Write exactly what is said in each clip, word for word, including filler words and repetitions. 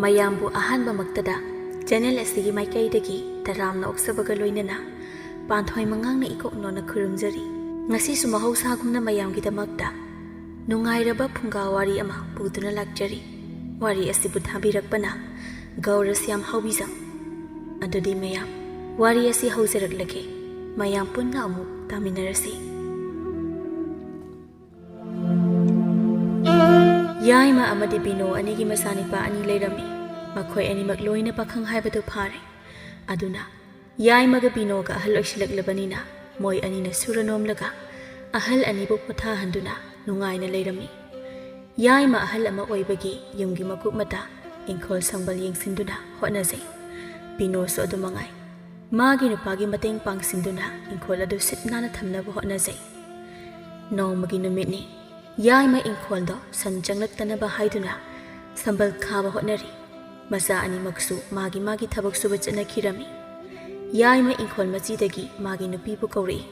ꯃꯌꯥꯝꯕꯨ ꯑꯍꯥꯟꯕꯃꯛꯇꯗ ꯆꯦꯅꯦꯜ ꯑꯁꯤꯒꯤ ꯃꯥꯏꯀꯩꯗꯒꯤ ꯇꯔꯥꯝꯅ ꯑꯣꯛꯆꯕꯒ ꯂꯣꯏꯅꯅ ꯄꯥꯟꯊꯣꯏ ꯃꯉꯥꯡꯅ ꯏꯀꯣꯛ ꯅꯣꯟꯅ ꯈꯨꯔꯨꯝꯖꯔꯤ꯫ ꯉꯁꯤꯁꯨ ꯃꯍꯧꯁꯥꯒꯨꯝꯅ ꯃꯌꯥꯝꯒꯤꯗꯃꯛꯇ ꯅꯨꯡꯉꯥꯏꯔꯕ ꯐꯨꯡꯒꯥ ꯋꯥꯔꯤ ꯑꯃ ꯄꯨꯗꯨꯅ ꯂꯥꯛꯆꯔꯤ꯫ ꯋꯥꯔꯤ ꯑꯁꯤꯕꯨ ꯊꯥꯕꯤꯔꯛꯄꯅ ꯒꯧꯔꯁ꯭ꯌꯥꯝ ꯍꯥꯎꯕꯤꯖꯝ꯫ ꯑꯗꯨꯗꯤ ꯃꯌꯥꯝ, ꯋꯥꯔꯤ ꯑꯁꯤ ꯍꯧꯖꯔꯛꯂꯒꯦ꯫ ꯃꯌꯥꯝ ꯄꯨꯟꯅ ꯑꯃꯨꯛ ꯇꯥꯃꯤꯟꯅꯔꯁꯤ꯫ ꯌꯥꯏꯃ ꯑꯃꯗꯤ ꯕꯤꯅꯣ ꯑꯅꯤꯒꯤ ꯃꯆꯥꯅꯤꯄꯥ ꯑꯅꯤ ꯂꯩꯔꯝꯃꯤ꯫ ꯃꯈꯣꯏ ꯑꯅꯤꯃꯛ ꯂꯣꯏꯅ ꯄꯥꯈꯪ ꯍꯥꯏꯕꯗꯨ ꯐꯥꯔꯦ꯫ ꯑꯗꯨꯅ ꯌꯥꯏꯃꯒ ꯕꯤꯅꯣꯒ ꯑꯍꯜ ꯑꯣꯏꯁꯤꯜꯂꯛꯂꯕꯅꯤꯅ ꯃꯣꯏ ꯑꯅꯤꯅ ꯁꯨꯔ ꯅꯣꯝꯂꯒ ꯑꯍꯜ ꯑꯅꯤꯕꯨ ꯄꯣꯊꯥꯍꯟꯗꯨꯅ ꯅꯨꯡꯉꯥꯏꯅ ꯂꯩꯔꯝꯃꯤ꯫ ꯌꯥꯏꯃ ꯑꯍꯜ ꯑꯃ ꯑꯣꯏꯕꯒꯤ ꯌꯨꯝꯒꯤ ꯃꯀꯨꯞ ꯃꯇꯥ, ꯏꯪꯈꯣꯜ ꯁꯪꯕꯜ ꯌꯦꯡꯁꯤꯟꯗꯨꯅ ꯍꯣꯠꯅꯖꯩ꯫ ꯕꯤꯅꯣꯁꯨ ꯑꯗꯨ ꯃꯉꯥꯏ꯫ ꯃꯥꯒꯤ ꯅꯨꯄꯥꯒꯤ ꯃꯇꯦꯡ ꯄꯥꯡꯁꯤꯟꯗꯨꯅ ꯏꯪꯈꯣꯜ ꯑꯗꯨ ꯁꯤꯠ ꯅꯥꯟꯅ ꯊꯝꯅꯕ ꯍꯣꯠꯅꯖꯩ꯫ ꯅꯣꯡꯃꯒꯤ ꯅꯨꯃꯤꯠꯅꯤ꯫ ꯌꯥꯏꯃ ꯏꯪꯈꯣꯜꯗꯣ ꯁꯟ ꯆꯪꯂꯛꯇꯅꯕ ꯍꯥꯏꯗꯨꯅ ꯁꯝꯕꯜ ꯈꯥꯕ ꯍꯣꯠꯅꯔꯤ꯫ ꯃꯆꯥ ꯑꯅꯤꯃꯛꯁꯨ ꯃꯥꯒꯤ ꯃꯥꯒꯤ ꯊꯕꯛ ꯁꯨꯕ ꯆꯠꯅꯈꯤꯔꯝꯃꯤ꯫ ꯌꯥꯏꯃ ꯏꯪꯈꯣꯜ ꯃꯆꯤꯗꯒꯤ ꯃꯥꯒꯤ ꯅꯨꯄꯤꯕꯨ ꯀꯧꯔꯛꯏ꯫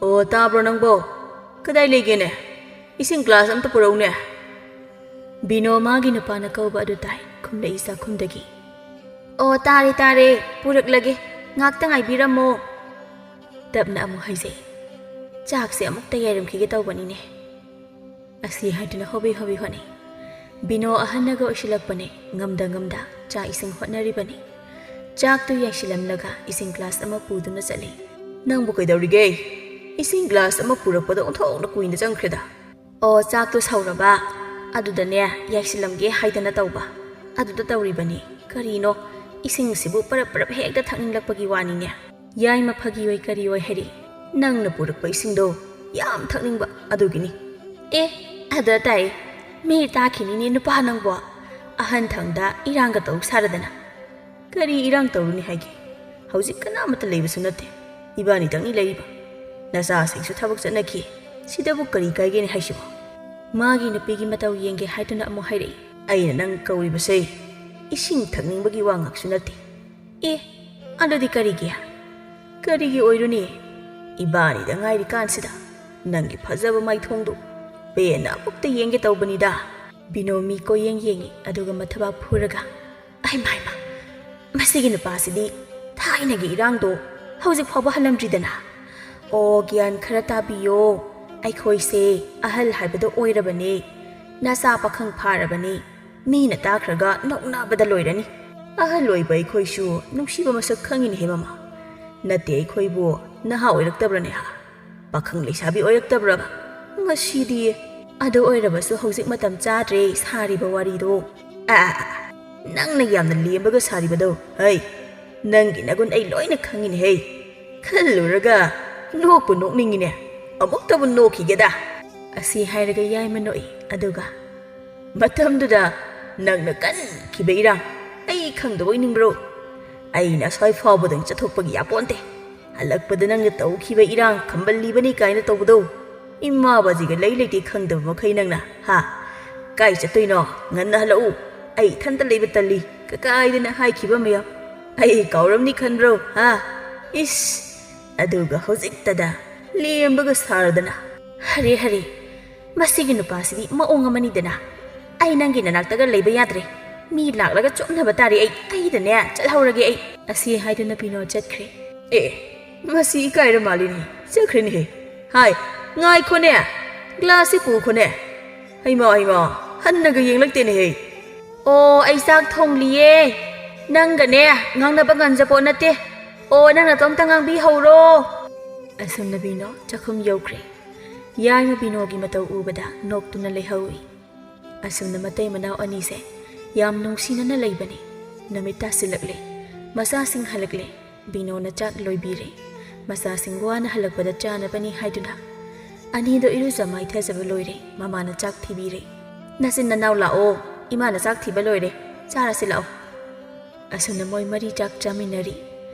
"ꯑꯣ, ꯇꯥꯕ꯭ꯔꯣ ꯅꯪꯕꯣ? ꯀꯗꯥꯏ ꯂꯩꯒꯦꯅꯦ? ꯏꯁꯤꯡ ꯒ꯭ꯂꯥꯁ ꯑꯝꯇ ꯄꯨꯔꯛꯎꯅꯦ꯫" ꯕꯤꯅꯣ ꯃꯥꯒꯤ ꯅꯨꯄꯥꯅ ꯀꯧꯕ ꯑꯗꯨ ꯇꯥꯏ꯫ ꯈꯨꯝꯂꯛꯏ ꯆꯥꯛꯈꯨꯝꯗꯒꯤ꯫ "ꯑꯣ, ꯇꯥꯔꯦ, ꯇꯥꯔꯦ, ꯄꯨꯔꯛꯂꯒꯦ꯫ ꯉꯥꯛꯇ ꯉꯥꯏꯕꯤꯔꯝꯃꯣ꯫" ꯇꯞꯅ ꯑꯃꯨꯛ ꯍꯥꯏꯖꯩ꯫ "ꯆꯥꯛꯁꯦ ꯑꯃꯨꯛꯇ ꯌꯥꯏꯔꯝꯈꯤꯒꯦ ꯇꯧꯕꯅꯤꯅꯦ꯫" ꯑꯁꯤ ꯍꯥꯏꯗꯨꯅ ꯍꯣꯕꯤ ꯍꯣꯕꯤ ꯍꯣꯠꯅꯩ꯫ ꯕꯤꯅꯣ ꯑꯍꯟꯅꯒ ꯑꯣꯏꯁꯤꯜꯂꯛꯄꯅꯦ, ꯉꯝꯗ ꯉꯝꯗ ꯆꯥꯛ ꯏꯁꯤꯡ ꯍꯣꯠꯅꯔꯤꯕꯅꯤ꯫ ꯆꯥꯛꯇꯨ ꯌꯥꯏꯁꯤꯜꯂꯝꯂꯒ ꯏꯁꯤꯡ ꯒ꯭ꯂꯥꯁ ꯑꯃ ꯄꯨꯗꯨꯅ ꯆꯠꯂꯤ꯫ "ꯅꯪꯕꯨ ꯀꯩꯗꯧꯔꯤꯒꯦ? ꯏꯁꯤꯡ ꯒ꯭ꯂꯥꯁ ꯑꯃ ꯄꯨꯔꯛꯄꯗ ꯑꯣꯟꯊꯣꯛꯅ ꯀꯨꯏꯅ ꯆꯪꯈ꯭ꯔꯦꯗ꯫" "ꯑꯣ, ꯆꯥꯛꯇꯣ ꯁꯧꯔꯕ, ꯑꯗꯨꯗꯅꯦ ꯌꯥꯏꯁꯤꯜꯂꯝꯒꯦ ꯍꯥꯏꯗꯅ ꯇꯧꯕ꯫ ꯑꯗꯨꯗ ꯇꯧꯔꯤꯕꯅꯤ꯫ ꯀꯔꯤꯅꯣ, ꯏꯁꯤꯡꯁꯤꯕꯨ ꯄꯔꯞ ꯄꯔꯞ ꯍꯦꯛꯇ ꯊꯛꯅꯤꯡꯂꯛꯄꯒꯤ ꯋꯥꯅꯤꯅꯦ꯫" ꯌꯥꯏꯃ ꯐꯥꯒꯤ ꯑꯣꯏ ꯀꯔꯤ ꯑꯣꯏ ꯍꯥꯏꯔꯤ꯫ "ꯅꯪꯅ ꯄꯨꯔꯛꯄ ꯏꯁꯤꯡꯗꯣ ꯌꯥꯝ ꯊꯛꯅꯤꯡꯕ ꯑꯗꯨꯒꯤꯅꯤ꯫" "ꯑꯦ, ꯑꯗ ꯇꯥꯏ, ꯃꯤ ꯇꯥꯈꯤꯅꯤꯅꯦ ꯅꯨꯄꯥ ꯅꯪꯕꯣ꯫ ꯑꯍꯟ ꯊꯪꯗ ꯏꯔꯥꯡꯒ ꯇꯧ ꯁꯥꯔꯗꯅ꯫" "ꯀꯔꯤ ꯏꯔꯥꯡ ꯇꯧꯔꯨꯅꯤ ꯍꯥꯏꯒꯦ? ꯍꯧꯖꯤꯛ ꯀꯅꯥꯃꯠꯇ ꯂꯩꯕꯁꯨ ꯅꯠꯇꯦ, ꯏꯕꯥꯅꯤꯗꯪꯅꯤ ꯂꯩꯔꯤꯕ꯫ ꯅꯆꯥꯁꯤꯡꯁꯨ ꯊꯕꯛ ꯆꯠꯅꯈꯤ, ꯁꯤꯗꯕꯨ ꯀꯔꯤ ꯀꯥꯏꯒꯦꯅꯦ ꯍꯥꯏꯁꯤꯕꯣ?" ꯃꯥꯒꯤ ꯅꯨꯄꯤꯒꯤ ꯃꯇꯧ ꯌꯦꯡꯒꯦ ꯍꯥꯏꯗꯨꯅ ꯑꯃꯨꯛ ꯍꯥꯏꯔꯛꯏ꯫ "ꯑꯩꯅ ꯅꯪ ꯀꯧꯔꯤꯕꯁꯦ ꯏꯁꯤꯡ ꯊꯛꯅꯤꯡꯕꯒꯤ ꯋꯥ ꯉꯥꯛꯁꯨ ꯅꯠꯇꯦ꯫" "ꯑꯦ, ꯑꯗꯨꯗꯤ ꯀꯔꯤꯒꯤ? ꯀꯔꯤꯒꯤ ꯑꯣꯏꯔꯨꯅꯤ? ꯏꯕꯥꯅꯤꯗ ꯉꯥꯏꯔꯤꯀꯥꯟꯁꯤꯗ ꯅꯪꯒꯤ ꯐꯖꯕ ꯃꯥꯏꯊꯣꯡꯗꯨ ꯄꯦꯟꯅ ꯑꯃꯨꯛꯇ ꯌꯦꯡꯒꯦ ꯇꯧꯕꯅꯤꯗ꯫" ꯕꯤꯅꯣ ꯃꯤ ꯀꯣꯏꯌꯦꯡ ꯌꯦꯡꯉꯤ, ꯑꯗꯨꯒ ꯃꯊꯕꯥꯛ ꯐꯨꯔꯒ, "ꯑꯩ ꯃꯥꯏꯃ, ꯃꯁꯤꯒꯤ ꯅꯨꯄꯥꯁꯤꯗꯤ ꯊꯥꯏꯅꯒꯤ ꯏꯔꯥꯡꯗꯣ ꯍꯧꯖꯤꯛ ꯐꯥꯎꯕ ꯍꯜꯂꯝꯗ꯭ꯔꯤꯗꯅ? ꯑꯣ, ꯒ꯭ꯌꯥꯟ ꯈꯔ ꯇꯥꯕꯤꯌꯣ꯫ ꯑꯩꯈꯣꯏꯁꯦ ꯑꯍꯜ ꯍꯥꯏꯕꯗꯣ ꯑꯣꯏꯔꯕꯅꯦ꯫ ꯅꯆꯥ ꯄꯥꯈꯪ ꯐꯥꯔꯕꯅꯦ꯫ ꯃꯤꯅ ꯇꯥꯈ꯭ꯔꯒ ꯅꯣꯛꯅꯕꯗ ꯂꯣꯏꯔꯅꯤ꯫ ꯑꯍꯜ ꯑꯣꯏꯕ ꯑꯩꯈꯣꯏꯁꯨ ꯅꯨꯡꯁꯤꯕ ꯃꯁꯛ ꯈꯪꯉꯤꯅꯦꯍꯦ ꯃꯃꯥ꯫ ꯅꯠꯇꯦ, ꯑꯩꯈꯣꯏꯕꯨ ꯅꯍꯥ ꯑꯣꯏꯔꯛꯇꯕ꯭ꯔꯅꯦ ꯍꯥ? ꯄꯥꯈꯪ ꯂꯩꯁꯥꯕꯤ ꯑꯣꯏꯔꯛꯇꯕ꯭ꯔꯕ? ꯃꯁꯤꯗꯤ꯫ ꯑꯗꯨ ꯑꯣꯏꯔꯕꯁꯨ ꯍꯧꯖꯤꯛ ꯃꯇꯝ ꯆꯥꯗ꯭ꯔꯦ ꯁꯥꯔꯤꯕ ꯋꯥꯔꯤꯗꯣ꯫ ꯑ, ꯅꯪꯅ ꯌꯥꯝꯅ ꯂꯦꯝꯕꯒ ꯁꯥꯔꯤꯕꯗꯣ꯫ ꯍꯩ, ꯅꯪꯒꯤ ꯅꯒꯨꯟ ꯑꯩ ꯂꯣꯏꯅ ꯈꯪꯉꯤꯅꯦꯍꯦ꯫ ꯈꯜꯂꯨꯔꯒ ꯅꯣꯛꯄꯨ ꯅꯣꯛꯅꯤꯡꯉꯤꯅꯦ꯫ ꯑꯃꯨꯛꯇꯕꯨ ꯅꯣꯛꯈꯤꯒꯦꯗ꯫" ꯑꯁꯤ ꯍꯥꯏꯔꯒ ꯌꯥꯏꯃ ꯅꯣꯛꯏ, ꯑꯗꯨꯒ, "ꯃꯇꯝꯗꯨꯗ ꯅꯪꯅ ꯀꯟꯈꯤꯕ ꯏꯔꯥꯡ ꯑꯩ ꯈꯪꯗꯕ ꯑꯣꯏꯅꯤꯡꯕ꯭ꯔꯣ? ꯑꯩꯅ ꯑꯁ꯭ꯋꯥꯏ ꯐꯥꯎꯕꯗꯪ ꯆꯠꯊꯣꯛꯄꯒꯤ ꯌꯥꯄꯣꯟꯇꯦ꯫ ꯍꯜꯂꯛꯄꯗ ꯅꯪꯅ ꯇꯧꯈꯤꯕ ꯏꯔꯥꯡ ꯈꯝꯕꯜꯂꯤꯕꯅꯤ ꯀꯥꯏꯅ ꯇꯧꯕꯗꯣ, ꯏꯃꯥ ꯕꯥꯖꯤꯒ ꯂꯩ ꯂꯩꯇꯦ ꯈꯪꯗꯕ ꯃꯈꯩ ꯅꯪꯅ, ꯍꯥ? ꯀꯥꯏ ꯆꯠꯇꯣꯏꯅꯣ? ꯉꯟꯅ ꯍꯜꯂꯛꯎ꯫ ꯑꯩ ꯏꯊꯟꯇ ꯂꯩꯕ ꯇꯜꯂꯤ꯫ ꯀꯀꯥꯏꯗꯅ ꯍꯥꯏꯈꯤꯕ ꯃꯌꯥꯝ ꯑꯩ ꯀꯥꯎꯔꯝꯅꯤ ꯈꯟꯕ꯭ꯔꯣ, ꯍꯥ? ꯏꯁ! ꯑꯗꯨꯒ ꯍꯧꯖꯤꯛꯇꯗ ꯂꯦꯝꯕꯒ ꯁꯥꯔꯗꯅ꯫ ꯍꯔꯦ, ꯍꯔꯦ, ꯃꯁꯤꯒꯤ ꯅꯨꯄꯥꯁꯤꯗꯤ ꯃꯑꯣꯡ ꯑꯃꯅꯤꯗꯅ꯫ ꯑꯩ ꯅꯪꯒꯤ ꯅꯅꯥꯛꯇꯒ ꯂꯩꯕ ꯌꯥꯗ꯭ꯔꯦ꯫ ꯃꯤ ꯂꯥꯛꯂꯒ ꯆꯣꯞꯅꯕ ꯇꯥꯔꯦ ꯑꯩ꯫ ꯑꯩꯗꯅꯦ, ꯆꯠꯍꯧꯔꯒꯦ ꯑꯩ꯫" ꯑꯁꯤ ꯍꯥꯏꯗꯨꯅ ꯕꯤꯅꯣ ꯆꯠꯈ꯭ꯔꯦ꯫ ꯑꯦ, ꯃꯁꯤ ꯏꯀꯥꯏꯔ ꯃꯥꯜꯂꯤꯅꯦ꯫ ꯆꯠꯈ꯭ꯔꯦꯅꯦꯍꯦ꯫ ꯍꯥꯏ, ꯉꯥꯏꯈꯣꯅꯦ꯫ ꯒ꯭ꯂꯥꯁꯁꯤ ꯄꯨꯈꯣꯅꯦ꯫ ꯍꯩꯃꯥ, ꯍꯩꯃꯥ, ꯍꯟꯅꯒ ꯌꯦꯡꯂꯛꯇꯦꯅꯦꯍꯦ꯫ "ꯑꯣ, ꯑꯩ ꯆꯥꯛ ꯊꯣꯡꯂꯤꯌꯦ꯫ ꯅꯪꯒꯅꯦ ꯉꯥꯡꯅꯕ ꯉꯝꯖꯄꯣꯠ ꯅꯠꯇꯦ꯫ ꯑꯣ, ꯅꯪ ꯅꯇꯣꯝꯇ ꯉꯥꯡꯕꯤꯍꯧꯔꯣ꯫" ꯑꯁꯨꯝꯅ ꯕꯤꯅꯣ ꯆꯥꯛꯈꯨꯝ ꯌꯧꯈ꯭ꯔꯦ꯫ ꯌꯥꯏꯃ ꯕꯤꯅꯣꯒꯤ ꯃꯇꯧ ꯎꯕꯗ ꯅꯣꯛꯇꯨꯅ ꯂꯩꯍꯧꯏ꯫ ꯑꯁꯨꯝꯅ ꯃꯇꯩ ꯃꯅꯥꯎ ꯑꯅꯤꯁꯦ ꯌꯥꯝ ꯅꯨꯡꯁꯤꯅꯅ ꯂꯩꯕꯅꯤ꯫ ꯅꯨꯃꯤꯠ ꯇꯥꯁꯤꯜꯂꯛꯂꯦ꯫ ꯃꯆꯥꯁꯤꯡ ꯍꯜꯂꯛꯂꯦ꯫ ꯕꯤꯅꯣꯅ ꯆꯥꯛ ꯂꯣꯏꯕꯤꯔꯦ꯫ ꯃꯆꯥꯁꯤꯡ ꯋꯥꯅ ꯍꯜꯂꯛꯄꯗ ꯆꯥꯅꯕꯅꯤ ꯍꯥꯏꯗꯨꯅ ꯑꯅꯤꯗꯣ ꯏꯔꯨꯖ ꯃꯥꯏꯊꯖꯕ ꯂꯣꯏꯔꯦ꯫ ꯃꯃꯥꯅ ꯆꯥꯛ ꯊꯤꯕꯤꯔꯦ꯫ "ꯅꯆꯤꯟ ꯅꯅꯥꯎ ꯂꯥꯛꯑꯣ, ꯏꯃꯥꯅ ꯆꯥꯛ ꯊꯤꯕ ꯂꯣꯏꯔꯦ, ꯆꯥꯔꯁꯤ ꯂꯥꯛꯑꯣ꯫" ꯑꯁꯨꯝꯅ ꯃꯣꯏ ꯃꯔꯤ ꯆꯥꯛ ꯆꯥꯃꯤꯟꯅꯔꯤ꯫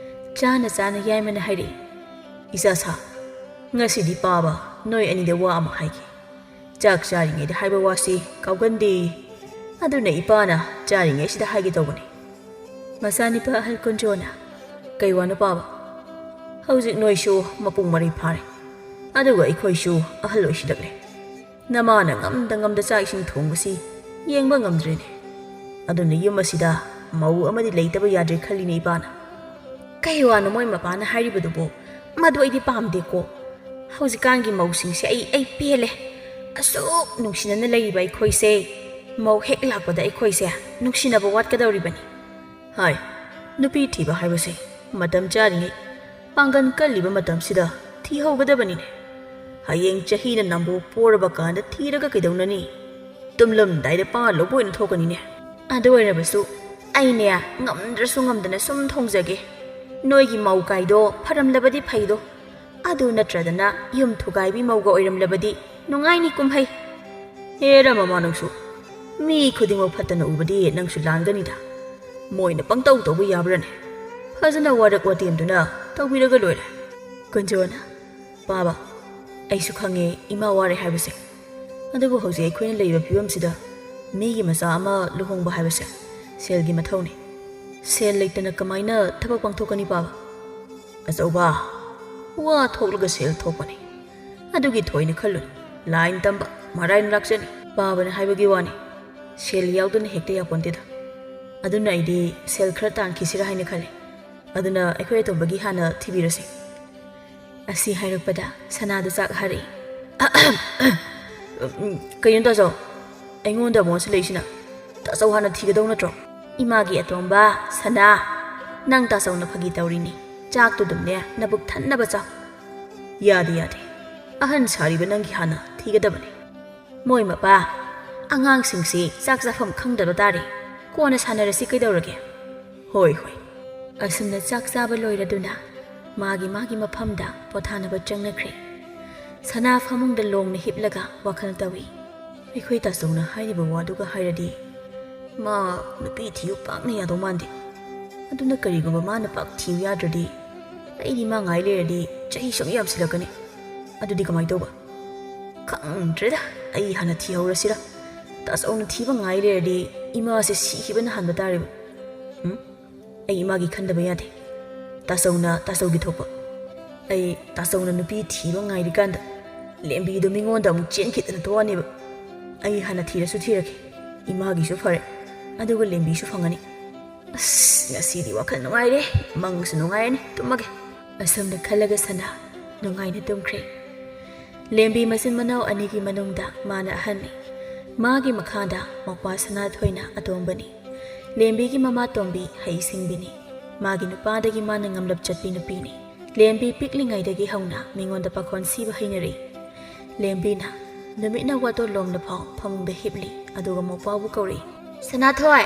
ꯆꯥꯅ ꯆꯥꯅ ꯌꯥꯏꯃꯅ ꯍꯥꯏꯔꯛꯏ, "ꯏꯆꯥ ꯁꯥ, ꯉꯁꯤꯗꯤ ꯄꯥꯕ ꯅꯣꯏ ꯑꯅꯤꯗ ꯋꯥ ꯑꯃ ꯍꯥꯏꯒꯦ꯫ ꯆꯥꯛ ꯆꯥꯔꯤꯉꯩꯗ ꯍꯥꯏꯕ ꯋꯥꯁꯤ ꯀꯥꯎꯒꯟꯗꯦ꯫ ꯑꯗꯨꯅ ꯏꯄꯥꯅ ꯆꯥꯔꯤꯉꯩꯁꯤꯗ ꯍꯥꯏꯒꯦ ꯇꯧꯕꯅꯤ꯫" ꯃꯆꯥꯅꯤꯄꯥ ꯑꯍꯜ ꯀꯨꯟꯖꯣꯅ, "ꯀꯩ ꯋꯥꯅꯣ ꯄꯥꯕ? ꯍꯧꯖꯤꯛ ꯅꯣꯏꯁꯨ ꯃꯄꯨꯡ ꯃꯔꯩ ꯐꯥꯔꯦ, ꯑꯗꯨꯒ ꯑꯩꯈꯣꯏꯁꯨ ꯑꯍꯜ ꯑꯣꯏꯁꯤꯜꯂꯛꯂꯦ꯫ ꯅꯃꯥꯅ ꯉꯝꯗ ꯉꯝꯗ ꯆꯥꯛ ꯏꯁꯤꯡ ꯊꯣꯡꯕꯁꯤ ꯌꯦꯡꯕ ꯉꯝꯗ꯭ꯔꯦꯅꯦ꯫ ꯑꯗꯨꯅ ꯌꯨꯝ ꯑꯁꯤꯗ ꯃꯧ ꯑꯃꯗꯤ ꯂꯩꯇꯕ ꯌꯥꯗ꯭ꯔꯦ ꯈꯜꯂꯤꯅꯦ ꯏꯄꯥꯅ꯫ ꯀꯩ ꯋꯥꯅꯣ ꯃꯣꯏ ꯃꯄꯥꯅ ꯍꯥꯏꯔꯤꯕꯗꯨꯕꯣ? ꯃꯗꯨ ꯑꯩꯗꯤ ꯄꯥꯝꯗꯦꯀꯣ꯫ ꯍꯧꯖꯤꯛꯀꯥꯟꯒꯤ ꯃꯧꯁꯤꯡꯁꯦ ꯑꯩ, ꯑꯩ ꯄꯦꯜꯂꯦ꯫ ꯑꯁꯨꯛ ꯅꯨꯡꯁꯤꯅꯅ ꯂꯩꯔꯤꯕ ꯑꯩꯈꯣꯏꯁꯦ, ꯃꯧ ꯍꯦꯛ ꯂꯥꯛꯄꯗ ꯑꯩꯈꯣꯏꯁꯦ ꯅꯨꯡꯁꯤꯅꯕ ꯋꯥꯠꯀꯗꯧꯔꯤꯕꯅꯤ꯫ ꯍꯥꯏ, ꯅꯨꯄꯤ ꯊꯤꯕ ꯍꯥꯏꯕꯁꯦ ꯃꯇꯝ ꯆꯥꯔꯤꯉꯩ, ꯄꯥꯡꯒꯜ ꯀꯜꯂꯤꯕ ꯃꯇꯝꯁꯤꯗ ꯊꯤꯍꯧꯒꯗꯕꯅꯤꯅꯦ꯫ ꯍꯌꯦꯡ ꯆꯍꯤꯅ ꯅꯝꯕꯣ ꯄꯣꯔꯕ ꯀꯥꯟꯗ ꯊꯤꯔꯒ ꯀꯩꯗꯧꯅꯅꯤ? ꯇꯨꯝꯂꯝꯗꯥꯏꯗ ꯄꯥ ꯂꯧꯕ ꯑꯣꯏꯅ ꯊꯣꯛꯀꯅꯤꯅꯦ꯫ ꯑꯗꯨ ꯑꯣꯏꯔꯕꯁꯨ ꯑꯩꯅꯦ, ꯉꯝꯗ꯭ꯔꯁꯨ ꯉꯝꯗꯅ ꯁꯨꯝ ꯊꯣꯡꯖꯒꯦ꯫ ꯅꯣꯏꯒꯤ ꯃꯧ ꯀꯥꯏꯗꯣ ꯐꯔꯝꯂꯕꯗꯤ ꯐꯩꯗꯣ꯫ ꯑꯗꯨ ꯅꯠꯇ꯭ꯔꯗꯅ ꯌꯨꯝ ꯊꯨꯒꯥꯏꯕꯤ ꯃꯧꯒ ꯑꯣꯏꯔꯝꯂꯕꯗꯤ ꯅꯨꯡꯉꯥꯏꯅꯤ ꯀꯨꯝꯍꯩ꯫ ꯍꯦꯔꯥ ꯃꯃꯥ ꯅꯪꯁꯨ, ꯃꯤ ꯈꯨꯗꯤꯡꯃꯛ ꯐꯠꯇꯅ ꯎꯕꯗꯤ ꯅꯪꯁꯨ ꯂꯥꯟꯒꯅꯤꯗ꯫ ꯃꯣꯏꯅ ꯄꯪꯇꯧ ꯇꯧꯕ ꯌꯥꯕ꯭ꯔꯥꯅꯦ? ꯐꯖꯅ ꯋꯥꯔꯛ ꯋꯥꯇꯦꯝꯗꯨꯅ ꯇꯧꯕꯤꯔꯒ ꯂꯣꯏꯔꯦ꯫ ꯀꯨꯟꯖꯣꯅ, ꯄꯥꯕ, ꯑꯩꯁꯨ ꯈꯪꯉꯦ ꯏꯃꯥ ꯋꯥꯔꯦ ꯍꯥꯏꯕꯁꯦ꯫ ꯑꯗꯨꯕꯨ ꯍꯧꯖꯤꯛ ꯑꯩꯈꯣꯏꯅ ꯂꯩꯔꯤꯕ ꯐꯤꯕꯝꯁꯤꯗ ꯃꯤꯒꯤ ꯃꯆꯥ ꯑꯃ ꯂꯨꯍꯣꯡꯕ ꯍꯥꯏꯕꯁꯦ ꯁꯦꯜꯒꯤ ꯃꯊꯧꯅꯤ꯫ ꯁꯦꯜ ꯂꯩꯇꯅ ꯀꯃꯥꯏꯅ ꯊꯕꯛ ꯄꯥꯡꯊꯣꯛꯀꯅꯤ ꯄꯥꯕ? ꯑꯆꯧꯕ, ꯋꯥ ꯊꯣꯛꯂꯒ ꯁꯦꯜ ꯊꯣꯛꯄꯅꯤ꯫ ꯑꯗꯨꯒꯤ ꯊꯣꯏꯅ ꯈꯜꯂꯨꯅꯨ꯫ ꯂꯥꯏꯟ ꯇꯝꯕ ꯃꯔꯥꯏꯅ ꯂꯥꯛꯆꯅꯤ꯫ ꯄꯥꯕꯅ ꯍꯥꯏꯕꯒꯤ ꯋꯥꯅꯤ꯫ ꯁꯦꯜ ꯌꯥꯎꯗꯅ ꯍꯦꯛꯇ ꯌꯥꯄꯣꯟꯇꯦꯗ꯫ ꯑꯗꯨꯅ ꯑꯩꯗꯤ ꯁꯦꯜ ꯈꯔ ꯇꯥꯟꯈꯤꯁꯤꯔꯥ ꯍꯥꯏꯅ ꯈꯜꯂꯤ꯫ ꯑꯗꯨꯅ ꯑꯩꯈꯣꯏ ꯑꯇꯣꯝꯕꯒꯤ ꯍꯥꯟꯅ ꯊꯤꯕꯤꯔꯁꯤ꯫ ꯑꯁꯤ ꯍꯥꯏꯔꯛꯄꯗ ꯁꯅꯥꯗꯨ ꯆꯥꯛ ꯍꯥꯔꯛꯏ꯫ ꯀꯩꯅꯣ ꯇꯥꯆꯧ? ꯑꯩꯉꯣꯟꯗ ꯑꯃꯨꯛ ꯑꯣꯟꯁꯤꯜꯂꯛꯏꯁꯤꯅ? ꯇꯥꯆꯧ ꯍꯥꯟꯅ ꯊꯤꯒꯗꯧ ꯅꯠꯇ꯭ꯔꯣ? ꯏꯃꯥꯒꯤ ꯑꯇꯣꯝꯕ, ꯁꯅꯥ, ꯅꯪ ꯇꯥꯆꯧꯅ ꯐꯥꯒꯤ ꯇꯧꯔꯤꯅꯤ꯫ ꯆꯥꯛꯇꯨ ꯑꯗꯨꯝꯅꯦ ꯅꯕꯨꯛ ꯊꯟꯅꯕ ꯆꯥꯎ꯫ ꯌꯥꯗꯦ, ꯌꯥꯗꯦ꯫ ꯑꯍꯟ ꯁꯥꯔꯤꯕ ꯅꯪꯒꯤ ꯍꯥꯟꯅ ꯊꯤꯒꯗꯕꯅꯤ꯫ ꯃꯣꯏ ꯃꯄꯥ, ꯑꯉꯥꯡꯁꯤꯡꯁꯤ ꯆꯥꯛ ꯆꯥꯐꯝ ꯈꯪꯗꯕ ꯇꯥꯔꯦ꯫ ꯀꯣꯟꯅ ꯁꯥꯟꯅꯔꯁꯤ ꯀꯩꯗꯧꯔꯒꯦ? ꯍꯣꯏ, ꯍꯣꯏ꯫ ꯑꯁꯨꯝꯅ ꯆꯥꯛ ꯆꯥꯕ ꯂꯣꯏꯔꯗꯨꯅ ꯃꯥꯒꯤ ꯃꯥꯒꯤ ꯃꯐꯝꯗ ꯄꯣꯊꯥꯅꯕ ꯆꯪꯅꯈ꯭ꯔꯦ꯫ ꯁꯅꯥ ꯐꯃꯨꯡꯗ ꯂꯣꯡꯅ ꯍꯤꯞꯂꯒ ꯋꯥꯈꯜ ꯇꯧꯏ꯫ ꯑꯩꯈꯣꯏ ꯇꯥꯆꯧꯅ ꯍꯥꯏꯔꯤꯕ ꯋꯥꯗꯨꯒ ꯍꯥꯏꯔꯗꯤ ꯃꯥ ꯅꯨꯄꯤ ꯊꯤꯌꯨ ꯄꯥꯛꯅ ꯌꯥꯗꯧ ꯃꯥꯟꯗꯦ꯫ ꯑꯗꯨꯅ ꯀꯔꯤꯒꯨꯝꯕ ꯃꯥꯅ ꯄꯥꯛ ꯊꯤꯌꯨ ꯌꯥꯗ꯭ꯔꯗꯤ ꯑꯩꯗꯤ ꯃꯥ ꯉꯥꯏ ꯂꯩꯔꯗꯤ ꯆꯍꯤ ꯁꯨꯝ ꯌꯥꯝꯁꯤꯜꯂꯛꯀꯅꯤ꯫ ꯑꯗꯨꯗꯤ ꯀꯃꯥꯏ ꯇꯧꯕ? ꯈꯪꯗ꯭ꯔꯦꯗ, ꯑꯩ ꯍꯥꯟꯅ ꯊꯤꯍꯧꯔꯁꯤꯔ? ꯇꯥꯆꯧꯅ ꯊꯤꯕ ꯉꯥꯏ ꯂꯩꯔꯗꯤ ꯏꯃꯥꯁꯦ ꯁꯤꯈꯤꯕꯅ ꯍꯥꯟꯕ ꯇꯥꯔꯦꯕ꯫ ꯎꯝ? ꯑꯩ ꯏꯃꯥꯒꯤ ꯈꯟꯗꯕ ꯌꯥꯗꯦ꯫ ꯇꯥꯆꯧꯅ ꯇꯥꯆꯧꯒꯤ ꯊꯣꯛꯄ꯫ ꯑꯩ ꯇꯥꯆꯧꯅ ꯅꯨꯄꯤ ꯊꯤꯕ ꯉꯥꯏꯔꯤꯀꯥꯟꯗ ꯂꯦꯝꯕꯤꯗꯣ ꯃꯤꯉꯣꯟꯗ ꯑꯃꯨꯛ ꯆꯦꯟꯈꯤꯗꯅ ꯇꯣꯛꯑꯅꯦꯕ꯫ ꯑꯩ ꯍꯥꯟꯅ ꯊꯤꯔꯁꯨ ꯊꯤꯔꯒꯦ꯫ ꯏꯃꯥꯒꯤꯁꯨ ꯐꯔꯦ, ꯑꯗꯨꯒ ꯂꯦꯝꯕꯤꯁꯨ ꯐꯪꯉꯅꯤ꯫ ꯑꯁ, ꯉꯁꯤꯗꯤ ꯋꯥꯈꯜ ꯅꯨꯡꯉꯥꯏꯔꯦ, ꯃꯪꯁꯨ ꯅꯨꯡꯉꯥꯏꯔꯅꯤ, ꯇꯨꯝꯃꯒꯦ꯫ ꯑꯁꯨꯝꯅ ꯈꯜꯂꯒ ꯁꯅꯥ ꯅꯨꯡꯉꯥꯏꯅ ꯇꯨꯝꯈ꯭ꯔꯦ꯫ ꯂꯦꯝꯕꯤ ꯃꯆꯤꯟ ꯃꯅꯥꯎ ꯑꯅꯤꯒꯤ ꯃꯅꯨꯡꯗ ꯃꯥꯅ ꯑꯍꯟꯅꯤ꯫ ꯃꯥꯒꯤ ꯃꯈꯥꯗ ꯃꯧꯄ꯭ꯋꯥ ꯁꯅꯥꯊꯣꯏꯅ ꯑꯇꯣꯝꯕꯅꯤ꯫ ꯂꯦꯝꯕꯤꯒꯤ ꯃꯃꯥ ꯇꯣꯝꯕꯤ ꯍꯩꯁꯤꯡꯕꯤꯅꯤ꯫ ꯃꯥꯒꯤ ꯅꯨꯄꯥꯗꯒꯤ ꯃꯥꯅ ꯉꯝꯂꯞ ꯆꯠꯄꯤ ꯅꯨꯄꯤꯅꯤ꯫ ꯂꯦꯝꯕꯤ ꯄꯤꯛꯂꯤꯉꯩꯗꯒꯤ ꯍꯧꯅ ꯃꯤꯉꯣꯟꯗ ꯄꯥꯈꯣꯟ ꯁꯤꯕ ꯍꯩꯅꯔꯤ꯫ ꯂꯦꯝꯕꯤꯅ ꯅꯨꯃꯤꯠꯅ ꯋꯥꯇꯣꯟ ꯂꯣꯝꯂꯐꯥꯎ ꯐꯃꯨꯡꯗ ꯍꯤꯞꯂꯤ, ꯑꯗꯨꯒ ꯃꯧꯄ꯭ꯋꯥꯕꯨ ꯀꯧꯔꯤ꯫ "ꯁꯅꯥꯊꯣꯏ!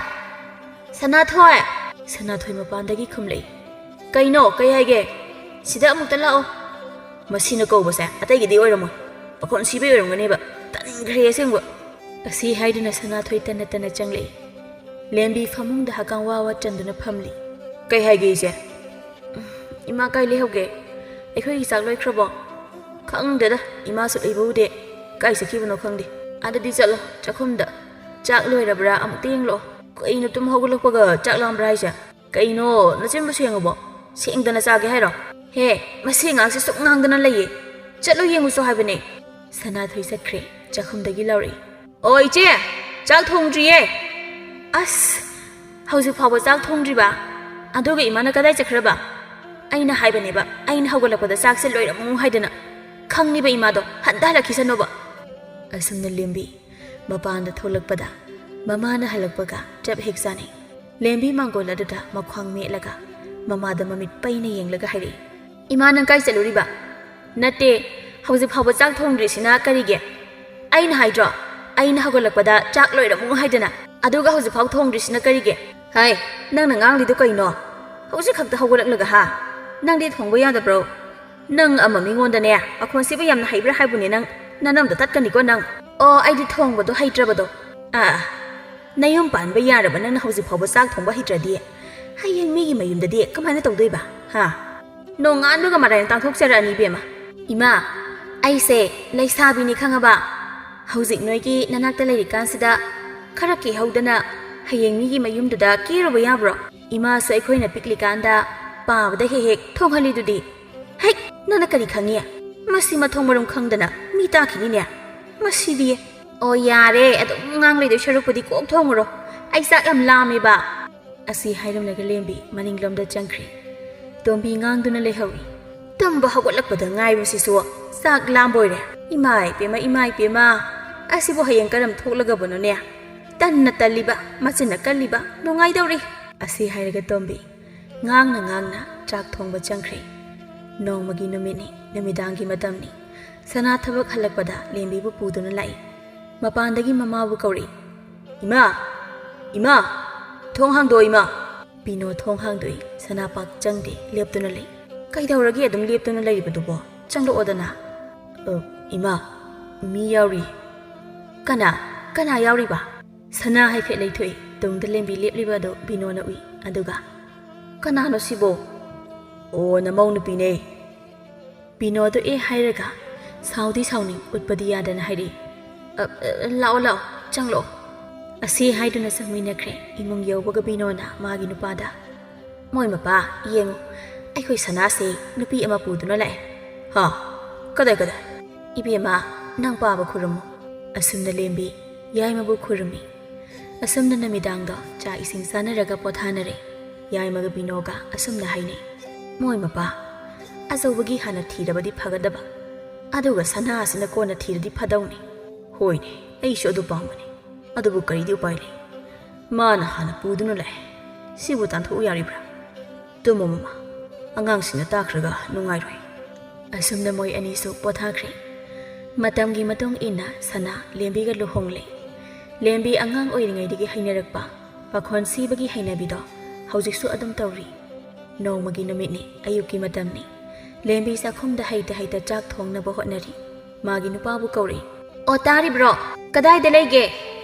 ꯁꯅꯥꯊꯣꯏ!" ꯁꯅꯥꯊꯣꯏ ꯃꯄꯥꯟꯗꯒꯤ ꯈꯨꯝꯂꯛꯏ꯫ "ꯀꯩꯅꯣ? ꯀꯩ ꯍꯥꯏꯒꯦ? ꯁꯤꯗ ꯑꯃꯨꯛꯇ ꯂꯥꯛꯑꯣ꯫" ꯃꯁꯤꯅ ꯀꯧꯕꯁꯦ ꯑꯇꯩꯒꯤꯗꯤ ꯑꯣꯏꯔꯝꯃꯣꯏ, ꯄꯥꯈꯣꯟ ꯁꯤꯕꯩ ꯑꯣꯏꯔꯝꯒꯅꯦꯕ꯫ ꯇꯟꯈ꯭ꯔꯦ ꯑꯁꯦꯡꯕ꯫ ꯑꯁꯤ ꯍꯥꯏꯗꯨꯅ ꯁꯅꯥꯊꯣꯏ ꯇꯟꯅ ꯇꯟꯅ ꯆꯪꯂꯛꯏ꯫ ꯂꯦꯝꯕꯤ ꯐꯃꯨꯡꯗ ꯍꯀꯥꯝ ꯋꯥ ꯋꯥ ꯆꯟꯗꯨꯅ ꯐꯝꯂꯤ꯫ "ꯀꯩ ꯍꯥꯏꯒꯦ, ꯏꯆꯦ?" "ꯏꯃꯥ ꯀꯥꯏ ꯂꯩꯍꯧꯒꯦ? ꯑꯩꯈꯣꯏꯒꯤ ꯆꯥꯛ ꯂꯣꯏꯈ꯭ꯔꯕꯣ?" "ꯈꯪꯗꯦꯗ, ꯏꯃꯥꯁꯨ ꯂꯩꯕ ꯎꯗꯦ꯫ ꯀꯥꯏ ꯆꯠꯈꯤꯕꯅꯣ ꯈꯪꯗꯦ꯫ ꯑꯗꯨꯗꯤ ꯆꯠꯂꯣ, ꯆꯥꯛꯈꯨꯝꯗ ꯆꯥꯛ ꯂꯣꯏꯔꯕ꯭ꯔꯥ ꯑꯃꯨꯛꯇ ꯌꯦꯡꯂꯛꯑꯣ꯫" "ꯀꯩꯅꯣ, ꯇꯨꯝ ꯍꯧꯒꯠꯂꯛꯄꯒ ꯆꯥꯛ ꯂꯥꯝꯕ꯭ꯔꯥ ꯍꯥꯏꯁꯦ? ꯀꯩꯅꯣ, ꯅꯆꯤꯟꯕꯨ ꯁꯦꯡꯉꯕꯣ? ꯁꯦꯡꯗꯅ ꯆꯥꯒꯦ ꯍꯥꯏꯔꯣ? ꯍꯦ, ꯃꯁꯤ ꯑꯉꯥꯡꯁꯦ ꯁꯨꯝ ꯉꯥꯡꯗꯅ ꯂꯩꯌꯦ꯫ ꯆꯠꯂꯨ ꯌꯦꯡꯉꯨꯆꯣ ꯍꯥꯏꯕꯅꯦ꯫" ꯁꯅꯥꯊꯣꯏ ꯆꯠꯈ꯭ꯔꯦ꯫ ꯆꯥꯛꯈꯨꯝꯗꯒꯤ ꯂꯥꯎꯔꯛꯏ꯫ "ꯑꯣ ꯏꯆꯦ, ꯆꯥꯛ ꯊꯣꯡꯗ꯭ꯔꯤꯌꯦ꯫" "ꯑꯁ, ꯍꯧꯖꯤꯛ ꯐꯥꯎꯕ ꯆꯥꯛ ꯊꯣꯡꯗ꯭ꯔꯤꯕ? ꯑꯗꯨꯒ ꯏꯃꯥꯅ ꯀꯗꯥꯏ ꯆꯠꯈ꯭ꯔꯕ? ꯑꯩꯅ ꯍꯥꯏꯕꯅꯦꯕ, ꯑꯩꯅ ꯍꯧꯒꯠꯂꯛꯄꯗ ꯆꯥꯛꯁꯦ ꯂꯣꯏꯔꯝꯃꯨ ꯍꯥꯏꯗꯅ꯫ ꯈꯪꯉꯤꯕ ꯏꯃꯥꯗꯣ, ꯍꯟꯗ ꯍꯜꯂꯛꯈꯤꯁꯅꯣꯕ꯫" ꯑꯁꯨꯝꯅ ꯂꯦꯝꯕꯤ ꯃꯄꯥꯟꯗ ꯊꯣꯛꯂꯛꯄꯗ ꯃꯃꯥꯅ ꯍꯜꯂꯛꯄꯒ ꯆꯞ ꯍꯦꯛ ꯆꯥꯅꯩ꯫ ꯂꯦꯝꯕꯤ ꯃꯥꯡꯒꯣꯜ ꯑꯗꯨꯗ ꯃꯈ꯭ꯋꯥꯡ ꯃꯦꯠꯂꯒ ꯃꯃꯥꯗ ꯃꯃꯤꯠ ꯄꯩꯅ ꯌꯦꯡꯂꯒ ꯍꯥꯏꯔꯛꯏ꯫ "ꯏꯃꯥ, ꯅꯪ ꯀꯥꯏ ꯆꯠꯂꯨꯔꯤꯕ?" "ꯅꯠꯇꯦ, ꯍꯧꯖꯤꯛ ꯐꯥꯎꯕ ꯆꯥꯛ ꯊꯣꯡꯗ꯭ꯔꯤꯁꯤꯅ ꯀꯔꯤꯒꯤ? ꯑꯩꯅ ꯍꯥꯏꯗ꯭ꯔꯣ, ꯑꯩꯅ ꯍꯧꯒꯠꯂꯛꯄꯗ ꯆꯥꯛ ꯂꯣꯏꯔꯝꯃꯨ ꯍꯥꯏꯗꯅ, ꯑꯗꯨꯒ ꯍꯧꯖꯤꯛ ꯐꯥꯎ ꯊꯣꯡꯗ꯭ꯔꯤꯁꯤꯅ ꯀꯔꯤꯒꯤ?" "ꯍꯩ, ꯅꯪꯅ ꯉꯥꯡꯂꯤꯗꯨ ꯀꯩꯅꯣ? ꯍꯧꯖꯤꯛ ꯈꯛꯇ ꯍꯧꯒꯠꯂꯛꯂꯒ ꯍꯥ? ꯅꯪꯗꯤ ꯊꯣꯡꯕ ꯌꯥꯗꯕ꯭ꯔꯣ? ꯅꯪ ꯑꯃ ꯃꯤꯉꯣꯟꯗꯅꯦ, ꯄꯥꯈꯣꯟ ꯁꯤꯕ ꯌꯥꯝꯅ ꯍꯩꯕ꯭ꯔꯥ ꯍꯥꯏꯕꯨꯅꯦ ꯅꯪ, ꯅꯅꯝꯗꯣ ꯇꯠꯀꯅꯤꯀꯣ ꯅꯪ꯫" "ꯑꯣ, ꯑꯩꯗꯤ ꯊꯣꯡꯕꯗꯣ ꯍꯩꯇ꯭ꯔꯕꯗꯣ꯫" "ꯑꯥ, ꯅꯌꯨꯝ ꯄꯥꯟꯕ ꯌꯥꯔꯕ ꯅꯪꯅ ꯍꯧꯖꯤꯛ ꯐꯥꯎꯕ ꯆꯥꯛ ꯊꯣꯡꯕ ꯍꯩꯇ꯭ꯔꯗꯤ, ꯍꯌꯦꯡ ꯃꯤꯒꯤ ꯃꯌꯨꯝꯗꯗꯤ ꯀꯃꯥꯏꯅ ꯇꯧꯗꯣꯏꯕ, ꯍꯥ?" "ꯅꯣꯡꯉꯥꯟꯕꯒ ꯃꯔꯥꯏꯅ ꯇꯥꯡꯊꯣꯛꯆꯔꯛꯑꯅꯤ ꯏꯕꯦꯝꯃ꯫" "ꯏꯃꯥ, ꯑꯩꯁꯦ ꯂꯩꯁꯥꯕꯤꯅꯤ ꯈꯪꯉꯕ? ꯍꯧꯖꯤꯛ ꯅꯣꯏꯒꯤ ꯅꯅꯥꯛꯇ ꯂꯩꯔꯤꯀꯥꯟꯁꯤꯗ ꯈꯔ ꯀꯦꯍꯧꯗꯅ ꯍꯌꯦꯡ ꯃꯤꯒꯤ ꯃꯌꯨꯝꯗꯨꯗ ꯀꯦꯔꯨꯕ ꯌꯥꯕ꯭ꯔꯣ? ꯏꯃꯥꯁꯨ ꯑꯩꯈꯣꯏꯅ ꯄꯤꯛꯂꯤꯀꯥꯟꯗ ꯄꯥꯕꯗ ꯍꯦꯛ ꯍꯦꯛ ꯊꯣꯡꯍꯜꯂꯤꯗꯨꯗꯤ꯫" "ꯍꯩꯠ, ꯅꯪꯅ ꯀꯔꯤ ꯈꯪꯉꯤ? ꯃꯁꯤ ꯃꯊꯣꯡ ꯃꯔꯝ ꯈꯪꯗꯅ ꯃꯤ ꯇꯥꯈꯤꯅꯤꯅꯦ꯫ ꯃꯁꯤꯗꯤ..." "ꯑꯣ, ꯌꯥꯔꯦ, ꯑꯗꯨꯝ ꯉꯥꯡ ꯂꯩꯗꯣꯏ ꯁꯔꯨꯛꯄꯨꯗꯤ ꯀꯣꯛ ꯊꯣꯡꯉꯨꯔꯣ꯫ ꯑꯩ ꯆꯥꯛ ꯌꯥꯝ ꯂꯥꯝꯃꯦꯕ꯫" ꯑꯁꯤ ꯍꯥꯏꯔꯝꯂꯒ ꯂꯦꯝꯕꯤ ꯃꯅꯤꯡꯂꯣꯝꯗ ꯆꯪꯈ꯭ꯔꯦ꯫ ꯇꯣꯝꯕꯤ ꯉꯥꯡꯗꯨꯅ ꯂꯩꯍꯧꯏ꯫ ꯇꯨꯝꯕ ꯍꯧꯒꯠꯂꯛꯄꯗ ꯉꯥꯏꯕꯁꯤꯁꯨ ꯆꯥꯛ ꯂꯥꯝꯕꯣꯏꯔꯦ꯫ "ꯏꯃꯥꯏ ꯄꯦꯝꯃ, ꯏꯃꯥꯏ ꯄꯦꯝꯃ, ꯑꯁꯤꯕꯨ ꯍꯌꯦꯡ ꯀꯔꯝ ꯊꯣꯛꯂꯒꯕꯅꯣꯅꯦ? ꯇꯟꯅ ꯇꯜꯂꯤꯕ, ꯃꯆꯤꯟꯅ ꯀꯜꯂꯤꯕ, ꯅꯨꯡꯉꯥꯏꯗꯧꯔꯤ꯫" ꯑꯁꯤ ꯍꯥꯏꯔꯒ ꯇꯣꯝꯕꯤ ꯉꯥꯡꯅ ꯉꯥꯡꯅ ꯆꯥꯛ ꯊꯣꯡꯕ ꯆꯪꯈ꯭ꯔꯦ꯫ ꯅꯣꯡꯃꯒꯤ ꯅꯨꯃꯤꯠꯅꯤ, ꯅꯨꯃꯤꯗꯥꯡꯒꯤ ꯃꯇꯝꯅꯤ꯫ ꯁꯅꯥ ꯊꯕꯛ ꯍꯜꯂꯛꯄꯗ ꯂꯦꯝꯕꯤꯕꯨ ꯄꯨꯗꯨꯅ ꯂꯥꯛꯏ꯫ ꯃꯄꯥꯟꯗꯒꯤ ꯃꯃꯥꯕꯨ ꯀꯧꯔꯛꯏ꯫ "ꯏꯃꯥ! ꯏꯃꯥ! ꯊꯣꯡ ꯍꯥꯡꯗꯣꯛꯑꯣ, ꯏꯃꯥ!" ꯕꯤꯅꯣ ꯊꯣꯡ ꯍꯥꯡꯗꯣꯛꯏ꯫ ꯁꯅꯥ ꯄꯥꯛ ꯆꯪꯗꯦ, ꯂꯦꯞꯇꯨꯅ ꯂꯩ꯫ "ꯀꯩꯗꯧꯔꯒꯦ ꯑꯗꯨꯝ ꯂꯦꯞꯇꯨꯅ ꯂꯩꯔꯤꯕꯗꯨꯕꯣ? ꯆꯪꯂꯛꯑꯣꯗꯅ꯫" "ꯑ, ꯏꯃꯥ, ꯃꯤ ꯌꯥꯎꯔꯤ꯫" "ꯀꯅꯥ? ꯀꯅꯥ ꯌꯥꯎꯔꯤꯕ?" ꯁꯅꯥ ꯍꯥꯏꯐꯦꯠ ꯂꯩꯊꯣꯛꯏ꯫ ꯇꯨꯡꯗ ꯂꯦꯝꯕꯤ ꯂꯦꯞꯂꯤꯕ ꯑꯗꯨ ꯕꯤꯅꯣꯅ ꯎꯏ꯫ ꯑꯗꯨꯒ, "ꯀꯅꯥꯅꯣ ꯁꯤꯕꯣ?" "ꯑꯣ, ꯅꯃꯧ ꯅꯨꯄꯤꯅꯦ꯫" ꯕꯤꯅꯣꯗꯣ ꯑꯦ ꯍꯥꯏꯔꯒ ꯁꯥꯎꯗꯤ ꯁꯥꯎꯅꯤꯡ, ꯎꯠꯄꯗꯤ ꯌꯥꯗꯅ ꯍꯥꯏꯔꯛꯏ꯫ "ꯑ, ꯑ, ꯂꯥꯛꯑꯣ, ꯂꯥꯛꯑꯣ, ꯆꯪꯂꯛꯑꯣ꯫" ꯑꯁꯤ ꯍꯥꯏꯗꯨꯅ ꯆꯪꯃꯤꯟꯅꯈ꯭ꯔꯦ꯫ ꯏꯃꯨꯡ ꯌꯧꯕꯒ ꯕꯤꯅꯣꯅ ꯃꯥꯒꯤ ꯅꯨꯄꯥꯗ, "ꯃꯣꯏ ꯃꯄꯥ, ꯌꯦꯡꯉꯨ, ꯑꯩꯈꯣꯏ ꯁꯅꯥꯁꯦ ꯅꯨꯄꯤ ꯑꯃ ꯄꯨꯗꯨꯅ ꯂꯥꯛꯑꯦ꯫" "ꯍꯥ? ꯀꯗꯥꯏ, ꯀꯗꯥꯏ?" "ꯏꯕꯦꯝꯃ, ꯅꯪ ꯄꯥꯕ ꯈꯨꯔꯨꯝꯃꯨ꯫" ꯑꯁꯨꯝꯅ ꯂꯦꯝꯕꯤ ꯌꯥꯏꯃꯕꯨ ꯈꯨꯔꯨꯝꯃꯤ꯫ ꯑꯁꯨꯝꯅ ꯅꯨꯃꯤꯗꯥꯡꯗꯣ ꯆꯥꯛ ꯏꯁꯤꯡ ꯆꯥꯅꯔꯒ ꯄꯣꯊꯥꯅꯔꯦ꯫ ꯌꯥꯏꯃꯒ ꯕꯤꯅꯣꯒ ꯑꯁꯨꯝꯅ ꯍꯥꯏꯅꯩ, "ꯃꯣꯏ ꯃꯄꯥ, ꯑꯆꯧꯕꯒꯤ ꯍꯥꯟꯅ ꯊꯤꯔꯕꯗꯤ ꯐꯒꯗꯕ, ꯑꯗꯨꯒ ꯁꯅꯥ ꯑꯁꯤꯅ ꯀꯣꯟꯅ ꯊꯤꯔꯗꯤ ꯐꯗꯧꯅꯤ꯫" "ꯍꯣꯏꯅꯦ, ꯑꯩꯁꯨ ꯑꯗꯨ ꯄꯥꯝꯕꯅꯤ꯫ ꯑꯗꯨꯕꯨ ꯀꯔꯤꯗꯤ ꯎꯄꯥꯏ ꯂꯩ? ꯃꯥꯅ ꯍꯥꯟꯅ ꯄꯨꯗꯨꯅ ꯂꯥꯛꯑꯦ꯫ ꯁꯤꯕꯨ ꯇꯥꯟꯊꯣꯛꯎ ꯌꯥꯔꯤꯕ꯭ꯔꯥ? ꯇꯨꯝꯃꯣ ꯃꯃꯥ, ꯑꯉꯥꯡꯁꯤꯡꯅ ꯇꯥꯈ꯭ꯔꯒ ꯅꯨꯡꯉꯥꯏꯔꯣꯏ꯫" ꯑꯁꯨꯝꯅ ꯃꯣꯏ ꯑꯅꯤꯁꯨ ꯄꯣꯊꯥꯈ꯭ꯔꯦ꯫ ꯃꯇꯝꯒꯤ ꯃꯇꯨꯡ ꯏꯟꯅ ꯁꯅꯥ ꯂꯦꯝꯕꯤꯒ ꯂꯨꯍꯣꯡꯂꯦ꯫ ꯂꯦꯝꯕꯤ ꯑꯉꯥꯡ ꯑꯣꯏꯔꯤꯉꯩꯗꯒꯤ ꯍꯩꯅꯔꯛꯄ ꯄꯥꯈꯣꯟ ꯁꯤꯕꯒꯤ ꯍꯩꯅꯕꯤꯗꯣ ꯍꯧꯖꯤꯛꯁꯨ ꯑꯗꯨꯝ ꯇꯧꯔꯤ꯫ ꯅꯣꯡꯃꯒꯤ ꯅꯨꯃꯤꯠꯅꯤ, ꯑꯌꯨꯛꯀꯤ ꯃꯇꯝꯅꯤ꯫ ꯂꯦꯝꯕꯤ ꯆꯥꯛꯈꯨꯝꯗ ꯍꯩꯇ ꯍꯩꯇ ꯆꯥꯛ ꯊꯣꯡꯅꯕ ꯍꯣꯠꯅꯔꯤ꯫ ꯃꯥꯒꯤ ꯅꯨꯄꯥꯕꯨ ꯀꯧꯔꯛꯏ꯫ "ꯑꯣ, ꯇꯥꯔꯤꯕ꯭ꯔꯣ? ꯀꯗꯥꯏꯗ ꯂꯩꯒꯦ?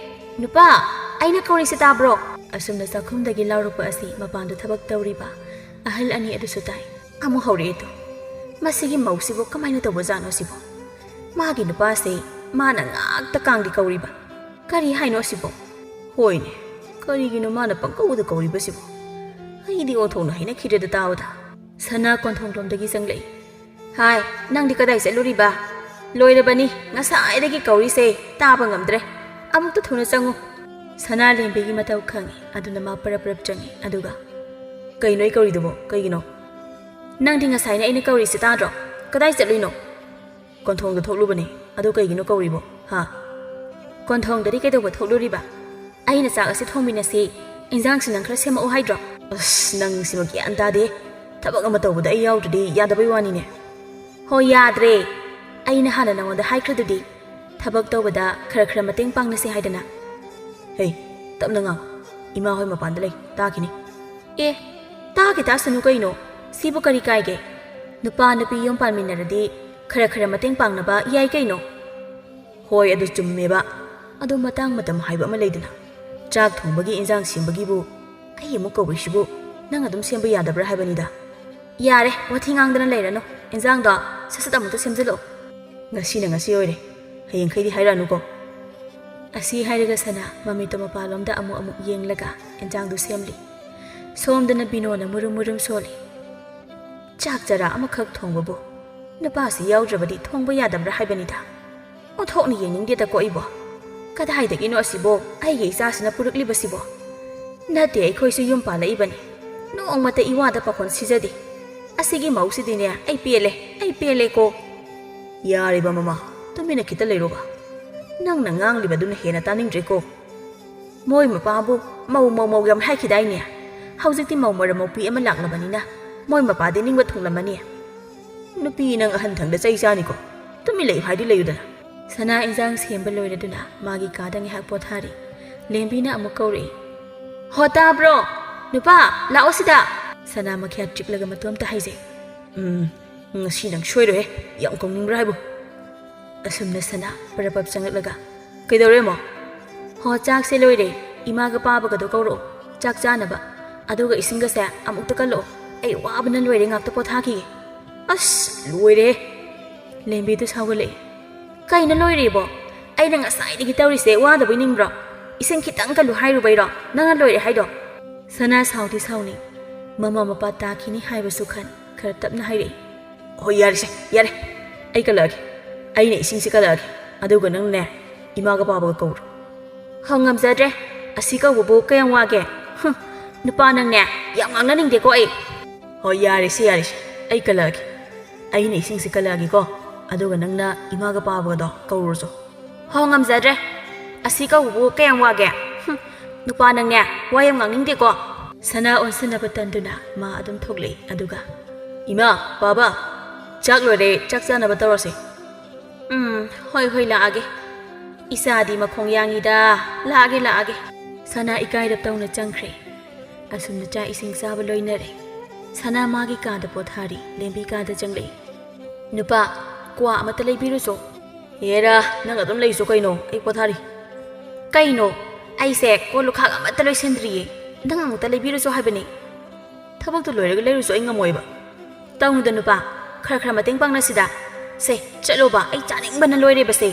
ꯅꯨꯄꯥ, ꯑꯩꯅ ꯀꯧꯔꯤꯁꯤ ꯇꯥꯕ꯭ꯔꯣ?" ꯑꯁꯨꯝꯅ ꯆꯥꯛꯈꯨꯝꯗꯒꯤ ꯂꯥꯎꯔꯛꯄ ꯑꯁꯤ ꯃꯄꯥꯟꯗ ꯊꯕꯛ ꯇꯧꯔꯤꯕ ꯑꯍꯜ ꯑꯅꯤ ꯑꯗꯨꯁꯨ ꯇꯥꯏ꯫ ꯑꯃꯨꯛ ꯍꯧꯔꯛꯑꯦ ꯇꯨ꯫ ꯃꯁꯤꯒꯤ ꯃꯧꯁꯤꯕꯨ ꯀꯃꯥꯏꯅ ꯇꯧꯕꯖꯥꯠꯅꯣ ꯁꯤꯕꯣ? ꯃꯥꯒꯤ ꯅꯨꯄꯥꯁꯦ ꯃꯥꯅ ꯉꯥꯛꯇ ꯀꯥꯡꯒꯤ ꯀꯧꯔꯤꯕ꯫ ꯀꯔꯤ ꯍꯥꯏꯅꯣ ꯁꯤꯕꯣ? ꯍꯣꯏꯅꯦ, ꯀꯔꯤꯒꯤꯅꯣ ꯃꯥꯅ ꯄꯪꯀꯧꯗ ꯀꯧꯔꯤꯕꯁꯤꯕꯣ? ꯑꯩꯗꯤ ꯑꯣꯟꯊꯣꯛꯅ ꯍꯩꯅꯈꯤꯗ꯭ꯔꯦꯗ ꯇꯥꯕꯗ꯫ ꯁꯅꯥ ꯀꯣꯟꯊꯣꯡꯂꯣꯝꯗꯒꯤ ꯆꯪꯂꯛꯏ꯫ "ꯍꯥꯏ, ꯅꯪꯗꯤ ꯀꯗꯥꯏ ꯆꯠꯂꯨꯔꯤꯕ?" "ꯂꯣꯏꯔꯕꯅꯤ, ꯉꯁꯥꯏꯗꯒꯤ ꯀꯧꯔꯤꯁꯦ, ꯇꯥꯕ ꯉꯝꯗ꯭ꯔꯦ꯫ ꯑꯃꯨꯛꯇ ꯊꯨꯅ ꯆꯪꯉꯨ꯫" ꯁꯅꯥ ꯂꯦꯝꯕꯤꯒꯤ ꯃꯇꯧ ꯈꯪꯉꯤ꯫ ꯑꯗꯨꯅ ꯃꯥ ꯄꯔꯞ ꯄꯔꯞ ꯆꯪꯉꯤ꯫ ꯑꯗꯨꯒ, "ꯀꯩꯅꯣ ꯑꯩ ꯀꯧꯔꯤꯗꯨꯕꯣ? ꯀꯩꯒꯤꯅꯣ?" "ꯅꯪꯗꯤ ꯉꯁꯥꯏꯅ ꯑꯩꯅ ꯀꯧꯔꯤꯁꯦ ꯇꯥꯗ꯭ꯔꯣ? ꯀꯗꯥꯏ ꯆꯠꯂꯨꯏꯅꯣ?" "ꯀꯣꯟꯊꯣꯡꯗ ꯊꯣꯛꯂꯨꯕꯅꯦ꯫ ꯑꯗꯨ ꯀꯩꯒꯤꯅꯣ ꯀꯧꯔꯤꯕꯣ? ꯍꯥ?" "ꯀꯣꯟꯊꯣꯡꯗꯗꯤ ꯀꯩꯗꯧꯕ ꯊꯣꯛꯂꯨꯔꯤꯕ? ꯑꯩꯅ ꯆꯥꯛ ꯑꯁꯤ ꯊꯣꯡꯃꯤꯟꯅꯁꯤ, ꯏꯟꯖꯥꯡꯁꯤ ꯅꯪ ꯈꯔ ꯁꯦꯝꯃꯛꯎ ꯍꯥꯏꯗ꯭ꯔꯣ?" "ꯑꯁ, ꯅꯪꯁꯤꯃ ꯒ꯭ꯌꯥꯟ ꯇꯥꯗꯦ꯫ ꯊꯕꯛ ꯑꯃ ꯇꯧꯕꯗ ꯑꯩ ꯌꯥꯎꯗ꯭ꯔꯗꯤ ꯌꯥꯗꯕꯩ ꯋꯥꯅꯤꯅꯦ꯫" "ꯍꯣ, ꯌꯥꯗ꯭ꯔꯦ꯫ ꯑꯩꯅ ꯍꯥꯟꯅ ꯅꯉꯣꯟꯗ ꯍꯥꯏꯈ꯭ꯔꯗꯨꯗꯤ, ꯊꯕꯛ ꯇꯧꯕꯗ ꯈꯔ ꯈꯔ ꯃꯇꯦꯡ ꯄꯥꯡꯅꯁꯦ ꯍꯥꯏꯗꯅ꯫" "ꯍꯦ, ꯇꯞꯅ ꯉꯥꯡ꯫ ꯏꯃꯥ ꯍꯣꯏ ꯃꯄꯥꯟꯗ ꯂꯩ, ꯇꯥꯈꯤꯅꯤ꯫" "ꯑꯦ, ꯇꯥꯒꯦ ꯇꯥꯁꯅꯨ ꯀꯩꯅꯣ, ꯁꯤꯕꯨ ꯀꯔꯤ ꯀꯥꯏꯒꯦ? ꯅꯨꯄꯥ ꯅꯨꯄꯤ ꯌꯨꯝ ꯄꯥꯟꯃꯤꯟꯅꯔꯗꯤ ꯈꯔ ꯈꯔ ꯃꯇꯦꯡ ꯄꯥꯡꯅꯕ ꯌꯥꯏ ꯀꯩꯅꯣ꯫" "ꯍꯣꯏ, ꯑꯗꯨ ꯆꯨꯝꯃꯦꯕ꯫ ꯑꯗꯣ ꯃꯇꯥꯡ ꯃꯇꯝ ꯍꯥꯏꯕ ꯑꯃ ꯂꯩꯗꯅ꯫ ꯆꯥꯛ ꯊꯣꯡꯕꯒꯤ, ꯏꯟꯖꯥꯡ ꯁꯦꯝꯕꯒꯤꯕꯨ ꯑꯩ ꯑꯃꯨꯛ ꯀꯧꯔꯤꯁꯤꯕꯨ ꯅꯪ ꯑꯗꯨꯝ ꯁꯦꯝꯕ ꯌꯥꯗꯕ꯭ꯔꯥ ꯍꯥꯏꯕꯅꯤꯗ꯫" "ꯌꯥꯔꯦ, ꯋꯥꯊꯤ ꯉꯥꯡꯗꯅ ꯂꯩꯔꯅꯨ꯫ ꯏꯟꯖꯥꯡꯗꯣ ꯁꯠ ꯁꯠ ꯑꯃꯨꯛꯇ ꯁꯦꯝꯖꯤꯜꯂꯛꯑꯣ꯫" "ꯉꯁꯤꯅ ꯉꯁꯤ ꯑꯣꯏꯔꯦ, ꯍꯌꯦꯡꯈꯩꯗꯤ ꯍꯥꯏꯔꯛꯑꯅꯨꯀꯣ꯫" ꯑꯁꯤ ꯍꯥꯏꯔꯒ ꯁꯅꯥ ꯃꯃꯤꯠꯇꯣ ꯃꯄꯥꯟꯂꯣꯝꯗ ꯑꯃꯨꯛ ꯑꯃꯨꯛ ꯌꯦꯡꯂꯒ ꯏꯟꯖꯥꯡꯗꯨ ꯁꯦꯝꯂꯤ꯫ ꯁꯣꯝꯗꯅ ꯕꯤꯅꯣꯅ ꯃꯨꯔꯨꯝ ꯃꯨꯔꯨꯝ ꯁꯣꯜꯂꯤ꯫ ꯆꯥꯛ ꯆꯔꯥ ꯑꯃꯈꯛ ꯊꯣꯡꯕꯕꯨ ꯅꯨꯄꯥꯁꯤ ꯌꯥꯎꯗ꯭ꯔꯕꯗꯤ ꯊꯣꯡꯕ ꯌꯥꯗꯕ꯭ꯔꯥ ꯍꯥꯏꯕꯅꯤꯗ꯫ ꯑꯣꯟꯊꯣꯛꯅ ꯌꯦꯡꯅꯤꯡꯗꯦꯗꯀꯣ ꯑꯩꯕꯣ꯫ ꯀꯗꯥꯏꯗꯒꯤꯅꯣ ꯑꯁꯤꯕꯣ? ꯑꯩꯒꯤ ꯏꯆꯥꯁꯤꯅ ꯄꯨꯔꯛꯂꯤꯕꯁꯤꯕꯣ? ꯅꯠꯇꯦ, ꯑꯩꯈꯣꯏꯁꯨ ꯌꯨꯝ ꯄꯥꯜꯂꯛꯏꯕꯅꯤ꯫ ꯅꯣꯡꯃꯇ ꯏꯋꯥꯗ ꯄꯥꯈꯣꯟ ꯁꯤꯖꯗꯦ꯫ ꯑꯁꯤꯒꯤ ꯃꯧꯁꯤꯗꯤꯅꯦ, ꯑꯩ ꯄꯦꯜꯂꯦ, ꯑꯩ ꯄꯦꯜꯂꯦꯀꯣ꯫ ꯌꯥꯔꯤꯕ ꯃꯃꯥ, ꯇꯨꯃꯤꯟꯅ ꯈꯤꯇ ꯂꯩꯔꯣꯕ꯫ ꯅꯪꯅ ꯉꯥꯡꯂꯤꯕꯗꯨꯅ ꯍꯦꯟꯅ ꯇꯥꯅꯤꯡꯗ꯭ꯔꯦꯀꯣ꯫ ꯃꯣꯏ ꯃꯄꯥꯕꯨ ꯃꯧ, ꯃꯧ, ꯃꯧ ꯌꯥꯝ ꯍꯥꯏꯈꯤꯗꯥꯏꯅꯦ? ꯍꯧꯖꯤꯛꯇꯤ ꯃꯧ ꯃꯔꯝ ꯃꯧꯄꯤ ꯑꯃ ꯂꯥꯛꯂꯕꯅꯤꯅ ꯃꯣꯏ ꯃꯄꯥꯗꯤ ꯅꯤꯡꯕ ꯊꯨꯡꯂꯝꯃꯅꯤ꯫ ꯅꯨꯄꯤ ꯅꯪ ꯑꯍꯟ ꯊꯪꯗ ꯆꯩ ꯆꯥꯅꯤꯀꯣ꯫ ꯇꯨꯃꯤꯟ ꯂꯩꯌꯨ ꯍꯥꯏꯗꯤ ꯂꯩꯌꯨꯗꯅ꯫ ꯁꯅꯥ ꯏꯟꯖꯥꯡ ꯁꯦꯝꯕ ꯂꯣꯏꯔꯗꯨꯅ ꯃꯥꯒꯤ ꯀꯥꯗ ꯉꯥꯏꯍꯥꯛ ꯄꯣꯊꯥꯔꯤ꯫ ꯂꯦꯝꯕꯤꯅ ꯑꯃꯨꯛ ꯀꯧꯔꯛꯏ꯫ "ꯍꯣ, ꯇꯥꯕ꯭ꯔꯣ? ꯅꯨꯄꯥ, ꯂꯥꯛꯑꯣ ꯁꯤꯗ!" ꯁꯅꯥ ꯃꯈ꯭ꯌꯥꯠ ꯆꯤꯛꯂꯒ ꯃꯇꯣꯝꯇ ꯍꯥꯏꯖꯩ꯫ "ꯎꯝ, ꯉꯁꯤ ꯅꯪ ꯁꯣꯏꯔꯣꯏꯍꯦ꯫ ꯌꯥꯝ ꯀꯧꯅꯤꯡꯕ꯭ꯔꯥ ꯍꯥꯏꯕꯨ?" ꯑꯁꯨꯝꯅ ꯁꯅꯥ ꯄꯔꯞ ꯄꯔꯞ ꯆꯪꯂꯛꯂꯒ, "ꯀꯩꯗꯧꯔꯦ, ꯑꯃꯣ?" "ꯍꯣ, ꯆꯥꯛꯁꯦ ꯂꯣꯏꯔꯦ꯫ ꯏꯃꯥꯒ ꯄꯥꯕꯒꯗꯣ ꯀꯧꯔꯛꯑꯣ, ꯆꯥꯛ ꯆꯥꯅꯕ꯫ ꯑꯗꯨꯒ ꯏꯁꯤꯡꯒꯁꯦ ꯑꯃꯨꯛꯇ ꯀꯜꯂꯛꯑꯣ꯫ ꯑꯩ ꯋꯥꯕꯅ ꯂꯣꯏꯔꯦ, ꯉꯥꯛꯇ ꯄꯣꯊꯥꯈꯤꯒꯦ꯫" "ꯑꯁ, ꯂꯣꯏꯔꯦ!" ꯂꯦꯝꯕꯤꯗꯨ ꯁꯥꯎꯒꯠꯂꯛꯏ꯫ "ꯀꯩꯅꯣ ꯂꯣꯏꯔꯦꯕꯣ? ꯑꯩꯅ ꯉꯁꯥꯏꯗꯒꯤ ꯇꯧꯔꯤꯁꯦ ꯋꯥꯗꯕꯣꯏ ꯅꯤꯡꯕ꯭ꯔꯣ? ꯏꯁꯤꯡ ꯈꯤꯇꯪ ꯀꯜꯂꯨ ꯍꯥꯏꯔꯨꯕꯩꯔꯣ ꯅꯪꯅ ꯂꯣꯏꯔꯦ ꯍꯥꯏꯗꯣ?" ꯁꯅꯥ ꯁꯥꯎꯗꯤ ꯁꯥꯎꯅꯤ, ꯃꯃꯥ ꯃꯄꯥ ꯇꯥꯈꯤꯅꯤ ꯍꯥꯏꯕꯁꯨ ꯈꯟ ꯈꯔ ꯇꯞꯅ ꯍꯥꯏꯔꯛꯏ꯫ "ꯍꯣꯏ, ꯌꯥꯔꯦꯁꯦ, ꯌꯥꯔꯦ꯫ ꯑꯩ ꯀꯜꯂꯛꯑꯒꯦ꯫" ꯑꯩꯅ ꯏꯁꯤꯡꯁꯤ ꯀꯜꯂꯛꯑꯒꯦ, ꯑꯗꯨꯒ ꯅꯪꯅꯦ ꯏꯃꯥꯒ ꯄꯥꯕꯒ ꯀꯧꯔꯣ꯫ ꯍꯣ, ꯉꯝꯖꯗ꯭ꯔꯦ꯫ ꯑꯁꯤ ꯀꯧꯕꯕꯨ ꯀꯌꯥꯝ ꯋꯥꯒꯦ? ꯍꯨꯝ, ꯅꯨꯄꯥ ꯅꯪꯅꯦ ꯌꯥꯝ ꯉꯥꯡꯅꯅꯤꯡꯗꯦꯀꯣ ꯑꯩ꯫ ꯍꯣꯏ, ꯌꯥꯔꯦꯁꯦ, ꯌꯥꯔꯦꯁꯦ, ꯑꯩ ꯀꯜꯂꯛꯑꯒꯦ꯫ ꯑꯩꯅ ꯏꯁꯤꯡꯁꯤ ꯀꯜꯂꯛꯑꯒꯦꯀꯣ, ꯑꯗꯨꯒ ꯅꯪꯅ ꯏꯃꯥꯒ ꯄꯥꯕꯒꯗꯣ ꯀꯧꯔꯨꯔꯣ꯫ ꯍꯣ, ꯉꯝꯖꯗ꯭ꯔꯦ꯫ ꯑꯁꯤ ꯀꯧꯕꯕꯨ ꯀꯌꯥꯝ ꯋꯥꯒꯦ? ꯍꯨꯝ, ꯅꯨꯄꯥ ꯅꯪꯅꯦ ꯋꯥ ꯌꯥꯝ ꯉꯥꯡꯅꯤꯡꯗꯦꯀꯣ꯫ ꯁꯅꯥ ꯑꯣꯟꯁꯤꯟꯅꯕ ꯇꯟꯗꯨꯅ ꯃꯥ ꯑꯗꯨꯝ ꯊꯣꯛꯂꯛꯏ, ꯑꯗꯨꯒ, "ꯏꯃꯥ, ꯄꯥꯕ, ꯆꯥꯛ ꯂꯣꯏꯔꯦ, ꯆꯥꯛ ꯆꯥꯅꯕ ꯇꯧꯔꯁꯦ꯫" "ꯎꯝ, ꯍꯣꯏ, ꯍꯣꯏ, ꯂꯥꯛꯑꯒꯦ꯫ ꯏꯆꯥꯗꯤ ꯃꯈꯣꯡ ꯌꯥꯡꯉꯤꯗ, ꯂꯥꯛꯑꯒꯦ, ꯂꯥꯛꯑꯒꯦ꯫" ꯁꯅꯥ ꯏꯀꯥꯏꯔꯞ ꯇꯧꯅ ꯆꯪꯈ꯭ꯔꯦ꯫ ꯑꯁꯨꯝꯅ ꯆꯥꯛ ꯏꯁꯤꯡ ꯆꯥꯕ ꯂꯣꯏꯅꯔꯦ꯫ ꯁꯅꯥ ꯃꯥꯒꯤ ꯀꯥꯗ ꯄꯣꯊꯥꯔꯤ, ꯂꯦꯝꯕꯤ ꯀꯥꯗ ꯆꯪꯂꯛꯏ꯫ "ꯅꯨꯄꯥ, ꯀ꯭ꯋꯥ ꯑꯃꯠꯇ ꯂꯩꯕꯤꯔꯨꯆꯣ꯫" "ꯍꯦꯔꯥ, ꯅꯪ ꯑꯗꯨꯝ ꯂꯩꯁꯨ ꯀꯩꯅꯣ, ꯑꯩ ꯄꯣꯊꯥꯔꯤ꯫" "ꯀꯩꯅꯣ? ꯑꯩꯁꯦ ꯀꯣꯜ ꯂꯨꯈꯥꯛ ꯑꯃꯠꯇ ꯂꯣꯏꯁꯤꯟꯗ꯭ꯔꯤꯌꯦ, ꯅꯪ ꯑꯃꯨꯛꯇ ꯂꯩꯕꯤꯔꯨꯆꯣ ꯍꯥꯏꯕꯅꯤ꯫" "ꯊꯕꯛꯇꯨ ꯂꯣꯏꯔꯒ ꯂꯩꯔꯨꯆꯣ, ꯑꯩ ꯉꯝꯃꯣꯏꯕ꯫" "ꯇꯧꯅꯨꯗ ꯅꯨꯄꯥ, ꯈꯔ ꯈꯔ ꯃꯇꯦꯡ ꯄꯥꯡꯅꯁꯤꯗ꯫ ꯁꯦ, ꯆꯠꯂꯣꯕ, ꯑꯩ ꯆꯥꯅꯤꯡꯕꯅ ꯂꯣꯏꯔꯦꯕꯁꯦ꯫"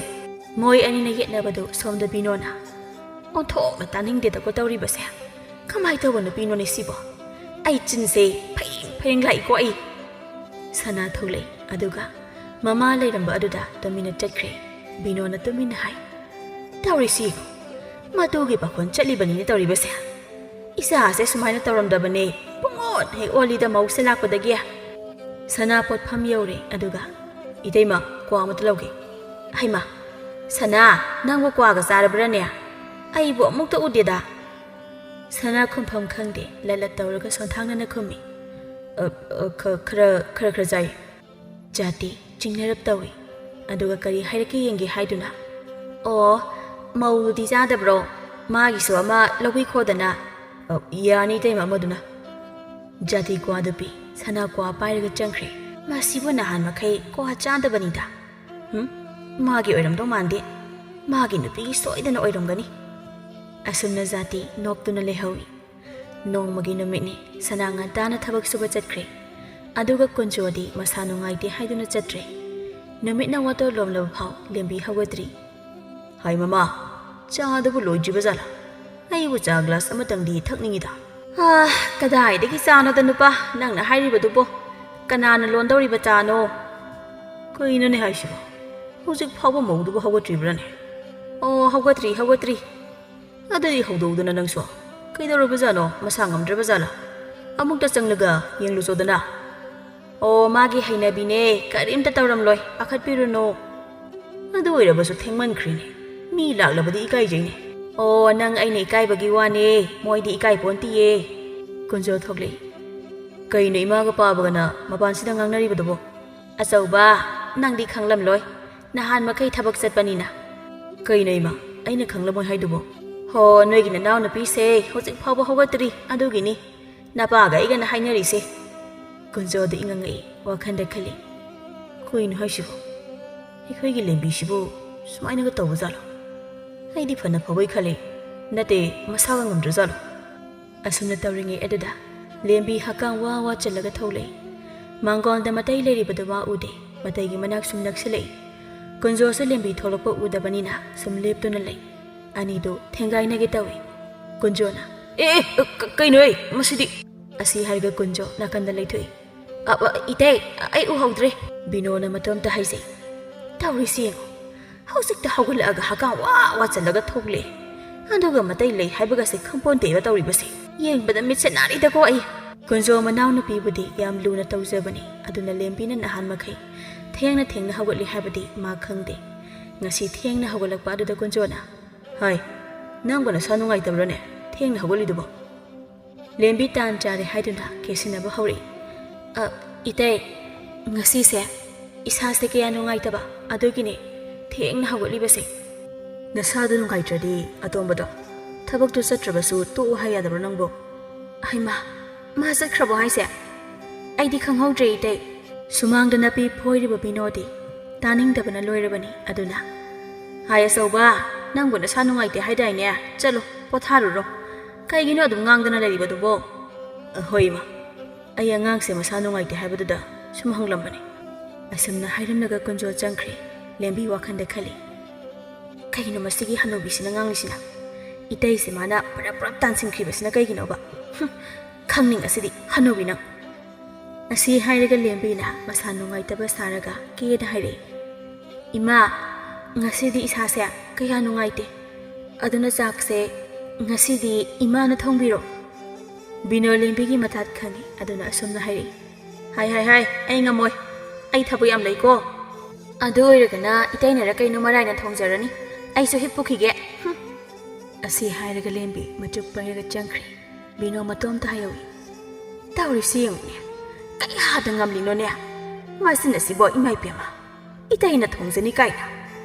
ꯃꯣꯏ ꯑꯅꯤꯅ ꯌꯦꯠꯅꯕꯗꯨ ꯁꯣꯝꯗ ꯕꯤꯅꯣꯅ, "ꯑꯣꯟꯊꯣꯛꯅ ꯇꯥꯅꯤꯡꯗꯦꯗꯀꯣ ꯇꯧꯔꯤꯕꯁꯦ꯫ ꯀꯃꯥꯏ ꯇꯧꯕ ꯅꯨꯄꯤꯅꯣꯅꯦ ꯁꯤꯕꯣ? ꯑꯩ ꯆꯤꯟꯁꯦ ꯐꯩꯔꯦꯡ ꯐꯩꯔꯦꯡ ꯂꯥꯛꯏꯀꯣ ꯑꯩ꯫" ꯁꯅꯥ ꯊꯣꯛꯂꯛꯏ, ꯑꯗꯨꯒ ꯃꯃꯥ ꯂꯩꯔꯝꯕ ꯑꯗꯨꯗ ꯇꯨꯃꯤꯟꯅ ꯆꯠꯈ꯭ꯔꯦ꯫ ꯕꯤꯅꯣꯅ ꯇꯨꯃꯤꯟꯅ ꯍꯥꯏ, "ꯇꯧꯔꯤꯁꯤ ꯌꯦꯡꯉꯨ, ꯃꯇꯨꯒꯤ ꯄꯥꯈꯣꯟ ꯆꯠꯂꯤꯕꯅꯤꯅꯦ ꯇꯧꯔꯤꯕꯁꯦ꯫ ꯏꯆꯥꯁꯦ ꯁꯨꯃꯥꯏꯅ ꯇꯧꯔꯝꯗꯕꯅꯦ, ꯄꯨꯡꯑꯣꯟ ꯍꯦꯛ ꯑꯣꯜꯂꯤꯗ ꯃꯧꯁꯦ ꯂꯥꯛꯄꯗꯒꯤ꯫" ꯁꯅꯥ ꯄꯣꯠꯐꯝ ꯌꯧꯔꯦ, ꯑꯗꯨꯒ, "ꯏꯇꯩꯃ, ꯀ꯭ꯋꯥ ꯑꯃꯇ ꯂꯧꯒꯦ꯫" "ꯍꯩꯃꯥ, ꯁꯅꯥ, ꯅꯪꯕꯨ ꯀ꯭ꯋꯥꯒ ꯆꯥꯔꯕ꯭ꯔꯥꯅꯦ? ꯑꯩꯕꯨ ꯑꯃꯨꯛꯇ ꯎꯗꯦꯗ꯫" ꯁꯅꯥ ꯈꯨꯝꯐꯝ ꯈꯪꯗꯦ, ꯂꯠ ꯂꯠ ꯇꯧꯔꯒ ꯁꯣꯟꯊꯥꯡꯅꯅ ꯈꯨꯝꯃꯤ꯫ "ꯑ, ꯑ, ꯈ-, ꯈꯔ, ꯈꯔ, ꯈꯔ ꯆꯥꯏ꯫" ꯖꯥꯇꯤ ꯆꯤꯡꯅꯔꯞ ꯇꯧꯏ, ꯑꯗꯨꯒ ꯀꯔꯤ ꯍꯥꯏꯔꯛꯀꯦ ꯌꯦꯡꯒꯦ ꯍꯥꯏꯗꯨꯅ, "ꯑꯣ, ꯃꯧꯗꯨꯗꯤ ꯆꯥꯗꯕ꯭ꯔꯣ? ꯃꯥꯒꯤꯁꯨ ꯑꯃ ꯂꯧꯕꯤꯈꯣꯗꯅ꯫" "ꯑ, ꯌꯥꯅꯤ, ꯏꯇꯩꯃ, ꯑꯃꯗꯨꯅ꯫" ꯖꯥꯇꯤ ꯀ꯭ꯋꯥꯗꯨ ꯄꯤ, ꯁꯅꯥ ꯀ꯭ꯋꯥ ꯄꯥꯏꯔꯒ ꯆꯪꯈ꯭ꯔꯦ꯫ ꯃꯁꯤꯕꯨ ꯅꯍꯥꯟ ꯃꯈꯩ ꯀ꯭ꯋꯥ ꯆꯥꯗꯕꯅꯤꯗ꯫ ꯍꯨꯝ? ꯃꯥꯒꯤ ꯑꯣꯏꯔꯝꯗꯧ ꯃꯥꯟꯗꯦ꯫ ꯃꯥꯒꯤ ꯅꯨꯄꯤꯒꯤ ꯁꯣꯏꯗꯅ ꯑꯣꯏꯔꯝꯒꯅꯤ꯫ ꯑꯁꯨꯝꯅ ꯖꯥꯇꯤ ꯅꯣꯛꯇꯨꯅ ꯂꯩꯍꯧꯏ꯫ ꯅꯣꯡꯃꯒꯤ ꯅꯨꯃꯤꯠꯅꯤ꯫ ꯁꯅꯥ ꯉꯟꯇꯥꯅ ꯊꯕꯛ ꯁꯨꯕ ꯆꯠꯈ꯭ꯔꯦ꯫ ꯑꯗꯨꯒ ꯀꯨꯟꯖꯣꯗꯤ ꯃꯁꯥ ꯅꯨꯡꯉꯥꯏꯇꯦ ꯍꯥꯏꯗꯨꯅ ꯆꯠꯇ꯭ꯔꯦ꯫ ꯅꯨꯃꯤꯠꯅ ꯋꯥꯇꯣ ꯂꯣꯝꯂꯕ ꯐꯥꯎ ꯂꯦꯝꯕꯤ ꯍꯧꯒꯠꯇ꯭ꯔꯤ꯫ "ꯍꯥꯏ ꯃꯃꯥ, ꯆꯥꯗꯨꯕꯨ ꯂꯣꯏꯗ꯭ꯔꯤꯕ ꯖꯥꯠꯂꯥ? ꯑꯩꯕꯨ ꯆꯥ ꯒ꯭ꯂꯥꯁ ꯑꯃꯇꯪꯗꯤ ꯊꯛꯅꯤꯡꯉꯤꯗ꯫" "ꯑꯥ, ꯀꯗꯥꯏꯗꯒꯤ ꯆꯥꯅꯣꯗ ꯅꯨꯄꯥ, ꯅꯪꯅ ꯍꯥꯏꯔꯤꯕꯗꯨꯕꯣ? ꯀꯅꯥꯅ ꯂꯣꯟꯗꯧꯔꯤꯕ ꯆꯥꯅꯣ?" "ꯀꯩꯅꯣꯅꯦ ꯍꯥꯏꯁꯤꯕꯣ? ꯍꯧꯖꯤꯛ ꯐꯥꯎꯕ ꯃꯧꯗꯨꯕꯨ ꯍꯧꯒꯠꯇ꯭ꯔꯤꯕ꯭ꯔꯥꯅꯦ? ꯑꯣ, ꯍꯧꯒꯠꯇ꯭ꯔꯤ, ꯍꯧꯒꯠꯇ꯭ꯔꯤ꯫ ꯑꯗꯨꯗꯤ ꯍꯧꯗꯣꯛꯎꯗꯅ ꯅꯪꯁꯨ꯫ ꯀꯩꯗꯧꯔꯕꯖꯥꯠꯅꯣ? ꯃꯁꯥ ꯉꯝꯗ꯭ꯔꯕꯖꯥꯠꯂꯥ? ꯑꯃꯨꯛꯇ ꯆꯪꯂꯒ ꯌꯦꯡꯂꯨꯆꯣꯗꯅ꯫ ꯑꯣ, ꯃꯥꯒꯤ ꯍꯩꯅꯕꯤꯅꯦ, ꯀꯔꯤꯝꯇ ꯇꯧꯔꯝꯂꯣꯏ, ꯄꯥꯈꯠꯄꯤꯔꯨꯅꯨ꯫ ꯑꯗꯨ ꯑꯣꯏꯔꯕꯁꯨ ꯊꯦꯡꯃꯟꯈ꯭ꯔꯦꯅꯦ, ꯃꯤ ꯂꯥꯛꯂꯕꯗꯤ ꯏꯀꯥꯏꯖꯩꯅꯦ꯫ ꯑꯣ, ꯅꯪ ꯑꯩꯅ ꯏꯀꯥꯏꯕꯒꯤ ꯋꯥꯅꯦ, ꯃꯣꯏꯗꯤ ꯏꯀꯥꯏ ꯄꯣꯟꯇꯤꯌꯦ꯫ ꯀꯨꯟꯖꯣ ꯊꯣꯛꯂꯛꯏ꯫ ꯀꯩꯅꯣ ꯏꯃꯥꯒ ꯄꯥꯕꯒꯅ ꯃꯄꯥꯟꯁꯤꯗ ꯉꯥꯡꯅꯔꯤꯕꯗꯨꯕꯣ? ꯑꯆꯧꯕ, ꯅꯪꯗꯤ ꯈꯪꯂꯝꯂꯣꯏ, ꯅꯍꯥꯟ ꯃꯈꯩ ꯊꯕꯛ ꯆꯠꯄꯅꯤꯅ꯫ ꯀꯩꯅꯣ ꯏꯃꯥ, ꯑꯩꯅ ꯈꯪꯂꯝꯃꯣꯏ ꯍꯥꯏꯗꯨꯕꯣ? ꯍꯣ, ꯅꯣꯏꯒꯤ ꯅꯅꯥꯎ ꯅꯨꯄꯤꯁꯦ ꯍꯧꯖꯤꯛ ꯐꯥꯎꯕ ꯍꯧꯒꯠꯇ꯭ꯔꯤ, ꯑꯗꯨꯒꯤꯅꯤ ꯅꯄꯥꯒ ꯑꯩꯒꯅ ꯍꯥꯏꯅꯔꯤꯁꯦ꯫ ꯀꯨꯟꯖꯣꯗ ꯏꯉꯪꯉꯛꯏ, ꯋꯥꯈꯜꯗ ꯈꯜꯂꯤ, ꯀꯩꯅꯣ ꯍꯥꯏꯁꯤꯕꯣ? ꯑꯩꯈꯣꯏꯒꯤ ꯂꯦꯝꯕꯤꯁꯤꯕꯨ ꯁꯨꯃꯥꯏꯅꯒ ꯇꯧꯕꯖꯥꯠꯂꯣ? ꯑꯩꯗꯤ ꯐꯅ ꯐꯕꯣꯏ ꯈꯜꯂꯤ꯫ ꯅꯠꯇꯦ, ꯃꯁꯥꯒ ꯉꯝꯗ꯭ꯔꯖꯥꯠꯂꯣ? ꯑꯁꯨꯝꯅ ꯇꯧꯔꯤꯉꯩ ꯑꯗꯨꯗ ꯂꯦꯝꯕꯤ ꯍꯛꯀꯥꯝ ꯋꯥ ꯋꯥ ꯆꯜꯂꯒ ꯊꯣꯛꯂꯛꯏ꯫ ꯃꯥꯡꯒꯣꯜꯗ ꯃꯇꯩ ꯂꯩꯔꯤꯕꯗꯨ ꯃꯥ ꯎꯗꯦ꯫ ꯃꯇꯩꯒꯤ ꯃꯅꯥꯛ ꯁꯨꯝ ꯅꯛꯁꯤꯜꯂꯛꯏ꯫ ꯀꯨꯟꯖꯣꯁꯨ ꯂꯦꯝꯕꯤ ꯊꯣꯛꯂꯛꯄ ꯎꯗꯕꯅꯤꯅ ꯁꯨꯝ ꯂꯦꯞꯇꯨꯅ ꯂꯩ꯫ ꯑꯅꯤꯗꯨ ꯊꯦꯡꯒꯥꯏꯅꯒꯦ ꯇꯧꯏ꯫ ꯀꯨꯟꯖꯣꯅ, "ꯑꯦ, ꯑꯦ, ꯀ-, ꯀꯩꯅꯣ, ꯑꯦ, ꯃꯁꯤꯗꯤ?" ꯑꯁꯤ ꯍꯥꯏꯔꯒ ꯀꯨꯟꯖꯣ ꯅꯥꯀꯟꯗ ꯂꯩꯊꯣꯛꯏ꯫ "ꯑ, ꯑ, ꯏꯇꯩ, ꯑꯩ ꯎꯍꯧꯗ꯭ꯔꯦ꯫" ꯕꯤꯅꯣꯅ ꯃꯇꯣꯝꯇ ꯍꯥꯏꯖꯩ꯫ "ꯇꯧꯔꯤꯁꯤ ꯌꯦꯡꯉꯣ, ꯍꯧꯖꯤꯛꯇ ꯍꯧꯒꯠꯂꯛꯑꯒ ꯍꯛꯀꯥꯝ ꯋꯥ ꯋꯥ ꯆꯜꯂꯒ ꯊꯣꯛꯂꯛꯑꯦ, ꯑꯗꯨꯒ ꯃꯇꯩ ꯂꯩ ꯍꯥꯏꯕꯒꯁꯦ ꯈꯪꯄꯣꯟꯇꯦꯕ ꯇꯧꯔꯤꯕꯁꯦ꯫ ꯌꯦꯡꯕꯗ ꯃꯤꯠꯁꯦ ꯅꯥꯔꯤꯗꯀꯣ ꯑꯩ꯫" ꯀꯨꯟꯖꯣ ꯃꯅꯥꯎꯅꯨꯄꯤꯕꯨꯗꯤ ꯌꯥꯝ ꯂꯨꯅ ꯇꯧꯖꯕꯅꯤ, ꯑꯗꯨꯅ ꯂꯦꯝꯕꯤꯅ ꯅꯍꯥꯟ ꯃꯈꯩ ꯊꯦꯡꯅ ꯊꯦꯡꯅ ꯍꯧꯒꯠꯂꯤ ꯍꯥꯏꯕꯗꯤ ꯃꯥ ꯈꯪꯗꯦ꯫ ꯉꯁꯤ ꯊꯦꯡꯅ ꯍꯧꯒꯠꯂꯛꯄ ꯑꯗꯨꯗ ꯀꯨꯟꯖꯣꯅ, "ꯍꯥꯏ, ꯅꯪꯕꯨ ꯅꯁꯥ ꯅꯨꯡꯉꯥꯏꯇꯕ꯭ꯔꯣꯅꯦ, ꯊꯦꯡꯅ ꯍꯧꯒꯠꯂꯤꯗꯨꯕꯣ?" ꯂꯦꯝꯕꯤ ꯇꯥꯟ ꯆꯥꯔꯦ ꯍꯥꯏꯗꯨꯅ ꯀꯦꯁꯤꯟꯅꯕ ꯍꯧꯔꯛꯏ꯫ "ꯑ, ꯏꯇꯩ, ꯉꯁꯤꯁꯦ ꯏꯁꯥꯁꯦ ꯀꯌꯥ ꯅꯨꯡꯉꯥꯏꯇꯕ, ꯑꯗꯨꯒꯤꯅꯦ ꯊꯦꯡꯅ ꯍꯧꯒꯠꯂꯤꯕꯁꯦ꯫" "ꯅꯁꯥꯗꯨ ꯅꯨꯡꯉꯥꯏꯇ꯭ꯔꯗꯤ ꯑꯇꯣꯝꯕꯗꯣ ꯊꯕꯛꯇꯨ ꯆꯠꯇ꯭ꯔꯕꯁꯨ ꯇꯣꯛꯎ ꯍꯥꯏ ꯌꯥꯗꯕ꯭ꯔꯣ ꯅꯪꯕꯨ?" "ꯍꯩꯃꯥ, ꯃꯥ ꯆꯠꯈ꯭ꯔꯕꯣ ꯍꯥꯏꯁꯦ? ꯑꯩꯗꯤ ꯈꯪꯍꯧꯗ꯭ꯔꯦ ꯏꯇꯩ꯫" ꯁꯨꯃꯥꯡꯗ ꯅꯥꯄꯤ ꯐꯣꯏꯔꯤꯕ ꯕꯤꯅꯣꯗꯤ ꯇꯥꯅꯤꯡꯗꯕꯅ ꯂꯣꯏꯔꯕꯅꯤ꯫ ꯑꯗꯨꯅ, "ꯍꯥꯏ ꯑꯆꯧꯕ, ꯅꯪꯕꯨ ꯅꯁꯥ ꯅꯨꯡꯉꯥꯏꯇꯦ ꯍꯥꯏꯗꯥꯏꯅꯦ? ꯆꯠꯂꯣ, ꯄꯣꯊꯥꯔꯨꯔꯣ꯫ ꯀꯩꯒꯤꯅꯣ ꯑꯗꯨꯝ ꯉꯥꯡꯗꯅ ꯂꯩꯔꯤꯕꯗꯨꯕꯣ?" "ꯍꯣꯏ ꯏꯃꯥ, ꯑꯩ ꯑꯉꯥꯡꯁꯦ ꯃꯁꯥ ꯅꯨꯡꯉꯥꯏꯇꯦ ꯍꯥꯏꯕꯗꯨꯗ ꯁꯨꯝ ꯍꯪꯂꯝꯕꯅꯤ꯫" ꯑꯁꯨꯝꯅ ꯍꯥꯏꯔꯝꯂꯒ ꯀꯨꯟꯖꯣ ꯆꯪꯈ꯭ꯔꯦ꯫ ꯂꯦꯝꯕꯤ ꯋꯥꯈꯜꯗ ꯈꯜꯂꯤ, "ꯀꯩꯅꯣ ꯃꯁꯤꯒꯤ ꯍꯅꯨꯕꯤꯁꯤꯅ ꯉꯥꯡꯂꯤꯁꯤꯅ? ꯏꯇꯩꯁꯦ ꯃꯥꯅ ꯄꯨꯔꯞ ꯄꯨꯔꯞ ꯇꯥꯟꯁꯤꯟꯈ꯭ꯔꯤꯕꯁꯤꯅ ꯀꯩꯒꯤꯅꯣꯕ? ꯍꯨꯝ, ꯈꯪꯅꯤꯡ ꯑꯁꯤꯗꯤ, ꯍꯅꯨꯕꯤ ꯅꯪ!" ꯑꯁꯤ ꯍꯥꯏꯔꯒ ꯂꯦꯝꯕꯤꯅ ꯃꯁꯥ ꯅꯨꯡꯉꯥꯏꯇꯕ ꯁꯥꯔꯒ ꯀꯦꯗ ꯍꯥꯏꯔꯛꯏ꯫ "ꯏꯃꯥ, ꯉꯁꯤꯗꯤ ꯏꯁꯥꯁꯦ ꯀꯌꯥ ꯅꯨꯡꯉꯥꯏꯇꯦ, ꯑꯗꯨꯅ ꯆꯥꯛꯁꯦ ꯉꯁꯤꯗꯤ ꯏꯃꯥꯅ ꯊꯣꯡꯕꯤꯔꯣ꯫" ꯕꯤꯅꯣ ꯂꯦꯝꯕꯤꯒꯤ ꯃꯇꯥꯠ ꯈꯪꯉꯤ, ꯑꯗꯨꯅ ꯑꯁꯨꯝꯅ ꯍꯥꯏꯔꯛꯏ꯫ "ꯍꯥꯏ, ꯍꯥꯏ, ꯍꯥꯏ, ꯑꯩ ꯉꯝꯃꯣꯏ꯫ ꯑꯩ ꯊꯕꯛ ꯌꯥꯝ ꯂꯩꯀꯣ꯫ ꯑꯗꯨ ꯑꯣꯏꯔꯒꯅ ꯏꯇꯩꯅꯔ ꯀꯩꯅꯣ ꯃꯔꯥꯏꯅ ꯊꯣꯡꯖꯔꯅꯤ꯫ ꯑꯩꯁꯨ ꯍꯤꯞꯄꯨꯈꯤꯒꯦ꯫" ꯍꯨꯝ꯫ ꯑꯁꯤ ꯍꯥꯏꯔꯒ ꯂꯦꯝꯕꯤ ꯃꯆꯨꯞ ꯄꯥꯏꯔꯒ ꯆꯪꯈ꯭ꯔꯦ꯫ ꯕꯤꯅꯣ ꯃꯇꯣꯝꯇ ꯍꯥꯏꯍꯧꯏ꯫ "ꯇꯧꯔꯤꯁꯤ ꯌꯦꯡꯉꯨꯅꯦ, ꯀꯌꯥꯗ ꯉꯝꯂꯤꯅꯣꯅꯦ? ꯃꯁꯤꯅ ꯁꯤꯕꯣ, ꯏꯃꯥ ꯏꯄꯦꯝꯃ꯫ ꯏꯇꯩꯅ ꯊꯣꯡꯖꯅꯤ ꯀꯥꯏꯅ꯫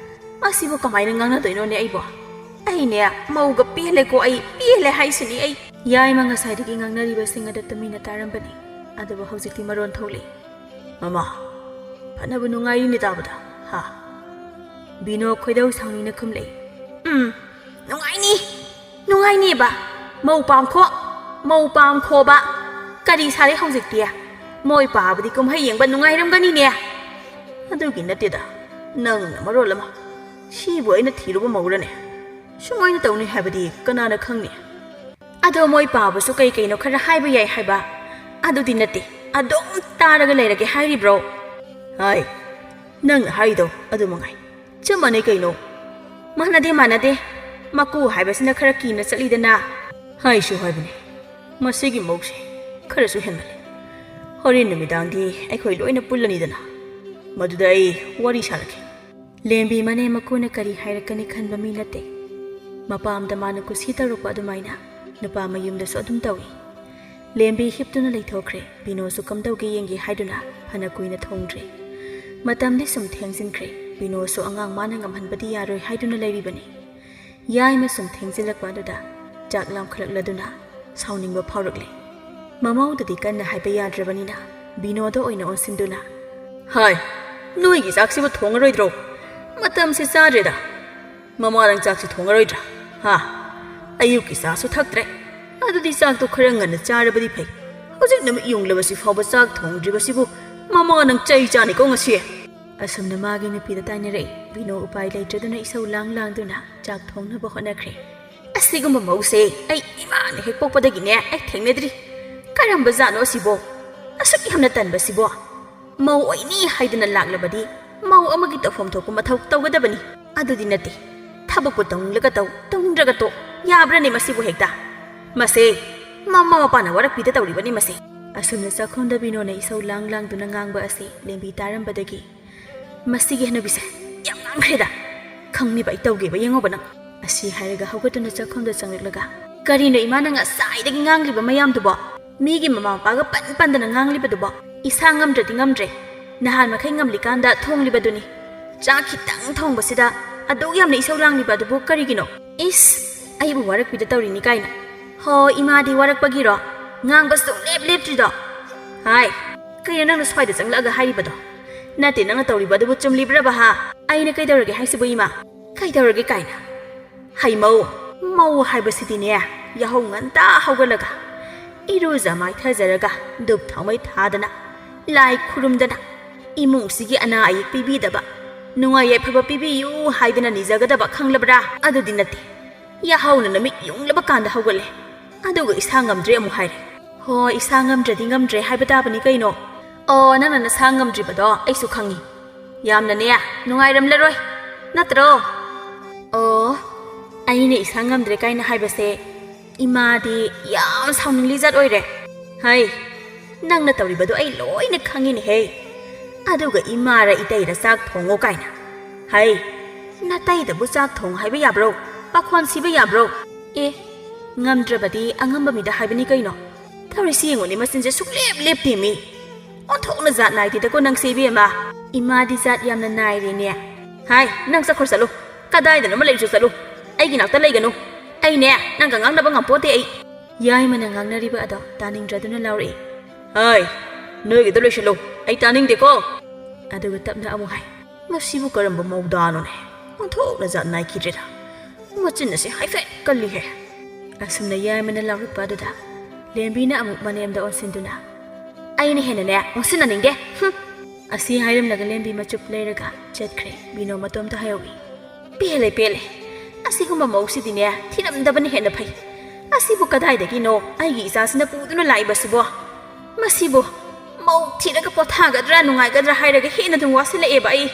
ꯃꯁꯤꯕꯨ ꯀꯃꯥꯏꯅ ꯉꯥꯡꯅꯗꯣꯏꯅꯣꯅꯦ ꯑꯩꯕꯣ? ꯑꯩꯅꯦ, ꯃꯧꯒ ꯄꯦꯜꯂꯦꯀꯣ, ꯑꯩ ꯄꯦꯜꯂꯦ ꯍꯥꯏꯁꯤꯅꯤ ꯑꯩ꯫" ꯌꯥꯏꯃ ꯉꯁꯥꯏꯗꯒꯤ ꯉꯥꯡꯅꯔꯤꯕꯁꯤꯡ ꯑꯗꯨ ꯇꯨꯃꯤꯟꯅ ꯇꯥꯔꯝꯕꯅꯤ꯫ ꯑꯗꯨꯕꯨ ꯍꯧꯖꯤꯛꯇꯤ ꯃꯔꯣꯟ ꯊꯣꯛꯂꯛꯏ꯫ "ꯃꯃꯥ, ꯐꯅꯕ ꯅꯨꯡꯉꯥꯏꯔꯤꯅꯦ ꯇꯥꯕꯗ, ꯍꯥ?" ꯕꯤꯅꯣ ꯈꯣꯏꯗꯧ ꯁꯥꯎꯅꯤꯡꯅ ꯈꯨꯝꯂꯛꯏ꯫ "ꯎꯝ, ꯅꯨꯡꯉꯥꯏꯅꯤ, ꯅꯨꯡꯉꯥꯏꯅꯤꯕ꯫ ꯃꯧ ꯄꯥꯝꯈꯣ, ꯃꯧ ꯄꯥꯝꯈꯣꯕ꯫ ꯀꯔꯤ ꯁꯥꯔꯦ ꯍꯧꯖꯤꯛꯇꯤ? ꯃꯣꯏ ꯄꯥꯕꯗꯤ ꯀꯨꯝꯍꯩ ꯌꯦꯡꯕ ꯅꯨꯡꯉꯥꯏꯔꯝꯒꯅꯤꯅꯦ꯫" "ꯑꯗꯨꯒꯤ ꯅꯠꯇꯦꯗ, ꯅꯪꯅ ꯃꯔꯣꯜ ꯑꯃ꯫ ꯁꯤꯕꯨ ꯑꯩꯅ ꯊꯤꯔꯨꯕ ꯃꯧꯔꯅꯦ? ꯁꯨꯃꯥꯏꯅ ꯇꯧꯅꯤ ꯍꯥꯏꯕꯗꯤ ꯀꯅꯥꯅ ꯈꯪꯅꯤ?" "ꯑꯗꯣ ꯃꯣꯏ ꯄꯥꯕꯁꯨ ꯀꯩ ꯀꯩꯅꯣ ꯈꯔ ꯍꯥꯏꯕ ꯌꯥꯏ ꯍꯥꯏꯕ꯫ ꯑꯗꯨꯗꯤ ꯅꯠꯇꯦ, ꯑꯗꯨꯝ ꯇꯥꯔꯒ ꯂꯩꯔꯒꯦ ꯍꯥꯏꯔꯤꯕ꯭ꯔꯣ?" "ꯍꯥꯏ, ꯅꯪꯅ ꯍꯥꯏꯗꯣ ꯑꯗꯨ ꯃꯉꯥꯏ꯫ ꯆꯞ ꯃꯥꯟꯅꯩ ꯀꯩꯅꯣ꯫" "ꯃꯥꯟꯅꯗꯦ, ꯃꯥꯟꯅꯗꯦ꯫ ꯃꯀꯨ ꯍꯥꯏꯕꯁꯤꯅ ꯈꯔ ꯀꯤꯅ ꯆꯠꯂꯤꯗꯅ꯫" "ꯍꯥꯏꯁꯨ ꯍꯥꯏꯕꯅꯤ, ꯃꯁꯤꯒꯤ ꯃꯧꯁꯦ ꯈꯔꯁꯨ ꯍꯦꯟꯃꯜꯂꯦ꯫ ꯍꯣꯔꯦꯟ ꯅꯨꯃꯤꯗꯥꯡꯗꯤ ꯑꯩꯈꯣꯏ ꯂꯣꯏꯅ ꯄꯨꯜꯂꯅꯤꯗꯅ, ꯃꯗꯨꯗ ꯑꯩ ꯋꯥꯔꯤ ꯁꯥꯔꯛꯀꯦ꯫" ꯂꯦꯝꯕꯤ ꯃꯅꯦꯝ ꯃꯀꯨꯅ ꯀꯔꯤ ꯍꯥꯏꯔꯛꯀꯅꯤ ꯈꯟꯕ ꯃꯤ ꯅꯠꯇꯦ꯫ ꯃꯄꯥꯝꯗ ꯃꯥꯅ ꯀꯨꯁꯤ ꯇꯧꯔꯛꯄ ꯑꯗꯨꯃꯥꯏꯅ ꯅꯨꯄꯥ ꯃꯌꯨꯝꯗꯁꯨ ꯑꯗꯨꯝ ꯇꯧꯏ꯫ ꯂꯦꯝꯕꯤ ꯍꯤꯞꯇꯨꯅ ꯂꯩꯊꯣꯛꯈ꯭ꯔꯦ꯫ ꯕꯤꯅꯣꯁꯨ ꯀꯝꯗꯧꯒꯦ ꯌꯦꯡꯒꯦ ꯍꯥꯏꯗꯨꯅ ꯐꯅ ꯀꯨꯏꯅ ꯊꯣꯡꯗ꯭ꯔꯦ꯫ ꯃꯇꯝꯗꯤ ꯁꯨꯝ ꯊꯦꯡꯖꯤꯟꯈ꯭ꯔꯦ꯫ ꯕꯤꯅꯣꯁꯨ ꯑꯉꯥꯡ ꯃꯥꯅ ꯉꯝꯍꯟꯕꯗꯤ ꯌꯥꯔꯣꯏ ꯍꯥꯏꯗꯨꯅ ꯂꯩꯔꯤꯕꯅꯤ꯫ ꯌꯥꯏꯃ ꯁꯨꯝ ꯊꯦꯡꯖꯤꯜꯂꯛꯄ ꯑꯗꯨꯗ ꯆꯥꯛ ꯂꯥꯝꯈꯠꯂꯛꯂꯗꯨꯅ ꯁꯥꯎꯅꯤꯡꯕ ꯐꯥꯎꯔꯛꯂꯦ꯫ ꯃꯃꯧꯗꯗꯤ ꯀꯟꯅ ꯍꯥꯏꯕ ꯌꯥꯗ꯭ꯔꯕꯅꯤꯅ ꯕꯤꯅꯣꯗ ꯑꯣꯏꯅ ꯑꯣꯟꯁꯤꯟꯗꯨꯅ, "ꯍꯥꯏ, ꯅꯣꯏꯒꯤ ꯆꯥꯛꯁꯤꯕꯨ ꯊꯣꯡꯉꯔꯣꯏꯗ꯭ꯔꯣ? ꯃꯇꯝꯁꯦ ꯆꯥꯗ꯭ꯔꯦꯗ꯫ ꯃꯃꯥ, ꯅꯪ ꯆꯥꯛꯁꯤ ꯊꯣꯡꯉꯔꯣꯏꯗ꯭ꯔꯥ? ꯍꯥ? ꯑꯌꯨꯛꯀꯤ ꯆꯥꯁꯨ ꯊꯛꯇ꯭ꯔꯦ꯫ ꯑꯗꯨꯗꯤ ꯆꯥꯛꯇꯣ ꯈꯔ ꯉꯟꯅ ꯆꯥꯔꯕꯗꯤ ꯐꯩ꯫ ꯍꯧꯖꯤꯛ ꯅꯨꯃꯤꯠ ꯌꯨꯡꯂꯕꯁꯤ ꯐꯥꯎꯕ ꯆꯥꯛ ꯊꯣꯡꯗ꯭ꯔꯤꯕꯁꯤꯕꯨ ꯃꯃꯥ, ꯅꯪ ꯆꯩ ꯆꯥꯅꯤꯀꯣ ꯉꯁꯤ꯫" ꯑꯁꯨꯝꯅ ꯃꯥꯒꯤ ꯅꯨꯄꯤꯗ ꯇꯥꯏꯅꯔꯛꯏ꯫ ꯕꯤꯅꯣ ꯎꯄꯥꯏ ꯂꯩꯇ꯭ꯔꯗꯨꯅ ꯏꯁꯧ ꯂꯥꯡ ꯂꯥꯡꯗꯨꯅ ꯆꯥꯛ ꯊꯣꯡꯅꯕ ꯍꯣꯠꯅꯈ꯭ꯔꯦ꯫ "ꯑꯁꯤꯒꯨꯝꯕ ꯃꯧꯁꯦ ꯑꯩ ꯏꯃꯥꯅ ꯍꯦꯛ ꯄꯣꯛꯄꯗꯒꯤꯅꯦ ꯑꯩ ꯊꯦꯡꯅꯗ꯭ꯔꯤ꯫ ꯀꯔꯝꯕ ꯖꯥꯠꯅꯣ ꯑꯁꯤꯕꯣ? ꯑꯁꯨꯛ ꯌꯥꯝꯅ ꯇꯟꯕꯁꯤꯕꯣ? ꯃꯧ ꯑꯣꯏꯅꯤ ꯍꯥꯏꯗꯅ ꯂꯥꯛꯂꯕꯗꯤ ꯃꯧ ꯑꯃꯒꯤ ꯇꯧꯐꯝ ꯊꯣꯛꯄ ꯃꯊꯧ ꯇꯧꯒꯗꯕꯅꯤ꯫ ꯑꯗꯨꯗꯤ ꯅꯠꯇꯦ, ꯊꯕꯛꯄꯨ ꯇꯧꯅꯤꯡꯂꯒ ꯇꯧ, ꯇꯧꯅꯤꯡꯗ꯭ꯔꯒ ꯇꯣꯛ, ꯌꯥꯕ꯭ꯔꯅꯦ ꯃꯁꯤꯕꯨ ꯍꯦꯛꯇ? ꯃꯁꯦ ꯃꯃꯥ ꯃꯄꯥꯅ ꯋꯥꯔꯛꯄꯤꯗ ꯇꯧꯔꯤꯕꯅꯤ ꯃꯁꯦ꯫ ꯑꯁꯨꯝꯅ ꯆꯥꯛꯈꯨꯝꯗ ꯕꯤꯅꯣꯅ ꯏꯁꯧ ꯂꯥꯡ ꯂꯥꯡꯗꯨꯅ ꯉꯥꯡꯕ ꯑꯁꯤ ꯂꯦꯝꯕꯤ ꯇꯥꯔꯝꯕꯗꯒꯤ, "ꯃꯁꯤꯒꯤ ꯍꯅꯨꯕꯤꯁꯦ ꯌꯥꯝ ꯉꯥꯡꯈ꯭ꯔꯦꯗ, ꯈꯪꯅꯤꯕ ꯑꯩ ꯇꯧꯒꯦꯕ, ꯌꯦꯡꯉꯣꯕ ꯅꯪ"꯫ ꯑꯁꯤ ꯍꯥꯏꯔꯒ ꯍꯧꯒꯠꯇꯨꯅ ꯆꯥꯛꯈꯨꯝꯗ ꯆꯪꯂꯛꯂꯒ, "ꯀꯔꯤꯅꯣ ꯏꯃꯥꯅ ꯉꯁꯥꯏꯗꯒꯤ ꯉꯥꯡꯂꯤꯕ ꯃꯌꯥꯝꯗꯨꯕꯣ? ꯃꯤꯒꯤ ꯃꯃꯥ ꯃꯄꯥꯒ ꯄꯟ ꯄꯟꯗꯅ ꯉꯥꯡꯂꯤꯕꯗꯨꯕꯣ? ꯏꯁꯥ ꯉꯝꯗ꯭ꯔꯗꯤ ꯉꯝꯗ꯭ꯔꯦ, ꯅꯍꯥꯟ ꯃꯈꯩ ꯉꯝꯂꯤꯀꯥꯟꯗ ꯊꯣꯡꯂꯤꯕꯗꯨꯅꯤ꯫ ꯆꯥꯛ ꯈꯤꯇꯪ ꯊꯣꯡꯕꯁꯤꯗ ꯑꯗꯨꯛ ꯌꯥꯝꯅ ꯏꯁꯧ ꯂꯥꯡꯂꯤꯕ ꯑꯗꯨꯕꯨ ꯀꯔꯤꯒꯤꯅꯣ? ꯏꯁ, ꯑꯩꯕꯨ ꯋꯥꯔꯛꯄꯤꯗ ꯇꯧꯔꯤꯅꯤ ꯀꯥꯏꯅ꯫ ꯍꯣ, ꯏꯃꯥꯗꯤ ꯋꯥꯔꯛꯄꯒꯤꯔꯣ? ꯉꯥꯡꯕ ꯁꯨꯡꯂꯦꯞ ꯂꯦꯞꯇ꯭ꯔꯤꯗꯣ?" "ꯍꯥꯏ, ꯀꯩꯅꯣ ꯅꯪꯅ ꯁ꯭ꯋꯥꯏꯗ ꯆꯪꯂꯛꯑꯒ ꯍꯥꯏꯔꯤꯕꯗꯣ? ꯅꯠꯇꯦ, ꯅꯪꯅ ꯇꯧꯔꯤꯕ ꯑꯗꯨꯕꯨ ꯆꯨꯝꯂꯤꯕ꯭ꯔꯕ ꯍꯥ? ꯑꯩꯅ ꯀꯩꯗꯧꯔꯒꯦ ꯍꯥꯏꯁꯤꯕꯨ ꯏꯃꯥ? ꯀꯩꯗꯧꯔꯒꯦ ꯀꯥꯏꯅ?" ꯍꯩꯃꯧ, ꯃꯧ ꯍꯥꯏꯕꯁꯤꯗꯤꯅꯦ, ꯌꯥꯍꯧ ꯉꯟꯇꯥ ꯍꯧꯒꯠꯂꯒ, ꯏꯔꯨꯖ ꯃꯥꯏꯊꯖꯔꯒ, ꯙꯨꯞ ꯊꯥꯎꯃꯩ ꯊꯥꯗꯅ, ꯂꯥꯏ ꯈꯨꯔꯨꯝꯗꯅ, ꯏꯃꯨꯡꯁꯤꯒꯤ ꯑꯅꯥ ꯑꯌꯦꯛ ꯄꯤꯕꯤꯗꯕ, ꯅꯨꯡꯉꯥꯏ ꯌꯥꯏꯐꯕ ꯄꯤꯕꯤꯌꯨ ꯍꯥꯏꯗꯅ ꯅꯤꯖꯒꯗꯕ, ꯈꯪꯂꯕ꯭ꯔꯥ? ꯑꯗꯨꯗꯤ ꯅꯠꯇꯦ꯫ ꯌꯥꯍꯧꯅ ꯅꯨꯃꯤꯠ ꯌꯨꯡꯂꯕ ꯀꯥꯟꯗ ꯍꯧꯒꯠꯂꯦ, ꯑꯗꯨꯒ ꯏꯁꯥ ꯉꯝꯗ꯭ꯔꯦ ꯑꯃꯨꯛ ꯍꯥꯏꯔꯦ꯫ ꯍꯣꯏ, ꯏꯁꯥ ꯉꯝꯗ꯭ꯔꯗꯤ ꯉꯝꯗ꯭ꯔꯦ ꯍꯥꯏꯕ ꯇꯥꯕꯅꯤ ꯀꯩꯅꯣ꯫ ꯑꯣ, ꯅꯪꯅ ꯅꯁꯥ ꯉꯝꯗ꯭ꯔꯤꯕꯗꯣ ꯑꯩꯁꯨ ꯈꯪꯉꯤ꯫ ꯌꯥꯝꯅꯅꯦ ꯅꯨꯡꯉꯥꯏꯔꯝꯂꯔꯣꯏ, ꯅꯠꯇ꯭ꯔꯣ? ꯑꯣ, ꯑꯩꯅ ꯏꯁꯥ ꯉꯝꯗ꯭ꯔꯦ ꯀꯥꯏꯅ ꯍꯥꯏꯕꯁꯦ ꯏꯃꯥꯗꯤ ꯌꯥꯝ ꯁꯥꯎꯅꯤꯡꯂꯤ ꯖꯥꯠ ꯑꯣꯏꯔꯦ꯫ ꯍꯩ, ꯅꯪꯅ ꯇꯧꯔꯤꯕꯗꯣ ꯑꯩ ꯂꯣꯏꯅ ꯈꯪꯉꯤꯅꯦꯍꯦ꯫ ꯑꯗꯨꯒ ꯏꯃꯥꯔ ꯏꯇꯩꯔ ꯆꯥꯛ ꯊꯣꯡꯉꯣ ꯀꯥꯏꯅ꯫ ꯍꯩ, ꯅꯇꯩꯗꯕꯨ ꯆꯥꯛ ꯊꯣꯡꯉꯣ ꯍꯥꯏꯕ ꯌꯥꯕ꯭ꯔꯣ? ꯄꯥꯈꯣꯟ ꯁꯤꯕ ꯌꯥꯕ꯭ꯔꯣ? ꯑꯦ, ꯉꯝꯗ꯭ꯔꯕꯗꯤ ꯑꯉꯝꯕ ꯃꯤꯗ ꯍꯥꯏꯕꯅꯤ ꯀꯩꯅꯣ꯫ ꯇꯧꯔꯤꯁꯤ ꯌꯦꯡꯉꯨꯅꯦ, ꯃꯆꯤꯟꯁꯦ ꯁꯨꯡꯂꯦꯞ ꯂꯦꯞꯇꯦ ꯃꯤ꯫ ꯑꯣꯟꯊꯣꯛꯅ ꯖꯥꯠ ꯅꯥꯏꯗꯦꯗꯀꯣ ꯅꯪꯁꯦ ꯏꯕꯦꯝꯃ꯫ ꯏꯃꯥꯗꯤ ꯖꯥꯠ ꯌꯥꯝꯅ ꯅꯥꯏꯔꯦꯅꯦ꯫ ꯍꯥꯏ, ꯅꯪ ꯆꯠꯈ꯭ꯔꯣ ꯆꯠꯂꯨ꯫ ꯀꯗꯥꯏꯗꯅꯣ ꯑꯃ ꯂꯩꯔꯨꯆꯣ ꯆꯠꯂꯨ꯫ ꯑꯩꯒꯤ ꯅꯥꯛꯇ ꯂꯩꯒꯅꯨ꯫ ꯑꯩꯅꯦ, ꯅꯪꯒ ꯉꯥꯡꯅꯕ ꯉꯝꯄꯣꯠꯇꯦ ꯑꯩ꯫ ꯌꯥꯏꯃꯅ ꯉꯥꯡꯅꯔꯤꯕ ꯑꯗꯣ ꯇꯥꯅꯤꯡꯗ꯭ꯔꯗꯨꯅ ꯂꯥꯎꯔꯛꯏ꯫ ꯍꯥꯏ, ꯅꯣꯏꯒꯤꯗꯣ ꯂꯣꯏꯁꯤꯜꯂꯣ꯫ ꯑꯩ ꯇꯥꯅꯤꯡꯗꯦꯀꯣ꯫ ꯑꯗꯨꯒ ꯇꯞꯅ ꯑꯃꯨꯛ ꯍꯥꯏ, "ꯃꯁꯤꯕꯨ ꯀꯔꯝꯕ ꯃꯧꯗꯥꯅꯣꯅꯦ? ꯑꯣꯟꯊꯣꯛꯅ ꯖꯥꯠ ꯅꯥꯏꯈꯤꯗ꯭ꯔꯦꯗ꯫ ꯃꯆꯤꯟ ꯑꯁꯤ ꯍꯥꯏꯐꯦꯠ ꯀꯜꯂꯤꯍꯦ"꯫ ꯑꯁꯨꯝꯅ ꯌꯥꯏꯃꯅ ꯂꯥꯎꯔꯛꯄ ꯑꯗꯨꯗ ꯂꯦꯝꯕꯤꯅ ꯑꯃꯨꯛ ꯃꯅꯦꯝꯗ ꯑꯣꯟꯁꯤꯟꯗꯨꯅ, "ꯑꯩꯅ ꯍꯦꯟꯅꯅꯦ ꯑꯣꯟꯁꯤꯟꯅꯅꯤꯡꯗꯦ꯫ ꯍꯨꯝ!" ꯑꯁꯤ ꯍꯥꯏꯔꯝꯂꯒ ꯂꯦꯝꯕꯤ ꯃꯆꯨꯞ ꯂꯩꯔꯒ ꯆꯠꯈ꯭ꯔꯦ꯫ ꯕꯤꯅꯣ ꯃꯇꯣꯝꯇ ꯍꯥꯏꯍꯧꯏ꯫ "ꯄꯦꯜꯂꯦ, ꯄꯦꯜꯂꯦ꯫ ꯑꯁꯤꯒꯨꯝꯕ ꯃꯧꯁꯤꯗꯤꯅꯦ ꯊꯤꯔꯝꯗꯕꯅ ꯍꯦꯟꯅ ꯐꯩ꯫ ꯑꯁꯤꯕꯨ ꯀꯗꯥꯏꯗꯒꯤꯅꯣ ꯑꯩꯒꯤ ꯏꯆꯥꯁꯤꯅ ꯄꯨꯗꯨꯅ ꯂꯥꯛꯏꯕꯁꯤꯕꯣ? ꯃꯁꯤꯕꯨ ꯄꯧ ꯊꯤꯔꯒ ꯄꯣꯊꯥꯒꯗ꯭ꯔꯥ ꯅꯨꯡꯉꯥꯏꯒꯗ꯭ꯔꯥ ꯍꯥꯏꯔꯒ ꯍꯦꯟꯅ ꯑꯗꯨꯝ ꯋꯥꯁꯤꯜꯂꯛꯑꯦꯕ ꯑꯩ꯫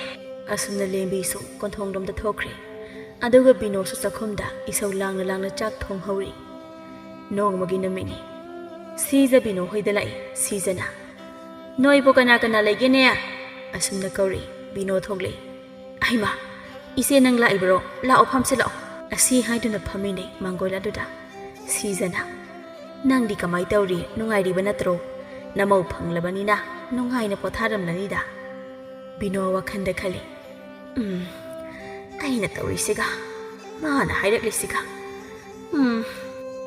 ꯑꯁꯨꯝꯅ ꯂꯦꯝꯕꯤꯁꯨ ꯀꯣꯟꯊꯣꯡꯂꯣꯝꯗ ꯊꯣꯛꯈ꯭ꯔꯦ꯫ ꯑꯗꯨꯒ ꯕꯤꯅꯣꯁꯨ ꯆꯥꯛꯈꯨꯝꯗ ꯏꯁꯧ ꯂꯥꯡꯅ ꯂꯥꯡꯅ ꯆꯥꯛ ꯊꯣꯡꯍꯧꯔꯤ꯫ ꯅꯣꯡꯃꯒꯤ ꯅꯨꯃꯤꯠꯅꯤ꯫ ꯁꯤꯖ ꯕꯤꯅꯣ ꯍꯣꯏꯗ ꯂꯥꯛꯏ꯫ ꯁꯤꯖꯅ, "ꯅꯣꯏꯕꯨ ꯀꯅꯥ ꯀꯅꯥ ꯂꯩꯒꯦꯅꯦ?" ꯑꯁꯨꯝꯅ ꯀꯧꯔꯛꯏ꯫ ꯕꯤꯅꯣ ꯊꯣꯛꯂꯛꯏ꯫ "ꯑꯩꯃ, ꯏꯆꯦ ꯅꯪ ꯂꯥꯛꯏꯕ꯭ꯔꯣ? ꯂꯥꯛꯑꯣ, ꯐꯝꯁꯦ ꯂꯥꯛꯑꯣ꯫" ꯑꯁꯤ ꯍꯥꯏꯗꯨꯅ ꯐꯝꯃꯤꯟꯅꯩ ꯃꯥꯡꯒꯣꯜ ꯑꯗꯨꯗ꯫ ꯁꯤꯖꯅ, "ꯅꯪꯗꯤ ꯀꯃꯥꯏ ꯇꯧꯔꯤ? ꯅꯨꯡꯉꯥꯏꯔꯤꯕ ꯅꯠꯇ꯭ꯔꯣ? ꯅꯃꯧ ꯐꯪꯂꯕꯅꯤꯅ ꯅꯨꯡꯉꯥꯏꯅ ꯄꯣꯊꯥꯔꯝꯂꯅꯤꯗ꯫" ꯕꯤꯅꯣ ꯋꯥꯈꯟꯗ ꯈꯜꯂꯤ, "ꯎꯝ, ꯑꯩꯅ ꯇꯧꯔꯤꯁꯤꯒ, ꯃꯥꯅ ꯍꯥꯏꯔꯛꯂꯤꯁꯤꯒ꯫ ꯎꯝ꯫"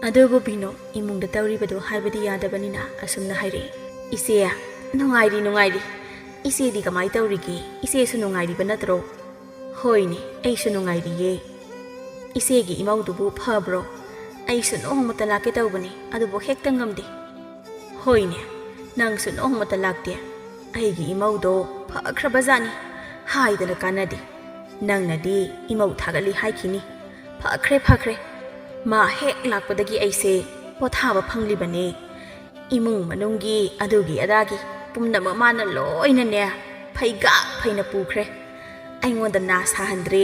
ꯑꯗꯨꯕꯨ ꯕꯤꯅꯣ ꯏꯃꯨꯡꯗ ꯇꯧꯔꯤꯕꯗꯨ ꯍꯥꯏꯕꯗꯤ ꯌꯥꯗꯕꯅꯤꯅ ꯑꯁꯨꯝꯅ ꯍꯥꯏꯔꯛꯏ, "ꯏꯆꯦ, ꯅꯨꯡꯉꯥꯏꯔꯤ, ꯅꯨꯡꯉꯥꯏꯔꯤ꯫ ꯏꯆꯦꯗꯤ ꯀꯃꯥꯏ ꯇꯧꯔꯤꯒꯦ? ꯏꯆꯦꯁꯨ ꯅꯨꯡꯉꯥꯏꯔꯤꯕ ꯅꯠꯇ꯭ꯔꯣ?" "ꯍꯣꯏꯅꯦ, ꯑꯩꯁꯨ ꯅꯨꯡꯉꯥꯏꯔꯤꯌꯦ꯫" "ꯏꯆꯦꯒꯤ ꯏꯃꯧꯗꯨꯕꯨ ꯐꯕ꯭ꯔꯣ? ꯑꯩꯁꯨ ꯅꯣꯡꯃꯇ ꯂꯥꯛꯀꯦ ꯇꯧꯕꯅꯤ, ꯑꯗꯨꯕꯨ ꯍꯦꯛꯇ ꯉꯝꯗꯦ꯫" "ꯍꯣꯏꯅꯦ, ꯅꯪꯁꯨ ꯅꯣꯡꯃꯇ ꯂꯥꯛꯇꯦ꯫ ꯑꯩꯒꯤ ꯏꯃꯧꯗꯣ ꯐꯈ꯭ꯔꯕꯖꯥꯠꯅꯤ, ꯍꯥꯏꯗꯅ ꯀꯥꯟꯅꯗꯦ꯫ ꯅꯪꯅꯗꯤ ꯏꯃꯧ ꯊꯥꯒꯠꯂꯤ ꯍꯥꯏꯈꯤꯅꯤ꯫ ꯐꯈ꯭ꯔꯦ, ꯐꯈ꯭ꯔꯦ꯫ ꯃꯥ ꯍꯦꯛ ꯂꯥꯛꯄꯗꯒꯤ ꯑꯩꯁꯦ ꯄꯣꯊꯥꯕ ꯐꯪꯂꯤꯕꯅꯦ꯫ ꯏꯃꯨꯡ ꯃꯅꯨꯡꯒꯤ ꯑꯗꯨꯒꯤ ꯑꯗꯥꯒꯤ ꯄꯨꯝꯅꯃꯛ ꯃꯥꯅ ꯂꯣꯏꯅꯅꯦ ꯐꯩꯒꯥꯛ ꯐꯩꯅ ꯄꯨꯈ꯭ꯔꯦ꯫ ꯑꯩꯉꯣꯟꯗ ꯅꯥ ꯁꯥꯍꯟꯗ꯭ꯔꯦ꯫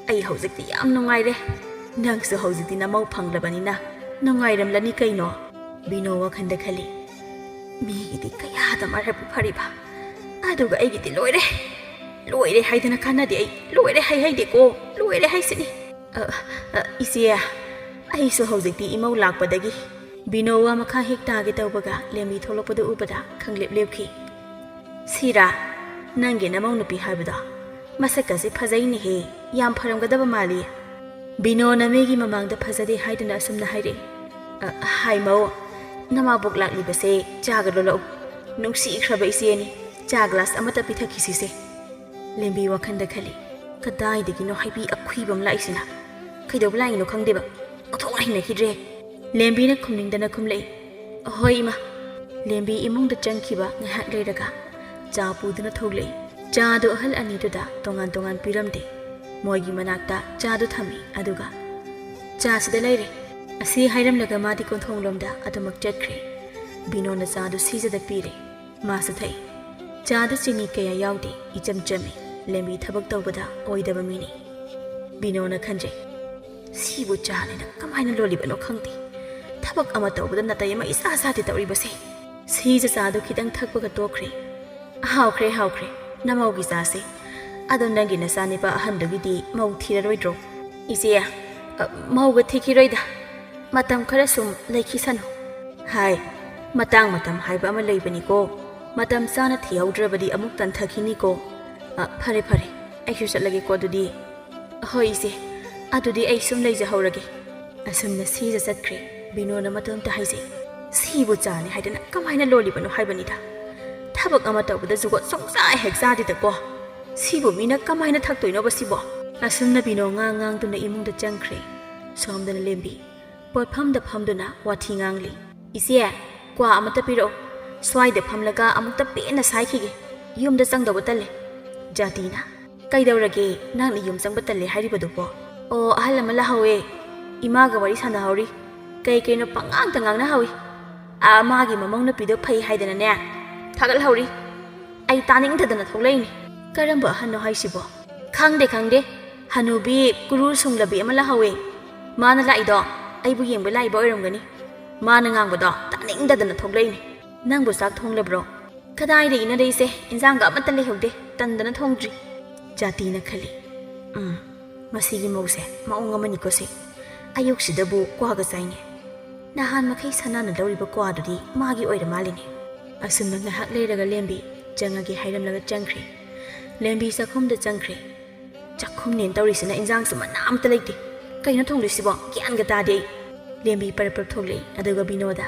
ꯑꯩ ꯍꯧꯖꯤꯛꯇꯤ ꯌꯥꯝ ꯅꯨꯡꯉꯥꯏꯔꯦ꯫ ꯅꯪꯁꯨ ꯍꯧꯖꯤꯛꯇꯤ ꯅꯃꯧ ꯐꯪꯂꯕꯅꯤꯅ ꯅꯨꯡꯉꯥꯏꯔꯝꯂꯅꯤ ꯀꯩꯅꯣ꯫" ꯕꯤꯅꯣ ꯋꯥꯈꯟꯗ ꯈꯜꯂꯤ, "ꯃꯤꯒꯤꯗꯤ ꯀꯌꯥꯗ ꯃꯔꯥꯏꯕꯛ ꯐꯔꯤꯕ, ꯑꯗꯨꯒ ꯑꯩꯒꯤꯗꯤ ꯂꯣꯏꯔꯦ꯫ ꯂꯣꯏꯔꯦ ꯍꯥꯏꯗꯅ ꯀꯥꯟꯅꯗꯦ꯫ ꯑꯩ ꯂꯣꯏꯔꯦ ꯍꯥꯏ ꯍꯩꯗꯦꯀꯣ, ꯂꯣꯏꯔꯦ ꯍꯥꯏꯁꯤꯅꯤ꯫ ꯑ, ꯑ, ꯏꯆꯦ, ꯑꯩꯁꯨ ꯍꯧꯖꯤꯛꯇꯤ ꯏꯃꯧ ꯂꯥꯛꯄꯗꯒꯤ꯫" ꯕꯤꯅꯣ ꯋꯥ ꯃꯈꯥ ꯍꯦꯛ ꯇꯥꯒꯦ ꯇꯧꯕꯒ ꯂꯦꯝꯕꯤ ꯊꯣꯛꯂꯛꯄꯗꯨ ꯎꯕꯗ ꯈꯪꯂꯦꯞ ꯂꯦꯞꯈꯤ꯫ "ꯁꯤꯔꯥ ꯅꯪꯒꯤ ꯅꯃꯧ ꯅꯨꯄꯤ ꯍꯥꯏꯕꯗꯣ? ꯃꯁꯛꯀꯁꯦ ꯐꯖꯩꯅꯦꯍꯦ, ꯌꯥꯝ ꯐꯔꯝꯒꯗꯕ ꯃꯥꯜꯂꯤ꯫" ꯕꯤꯅꯣꯅ ꯃꯤꯒꯤ ꯃꯃꯥꯡꯗ ꯐꯖꯗꯦ ꯍꯥꯏꯗꯨꯅ ꯑꯁꯨꯝꯅ ꯍꯥꯏꯔꯛꯏ꯫ "ꯑ, ꯍꯥꯏ ꯃꯧ, ꯅꯃꯥꯕꯣꯛ ꯂꯥꯛꯂꯤꯕꯁꯦ ꯆꯥꯒ ꯂꯣꯜꯂꯛꯎ꯫ ꯅꯨꯡꯁꯤꯈ꯭ꯔꯕ ꯏꯆꯦꯅꯤ, ꯆꯥ ꯒ꯭ꯂꯥꯁ ꯑꯃꯇ ꯄꯤꯊꯛꯈꯤꯁꯤꯁꯦ꯫" ꯂꯦꯝꯕꯤ ꯋꯥꯈꯟꯗ ꯈꯜꯂꯤ, "ꯀꯗꯥꯏꯗꯒꯤꯅꯣ ꯍꯩꯕꯤ ꯑꯈꯨꯏꯕ ꯑꯃ ꯂꯥꯛꯏꯁꯤꯅ? ꯀꯩꯗꯧꯕ ꯂꯥꯛꯏꯅꯣ ꯈꯪꯗꯦꯕ, ꯑꯣꯟꯊꯣꯛꯅ ꯍꯩꯅꯈꯤꯗ꯭ꯔꯦ꯫" ꯂꯦꯝꯕꯤꯅ ꯈꯨꯝꯅꯤꯡꯗꯅ ꯈꯨꯝꯂꯛꯏ, "ꯑꯍꯣꯏ ꯏꯃꯥ꯫" ꯂꯦꯝꯕꯤ ꯏꯃꯨꯡꯗ ꯆꯪꯈꯤꯕ ꯉꯥꯏꯍꯥꯛ ꯂꯩꯔꯒ ꯆꯥ ꯄꯨꯗꯨꯅ ꯊꯣꯛꯂꯛꯏ꯫ ꯆꯥꯗꯨ ꯑꯍꯜ ꯑꯅꯤꯗꯨꯗ ꯇꯣꯉꯥꯟ ꯇꯣꯉꯥꯟ ꯄꯤꯔꯝꯗꯦ꯫ ꯃꯣꯏꯒꯤ ꯃꯅꯥꯛꯇ ꯆꯥꯗꯨ ꯊꯝꯃꯤ, ꯑꯗꯨꯒ, "ꯆꯥꯁꯤꯗ ꯂꯩꯔꯦ꯫" ꯑꯁꯤ ꯍꯥꯏꯔꯝꯂꯒ ꯃꯥꯗꯤ ꯀꯣꯟꯊꯣꯡꯂꯣꯝꯗ ꯑꯗꯨꯃꯛ ꯆꯠꯈ꯭ꯔꯦ꯫ ꯕꯤꯅꯣꯅ ꯆꯥꯗꯨ ꯁꯤꯖꯗ ꯄꯤꯔꯦ꯫ ꯃꯥꯁꯨ ꯊꯛꯏ꯫ ꯆꯥꯗ ꯆꯤꯅꯤ ꯀꯌꯥ ꯌꯥꯎꯗꯦ, ꯏꯆꯝ ꯆꯝꯃꯤ꯫ ꯂꯦꯝꯕꯤ ꯊꯕꯛ ꯇꯧꯕꯗ ꯑꯣꯏꯗꯕ ꯃꯤꯅꯤ꯫ ꯕꯤꯅꯣꯅ ꯈꯟꯖꯩ, "ꯁꯤꯕꯨ ꯆꯥꯅꯦꯅ ꯀꯃꯥꯏꯅ ꯂꯣꯜꯂꯤꯕꯅꯣ ꯈꯪꯗꯦ꯫ ꯊꯕꯛ ꯑꯃ ꯇꯧꯕꯗ ꯅꯥꯇꯩ ꯑꯃ ꯏꯆꯥ ꯆꯥꯗꯦ ꯇꯧꯔꯤꯕꯁꯦ꯫" ꯁꯤꯖ ꯆꯥꯗꯨ ꯈꯤꯇꯪ ꯊꯛꯄꯒ ꯇꯣꯛꯈ꯭ꯔꯦ꯫ "ꯍꯥꯎꯈ꯭ꯔꯦ, ꯍꯥꯎꯈ꯭ꯔꯦ, ꯅꯃꯧꯒꯤ ꯆꯥꯁꯦ꯫ ꯑꯗꯣ ꯅꯪꯒꯤ ꯅꯆꯥꯅꯤꯄꯥ ꯑꯍꯟꯗꯨꯒꯤꯗꯤ ꯃꯧ ꯊꯤꯔꯔꯣꯏꯗ꯭ꯔꯣ?" "ꯏꯆꯦ, ꯑ, ꯃꯧꯒ ꯊꯤꯈꯤꯔꯣꯏꯗ꯫ ꯃꯇꯝ ꯈꯔ ꯁꯨꯝ ꯂꯩꯈꯤꯁꯅꯨ꯫" "ꯍꯥꯏ, ꯃꯇꯥꯡ ꯃꯇꯝ ꯍꯥꯏꯕ ꯑꯃ ꯂꯩꯕꯅꯤꯀꯣ꯫ ꯃꯇꯝ ꯆꯥꯅ ꯊꯤꯍꯧꯗ꯭ꯔꯕꯗꯤ ꯑꯃꯨꯛ ꯇꯟꯊꯈꯤꯅꯤꯀꯣ꯫ ꯑ, ꯐꯔꯦ, ꯐꯔꯦ, ꯑꯩꯁꯨ ꯆꯠꯂꯒꯦꯀꯣ ꯑꯗꯨꯗꯤ꯫" "ꯍꯣꯏ ꯏꯆꯦ, ꯑꯗꯨꯗꯤ ꯑꯩ ꯁꯨꯝ ꯂꯩꯖꯍꯧꯔꯒꯦ꯫" ꯑꯁꯨꯝꯅ ꯁꯤꯖ ꯆꯠꯈ꯭ꯔꯦ꯫ ꯕꯤꯅꯣꯅ ꯃꯇꯣꯝꯇ ꯍꯥꯏꯖꯩ, "ꯁꯤꯕꯨ ꯆꯥꯅꯤ ꯍꯥꯏꯗꯅ ꯀꯃꯥꯏꯅ ꯂꯣꯜꯂꯤꯕꯅꯣ ꯍꯥꯏꯕꯅꯤꯗ꯫ ꯊꯕꯛ ꯑꯃ ꯇꯧꯕꯗ ꯖꯨꯒꯣꯠ ꯁꯨꯡꯆꯥ ꯍꯦꯛ ꯆꯥꯗꯦꯗꯀꯣ꯫ ꯁꯤꯕꯨ ꯃꯤꯅ ꯀꯃꯥꯏꯅ ꯊꯛꯇꯣꯏꯅꯣꯕ ꯁꯤꯕꯣ?" ꯑꯁꯨꯝꯅ ꯕꯤꯅꯣ ꯉꯥꯡ ꯉꯥꯡꯗꯨꯅ ꯏꯃꯨꯡꯗ ꯆꯪꯈ꯭ꯔꯦ꯫ ꯁꯣꯝꯗꯅ ꯂꯦꯝꯕꯤ ꯄꯣꯠꯐꯝꯗ ꯐꯝꯗꯨꯅ ꯋꯥꯊꯤ ꯉꯥꯡꯂꯤ꯫ "ꯏꯆꯦ, ꯀ꯭ꯋꯥ ꯑꯃꯇ ꯄꯤꯔꯛꯑꯣ꯫ ꯁ꯭ꯋꯥꯏꯗ ꯐꯝꯂꯒ ꯑꯃꯨꯛꯇ ꯄꯦꯟꯅ ꯁꯥꯏꯈꯤꯒꯦ꯫ ꯌꯨꯝꯗ ꯆꯪꯗꯧꯕ ꯇꯜꯂꯦ꯫" ꯖꯥꯇꯤꯅ, "ꯀꯩꯗꯧꯔꯒꯦ? ꯅꯪꯅ ꯌꯨꯝ ꯆꯪꯕ ꯇꯜꯂꯦ ꯍꯥꯏꯔꯤꯕꯗꯨꯕꯣ?" "ꯑꯣ, ꯑꯍꯜ ꯑꯃ ꯂꯥꯛꯍꯧꯋꯦ꯫ ꯏꯃꯥꯒ ꯋꯥꯔꯤ ꯁꯥꯟꯅꯍꯧꯔꯤ꯫ ꯀꯩ ꯀꯩꯅꯣ ꯄꯉꯥꯡꯇ ꯉꯥꯡꯅꯍꯧꯋꯤ꯫ ꯑꯥ, ꯃꯥꯒꯤ ꯃꯃꯧ ꯅꯨꯄꯤꯗꯣ ꯐꯩ ꯍꯥꯏꯗꯅꯅꯦ ꯊꯥꯒꯠꯍꯧꯔꯤ꯫ ꯑꯩ ꯇꯥꯅꯤꯡꯗꯗꯅ ꯊꯣꯛꯂꯛꯏꯅꯤ꯫" "ꯀꯔꯝꯕ ꯑꯍꯟꯅꯣ ꯍꯥꯏꯁꯤꯕꯣ?" "ꯈꯪꯗꯦ, ꯈꯪꯗꯦ꯫ ꯍꯅꯨꯕꯤ ꯀꯨꯔꯨ ꯁꯨꯡꯂꯕꯤ ꯑꯃ ꯂꯥꯛꯍꯧꯋꯦ꯫ ꯃꯥꯅ ꯂꯥꯛꯏꯗꯣ ꯑꯩꯕꯨ ꯌꯦꯡꯕ ꯂꯥꯛꯏꯕ ꯑꯣꯏꯔꯝꯒꯅꯤ꯫ ꯃꯥꯅ ꯉꯥꯡꯕꯗꯣ ꯇꯥꯅꯤꯡꯗꯗꯅ ꯊꯣꯛꯂꯛꯏꯅꯤ꯫" "ꯅꯪꯕꯨ ꯆꯥꯛ ꯊꯣꯡꯂꯕ꯭ꯔꯣ?" "ꯀꯗꯥꯏꯗꯒꯤꯅꯣꯗ ꯏꯆꯦ, ꯏꯟꯖꯥꯡꯒ ꯑꯃꯠꯇ ꯂꯩꯍꯧꯗꯦ, ꯇꯟꯗꯅ ꯊꯣꯡꯗ꯭ꯔꯤ꯫" ꯖꯥꯇꯤꯅ ꯈꯜꯂꯤ, "ꯎꯝ, ꯃꯁꯤꯒꯤ ꯃꯧꯁꯦ ꯃꯑꯣꯡ ꯑꯃꯅꯤꯀꯣ ꯁꯦ꯫ ꯑꯌꯨꯛꯁꯤꯗꯕꯨ ꯀ꯭ꯋꯥꯒ ꯆꯥꯏꯅꯦ꯫ ꯅꯍꯥꯟ ꯃꯈꯩ ꯁꯅꯥꯅ ꯂꯧꯔꯤꯕ ꯀ꯭ꯋꯥꯗꯨꯗꯤ ꯃꯥꯒꯤ ꯑꯣꯏꯔ ꯃꯥꯜꯂꯤꯅꯦ꯫" ꯑꯁꯨꯝꯅ ꯉꯥꯏꯍꯥꯛ ꯂꯩꯔꯒ ꯂꯦꯝꯕꯤ ꯆꯪꯉꯒꯦ ꯍꯥꯏꯔꯝꯂꯒ ꯆꯪꯈ꯭ꯔꯦ꯫ ꯂꯦꯝꯕꯤ ꯆꯥꯛꯈꯨꯝꯗ ꯆꯪꯈ꯭ꯔꯦ꯫ "ꯆꯥꯛꯈꯨꯝꯅꯦꯅ ꯇꯧꯔꯤꯁꯤꯅ ꯏꯟꯖꯥꯡꯁꯨ ꯃꯅꯥ ꯑꯃꯇ ꯂꯩꯇꯦ꯫ ꯀꯩꯅꯣ ꯊꯣꯡꯗꯣꯏꯁꯤꯕꯣ? ꯒ꯭ꯌꯥꯟꯒ ꯇꯥꯗꯦ ꯑꯩ꯫" ꯂꯦꯝꯕꯤ ꯄꯔꯞ ꯄꯔꯞ ꯊꯣꯛꯂꯛꯏ꯫ ꯑꯗꯨꯒ ꯕꯤꯅꯣꯗ,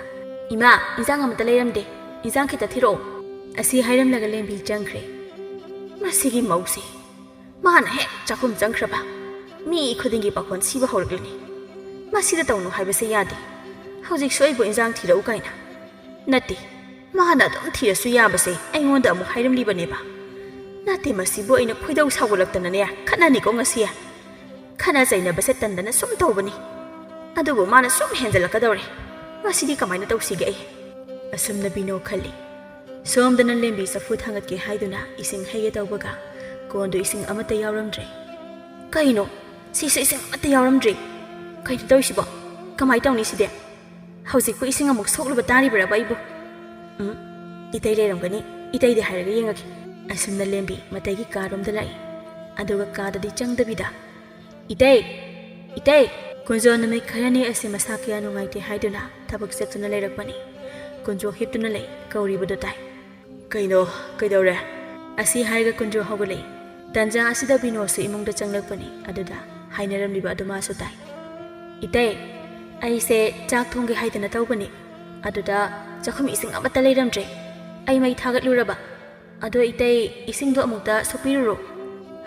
"ꯏꯃꯥ, ꯏꯟꯖꯥꯡ ꯑꯃꯇ ꯂꯩꯔꯝꯗꯦ꯫ ꯏꯟꯖꯥꯡ ꯈꯤꯇ ꯊꯤꯔꯛꯑꯣ꯫" ꯑꯁꯤ ꯍꯥꯏꯔꯝꯂꯒ ꯂꯦꯝꯕꯤ ꯆꯪꯈ꯭ꯔꯦ꯫ "ꯃꯁꯤꯒꯤ ꯃꯧꯁꯦ, ꯃꯥꯅ ꯍꯦꯛ ꯆꯥꯛꯈꯨꯝ ꯆꯪꯈ꯭ꯔꯕ, ꯃꯤ ꯈꯨꯗꯤꯡꯒꯤ ꯄꯥꯈꯣꯟ ꯁꯤꯕ ꯍꯧꯔꯛꯂꯅꯤ꯫ ꯃꯁꯤꯗ ꯇꯧꯅꯨ ꯍꯥꯏꯕꯁꯦ ꯌꯥꯗꯦ꯫ ꯍꯧꯖꯤꯛꯁꯨ ꯑꯩꯕꯨ ꯏꯟꯖꯥꯡ ꯊꯤꯔꯛꯎ ꯀꯥꯏꯅ꯫ ꯅꯠꯇꯦ, ꯃꯥꯅ ꯑꯗꯨꯝ ꯊꯤꯔꯁꯨ ꯌꯥꯕꯁꯦ ꯑꯩꯉꯣꯟꯗ ꯑꯃꯨꯛ ꯍꯥꯏꯔꯝꯂꯤꯕꯅꯦꯕ꯫ ꯅꯠꯇꯦ, ꯃꯁꯤꯕꯨ ꯑꯩꯅ ꯈꯣꯏꯗꯧ ꯁꯥꯎꯒꯠꯂꯛꯇꯅꯅꯦ ꯈꯠꯅꯅꯤꯀꯣ ꯉꯁꯤ꯫ ꯈꯠꯅ ꯆꯩꯅꯕꯁꯦ ꯇꯟꯗꯅ ꯁꯨꯝ ꯇꯧꯕꯅꯤ꯫ ꯑꯗꯨꯕꯨ ꯃꯥꯅ ꯁꯨꯝ ꯍꯦꯟꯖꯜꯂꯛꯀꯗꯧꯔꯦ꯫ ꯃꯁꯤꯗꯤ ꯀꯃꯥꯏꯅ ꯇꯧꯁꯤꯒꯦ ꯑꯩ?" ꯑꯁꯨꯝꯅ ꯕꯤꯅꯣ ꯈꯜꯂꯤ꯫ ꯁꯣꯝꯗꯅ ꯂꯦꯝꯕꯤ ꯆꯐꯨ ꯊꯥꯡꯒꯠꯀꯦ ꯍꯥꯏꯗꯨꯅ ꯏꯁꯤꯡ ꯍꯩꯒꯦ ꯇꯧꯕꯒ ꯀꯣꯟꯗꯨ ꯏꯁꯤꯡ ꯑꯃꯠꯇ ꯌꯥꯎꯔꯝꯗ꯭ꯔꯦ꯫ "ꯀꯩꯅꯣ? ꯁꯤꯁꯨ ꯏꯁꯤꯡ ꯑꯃꯠꯇ ꯌꯥꯎꯔꯝꯗ꯭ꯔꯦ꯫ ꯀꯩꯅꯣ ꯇꯧꯔꯤꯁꯤꯕꯣ? ꯀꯃꯥꯏ ꯇꯧꯅꯤ ꯁꯤꯗꯤ? ꯍꯧꯖꯤꯛꯄꯨ ꯏꯁꯤꯡ ꯑꯃꯨꯛ ꯁꯣꯛꯂꯨꯕ ꯇꯥꯔꯤꯕ꯭ꯔꯕ ꯑꯩꯕꯨ? ꯎꯝ, ꯏꯇꯩ ꯂꯩꯔꯝꯒꯅꯤ, ꯏꯇꯩꯗ ꯍꯥꯏꯔꯒ ꯌꯦꯡꯉꯒꯦ꯫" ꯑꯁꯨꯝꯅ ꯂꯦꯝꯕꯤ ꯃꯇꯩꯒꯤ ꯀꯥꯔꯣꯝꯗ ꯂꯥꯛꯏ꯫ ꯑꯗꯨꯒ ꯀꯥꯗꯗꯤ ꯆꯪꯗꯕꯤꯗ, "ꯏꯇꯩ! ꯏꯇꯩ!" ꯀꯨꯟꯖꯣ ꯅꯨꯃꯤꯠ ꯈꯔꯅꯤ ꯑꯁꯤ ꯃꯁꯥ ꯀꯌꯥ ꯅꯨꯡꯉꯥꯏꯇꯦ ꯍꯥꯏꯗꯨꯅ ꯊꯕꯛ ꯆꯠꯇꯨꯅ ꯂꯩꯔꯛꯄꯅꯤ꯫ ꯀꯨꯟꯖꯣ ꯍꯤꯞꯇꯨꯅ ꯂꯩ, ꯀꯧꯔꯤꯕꯗꯨ ꯇꯥꯏ꯫ "ꯀꯩꯅꯣ? ꯀꯩꯗꯧꯔꯦ?" ꯑꯁꯤ ꯍꯥꯏꯔꯒ ꯀꯨꯟꯖꯣ ꯍꯧꯒꯠꯂꯛꯏ꯫ ꯇꯟꯖꯥ ꯑꯁꯤꯗ ꯕꯤꯅꯣꯁꯨ ꯏꯃꯨꯡꯗ ꯆꯪꯂꯛꯄꯅꯤ꯫ ꯑꯗꯨꯗ ꯍꯥꯏꯅꯔꯝꯂꯤꯕ ꯑꯗꯨ ꯃꯥꯁꯨ ꯇꯥꯏ꯫ "ꯏꯇꯩ, ꯑꯩꯁꯦ ꯆꯥꯛ ꯊꯣꯡꯒꯦ ꯍꯥꯏꯗꯅ ꯇꯧꯕꯅꯤ꯫ ꯑꯗꯨꯗ ꯆꯥꯛꯈꯨꯝ ꯏꯁꯤꯡ ꯑꯃꯠꯇ ꯂꯩꯔꯝꯗ꯭ꯔꯦ꯫ ꯑꯩ ꯃꯩ ꯊꯥꯒꯠꯂꯨꯔꯕ꯫ ꯑꯗꯣ ꯏꯇꯩ, ꯏꯁꯤꯡꯗꯣ ꯑꯃꯨꯛꯇ ꯁꯣꯛꯄꯤꯔꯨꯔꯣ꯫"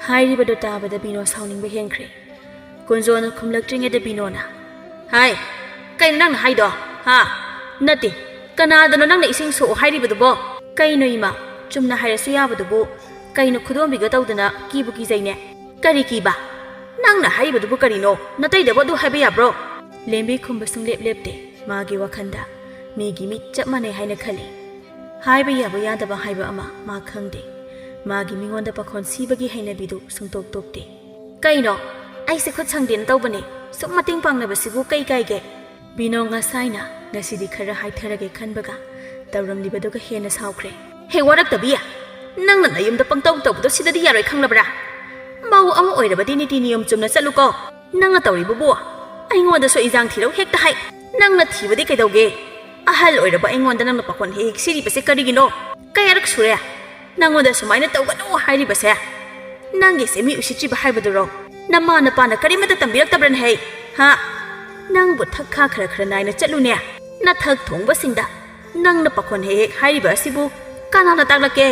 ꯍꯥꯏꯔꯤꯕꯗꯣ ꯇꯥꯕꯗ ꯕꯤꯅꯣ ꯁꯥꯎꯅꯤꯡꯕ ꯍꯦꯟꯈ꯭ꯔꯦ꯫ ꯀꯨꯟꯖꯣꯅ ꯈꯨꯝꯂꯛꯇ꯭ꯔꯤꯉꯩꯗ ꯕꯤꯅꯣꯅ, "ꯍꯥꯏ, ꯀꯩꯅꯣ ꯅꯪꯅ ꯍꯥꯏꯗꯣ? ꯍꯥ? ꯅꯠꯇꯦ, ꯀꯅꯥꯗꯅꯣ ꯅꯪꯅ ꯏꯁꯤꯡ ꯁꯣꯛꯑꯣ ꯍꯥꯏꯔꯤꯕꯗꯨꯕꯣ? ꯀꯩꯅꯣ ꯏꯃꯥ, ꯆꯨꯝꯅ ꯍꯥꯏꯔꯁꯨ ꯌꯥꯕꯗꯨꯕꯨ ꯀꯩꯅꯣ ꯈꯨꯗꯣꯝꯕꯤꯒ ꯇꯧꯗꯅ ꯀꯤꯕꯨ ꯀꯤꯖꯩꯅꯦ꯫ ꯀꯔꯤ ꯀꯤꯕ? ꯅꯪꯅ ꯍꯥꯏꯔꯤꯕꯗꯨꯕꯨ ꯀꯔꯤꯅꯣ? ꯅꯇꯩꯗꯕꯨ ꯑꯗꯨ ꯍꯥꯏꯕ ꯌꯥꯕ꯭ꯔꯣ?" ꯂꯦꯝꯕꯤ ꯈꯨꯝꯕ ꯁꯨꯡꯂꯦꯞ ꯂꯦꯞꯇꯦ꯫ ꯃꯥꯒꯤ ꯋꯥꯈꯜꯗ ꯃꯤꯒꯤ ꯃꯤꯠ ꯆꯞ ꯃꯥꯟꯅꯩ ꯍꯥꯏꯅ ꯈꯜꯂꯤ꯫ ꯍꯥꯏꯕ ꯌꯥꯕ ꯌꯥꯗꯕ ꯍꯥꯏꯕ ꯑꯃ ꯃꯥ ꯈꯪꯗꯦ꯫ ꯃꯥꯒꯤ ꯃꯤꯉꯣꯟꯗ ꯄꯥꯈꯣꯟ ꯁꯤꯕꯒꯤ ꯍꯩꯅꯕꯤꯗꯨ ꯁꯨꯡꯇꯣꯛ ꯇꯣꯛꯇꯦ꯫ "ꯀꯩꯅꯣ? ꯑꯩꯁꯦ ꯈꯨꯠ ꯁꯪꯗꯦꯅ ꯇꯧꯕꯅꯦ꯫ ꯁꯨꯝ ꯃꯇꯦꯡ ꯄꯥꯡꯅꯕꯁꯤꯕꯨ ꯀꯩ ꯀꯥꯏꯒꯦ?" ꯕꯤꯅꯣ ꯉꯁꯥꯏꯅ ꯉꯁꯤꯗꯤ ꯈꯔ ꯍꯥꯏꯊꯔꯒꯦ ꯈꯟꯕꯒ ꯇꯧꯔꯝꯂꯤꯕꯗꯨꯒ ꯍꯦꯟꯅ ꯁꯥꯎꯈ꯭ꯔꯦ꯫ "ꯍꯦ ꯋꯥꯔꯛꯇꯕꯤ, ꯅꯪꯅ ꯅꯌꯨꯝꯗ ꯄꯪꯇꯧ ꯇꯧꯕꯗꯣ ꯁꯤꯗꯗꯤ ꯌꯥꯔꯣꯏ ꯈꯪꯂꯕ꯭ꯔꯥ? ꯃꯧ ꯑꯃ ꯑꯣꯏꯔꯕꯗꯤ ꯅꯤꯇꯤ ꯅꯤꯌꯣꯝ ꯆꯨꯝꯅ ꯆꯠꯂꯨꯀꯣ꯫ ꯅꯪꯅ ꯇꯧꯔꯤꯕꯕꯨ ꯑꯩꯉꯣꯟꯗꯁꯨ ꯏꯟꯖꯥꯡ ꯊꯤꯔꯧ ꯍꯦꯛꯇ ꯍꯥꯏ꯫ ꯅꯪꯅ ꯊꯤꯕꯗꯤ ꯀꯩꯗꯧꯒꯦ? ꯑꯍꯜ ꯑꯣꯏꯔꯕ ꯑꯩꯉꯣꯟꯗ ꯅꯪꯅ ꯄꯥꯈꯣꯟ ꯍꯦꯛ ꯍꯦꯛ ꯁꯤꯔꯤꯕꯁꯦ ꯀꯔꯤꯒꯤꯅꯣ? ꯀꯌꯥꯔꯛ ꯁꯨꯔꯦ ꯅꯪꯉꯣꯟꯗ ꯁꯨꯃꯥꯏꯅ ꯇꯧꯒꯅꯨ ꯍꯥꯏꯔꯤꯕꯁꯦ? ꯅꯪꯒꯤꯁꯦ ꯃꯤ ꯎꯁꯤꯠꯇ꯭ꯔꯤꯕ ꯍꯥꯏꯕꯗꯨꯔꯣ? ꯅꯃꯥ ꯅꯄꯥꯅ ꯀꯔꯤꯃꯠꯇ ꯇꯝꯕꯤꯔꯛꯇꯕ꯭ꯔꯅꯦ ꯍꯩ? ꯍꯥ? ꯅꯪꯕꯨ ꯊꯛ ꯈꯥ ꯈꯔ ꯈꯔ ꯅꯥꯏꯅ ꯆꯠꯂꯨꯅꯦ꯫ ꯅꯊꯛ ꯊꯣꯡꯕꯁꯤꯡꯗ ꯅꯪꯅ ꯄꯥꯈꯣꯟ ꯍꯦꯛ ꯍꯦꯛ ꯍꯥꯏꯔꯤꯕ ꯑꯁꯤꯕꯨ ꯀꯅꯥꯅ ꯇꯥꯛꯂꯛꯀꯦ?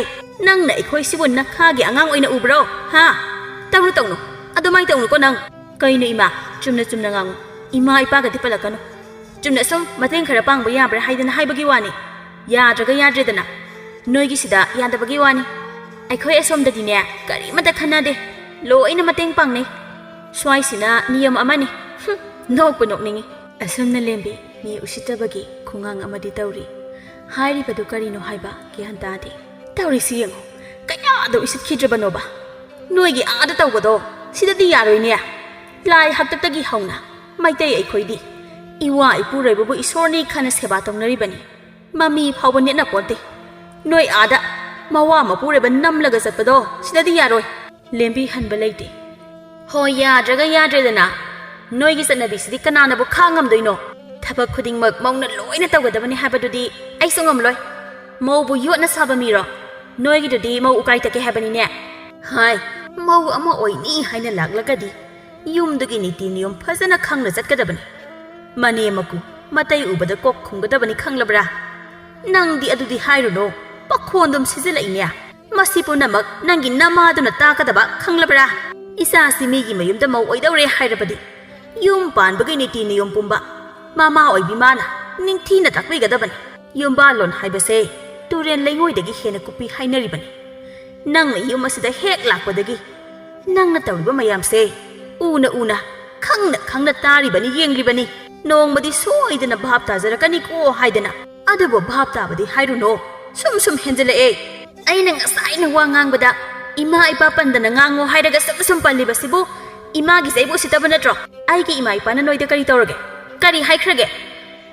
ꯅꯪꯅ ꯑꯩꯈꯣꯏꯁꯤꯕꯨ ꯅꯈꯥꯒꯤ ꯑꯉꯥꯡ ꯑꯣꯏꯅ ꯎꯕ꯭ꯔꯣ? ꯍꯥ? ꯇꯧꯅꯨ, ꯇꯧꯅꯨ꯫ ꯑꯗꯨꯃꯥꯏꯅ ꯇꯧꯅꯨꯀꯣ ꯅꯪ꯫ ꯀꯩꯅꯣ ꯏꯃꯥ? ꯆꯨꯝꯅ ꯆꯨꯝꯅ ꯉꯥꯡꯉꯨ꯫ ꯏꯃꯥ ꯏꯄꯥꯒꯗꯤ ꯄꯜꯂꯛꯀꯅꯨ꯫ ꯆꯨꯝꯅ ꯁꯨꯝ ꯃꯇꯦꯡ ꯈꯔ ꯄꯥꯡꯕ ꯌꯥꯕ꯭ꯔꯥ ꯍꯥꯏꯗꯅ ꯍꯥꯏꯕꯒꯤ ꯋꯥꯅꯤ꯫ ꯌꯥꯗ꯭ꯔꯒ ꯌꯥꯗ꯭ꯔꯦꯗꯅ꯫ ꯅꯣꯏꯒꯤꯁꯤꯗ ꯌꯥꯗꯕꯒꯤ ꯋꯥꯅꯤ꯫ ꯑꯩꯈꯣꯏ ꯑꯁꯣꯝꯗꯗꯤꯅꯦ, ꯀꯔꯤꯃꯠꯇ ꯈꯟꯅꯗꯦ꯫ ꯂꯣꯏꯅ ꯃꯇꯦꯡ ꯄꯥꯡꯅꯩ꯫ ꯁ꯭ꯋꯥꯏꯁꯤꯅ ꯅꯤꯌꯝ ꯑꯃꯅꯤ꯫ ꯍꯨꯝ, ꯅꯣꯛꯄꯨ ꯅꯣꯛꯅꯤꯡꯉꯤ꯫ ꯑꯁꯨꯝꯅ ꯂꯦꯝꯕꯤ ꯃꯤ ꯎꯁꯤꯠꯇꯕꯒꯤ ꯈꯣꯡꯉꯥꯡ ꯑꯃꯗꯤ ꯇꯧꯔꯤ꯫ ꯍꯥꯏꯔꯤꯕꯗꯨ ꯀꯔꯤꯅꯣ ꯍꯥꯏꯕ ꯒ꯭ꯌꯥꯟ ꯇꯥꯗꯦ꯫ ꯇꯧꯔꯤꯁꯤ ꯌꯦꯡꯉꯨ, ꯀꯌꯥꯗ ꯎꯁꯤꯠꯈꯤꯗ꯭ꯔꯕꯅꯣꯕ꯫ ꯅꯣꯏꯒꯤ ꯑꯥꯗ ꯇꯧꯕꯗꯣ ꯁꯤꯗꯗꯤ ꯌꯥꯔꯣꯏꯅꯦ꯫ ꯂꯥꯏ ꯍꯥꯛꯇꯛꯇꯒꯤ ꯍꯧꯅ ꯃꯩꯇꯩ ꯑꯩꯈꯣꯏꯗꯤ ꯏꯋꯥ ꯏꯄꯨꯔꯣꯏꯕꯕꯨ ꯏꯁꯣꯔꯅꯤ ꯈꯟꯅ ꯁꯦꯕꯥ ꯇꯧꯅꯔꯤꯕꯅꯤ꯫ ꯃꯃꯤ ꯐꯥꯎꯕ ꯅꯦꯠꯅ ꯄꯣꯟꯇꯦ꯫ ꯅꯣꯏ ꯑꯥꯗ ꯃꯋꯥ ꯃꯄꯨꯔꯣꯏꯕ ꯅꯝꯂꯒ ꯆꯠꯄꯗꯣ ꯁꯤꯗꯗꯤ ꯌꯥꯔꯣꯏ꯫ ꯂꯦꯝꯕꯤꯍꯟꯕ ꯂꯩꯇꯦ꯫ ꯍꯣꯏ, ꯌꯥꯗ꯭ꯔꯒ ꯌꯥꯗ꯭ꯔꯦꯗꯅ꯫ ꯅꯣꯏꯒꯤ ꯆꯠꯅꯕꯤꯁꯤꯗꯤ ꯀꯅꯥꯅꯕꯨ ꯈꯥꯡꯉꯝꯗꯣꯏꯅꯣ? ꯊꯕꯛ ꯈꯨꯗꯤꯡꯃꯛ ꯃꯧꯅ ꯂꯣꯏꯅ ꯇꯧꯒꯗꯕꯅꯤ ꯍꯥꯏꯕꯗꯨꯗꯤ ꯑꯩꯁꯨ ꯉꯝꯂꯣꯏ꯫ ꯃꯧꯕꯨ ꯌꯣꯠꯅ ꯁꯥꯕ ꯃꯤꯔꯣ? ꯅꯣꯏꯒꯤꯗꯨꯗꯤ ꯃꯧ ꯎꯀꯥꯏ ꯇꯛꯀꯦ ꯍꯥꯏꯕꯅꯤꯅꯦ꯫ ꯍꯥꯏ, ꯃꯧ ꯑꯃ ꯑꯣꯏꯅꯤ ꯍꯥꯏꯅ ꯂꯥꯛꯂꯒꯗꯤ ꯌꯨꯝꯗꯨꯒꯤ ꯅꯤꯇꯤ ꯅꯤꯌꯣꯝ ꯐꯖꯅ ꯈꯪꯅ ꯆꯠꯀꯗꯕꯅꯤ꯫ ꯃꯅꯦꯝ ꯃꯀꯨ ꯃꯇꯩ ꯎꯕꯗ ꯀꯣꯛ ꯈꯨꯝꯒꯗꯕꯅꯤ, ꯈꯪꯂꯕ꯭ꯔꯥ? ꯅꯪꯗꯤ ꯑꯗꯨꯗꯤ ꯍꯥꯏꯔꯨꯅꯨ, ꯄꯈꯣꯟꯗꯨꯝ ꯁꯤꯖꯤꯜꯂꯛꯏꯅꯦ꯫ ꯃꯁꯤ ꯄꯨꯝꯅꯃꯛ ꯅꯪꯒꯤ ꯅꯃꯥꯗꯨꯅ ꯇꯥꯛꯀꯗꯕ, ꯈꯪꯂꯕ꯭ꯔꯥ? ꯏꯆꯥꯁꯤ ꯃꯤꯒꯤ ꯃꯌꯨꯝꯗ ꯃꯧ ꯑꯣꯏꯗꯧꯔꯦ ꯍꯥꯏꯔꯕꯗꯤ ꯌꯨꯝ ꯄꯥꯟꯕꯒꯤ ꯅꯤꯇꯤ ꯅꯤꯌꯣꯝ ꯄꯨꯝꯕ ꯃꯃꯥ ꯑꯣꯏꯕꯤ ꯃꯥꯅ ꯅꯤꯡꯊꯤꯅ ꯇꯥꯛꯄꯤꯒꯗꯕꯅꯤ꯫ ꯌꯨꯝꯕꯥꯜꯂꯣꯟ ꯍꯥꯏꯕꯁꯦ ꯇꯨꯔꯦꯜ ꯂꯩꯉꯣꯏꯗꯒꯤ ꯍꯦꯟꯅ ꯀꯨꯞꯄꯤ ꯍꯥꯏꯅꯔꯤꯕꯅꯤ꯫ ꯅꯪꯅ ꯌꯨꯝ ꯑꯁꯤꯗ ꯍꯦꯛ ꯂꯥꯛꯄꯗꯒꯤ ꯅꯪꯅ ꯇꯧꯔꯤꯕ ꯃꯌꯥꯝꯁꯦ ꯎꯅ ꯎꯅ, ꯈꯪꯅ ꯈꯪꯅ ꯇꯥꯔꯤꯕꯅꯤ, ꯌꯦꯡꯂꯤꯕꯅꯤ꯫ ꯅꯣꯡꯃꯗꯤ ꯁꯣꯏꯗꯅ ꯚꯥꯞ ꯇꯥꯖꯔꯛꯀꯅꯤꯀꯣ ꯍꯥꯏꯗꯅ꯫ ꯑꯗꯨꯕꯨ ꯚꯥꯞ ꯇꯥꯕꯗꯤ ꯍꯥꯏꯔꯨꯅꯣ, ꯁꯨꯝ ꯁꯨꯝ ꯍꯦꯟꯖꯜꯂꯛꯑꯦ꯫ ꯑꯩꯅ ꯉꯁꯥꯏꯅ ꯋꯥ ꯉꯥꯡꯕꯗ ꯏꯃꯥ ꯏꯄꯥ ꯄꯟꯗꯅ ꯉꯥꯡꯉꯣ ꯍꯥꯏꯔꯒ ꯁꯨꯝ ꯁꯨꯝ ꯄꯜꯂꯤꯕꯁꯤꯕꯨ ꯏꯃꯥꯒꯤꯁꯦ ꯑꯩꯕꯨ ꯎꯁꯤꯠꯇꯕ ꯅꯠꯇ꯭ꯔꯣ? ꯑꯩꯒꯤ ꯏꯃꯥ ꯏꯄꯥꯅ ꯅꯣꯏꯗ ꯀꯔꯤ ꯇꯧꯔꯒꯦ? ꯀꯔꯤ ꯍꯥꯏꯈ꯭ꯔꯒꯦ?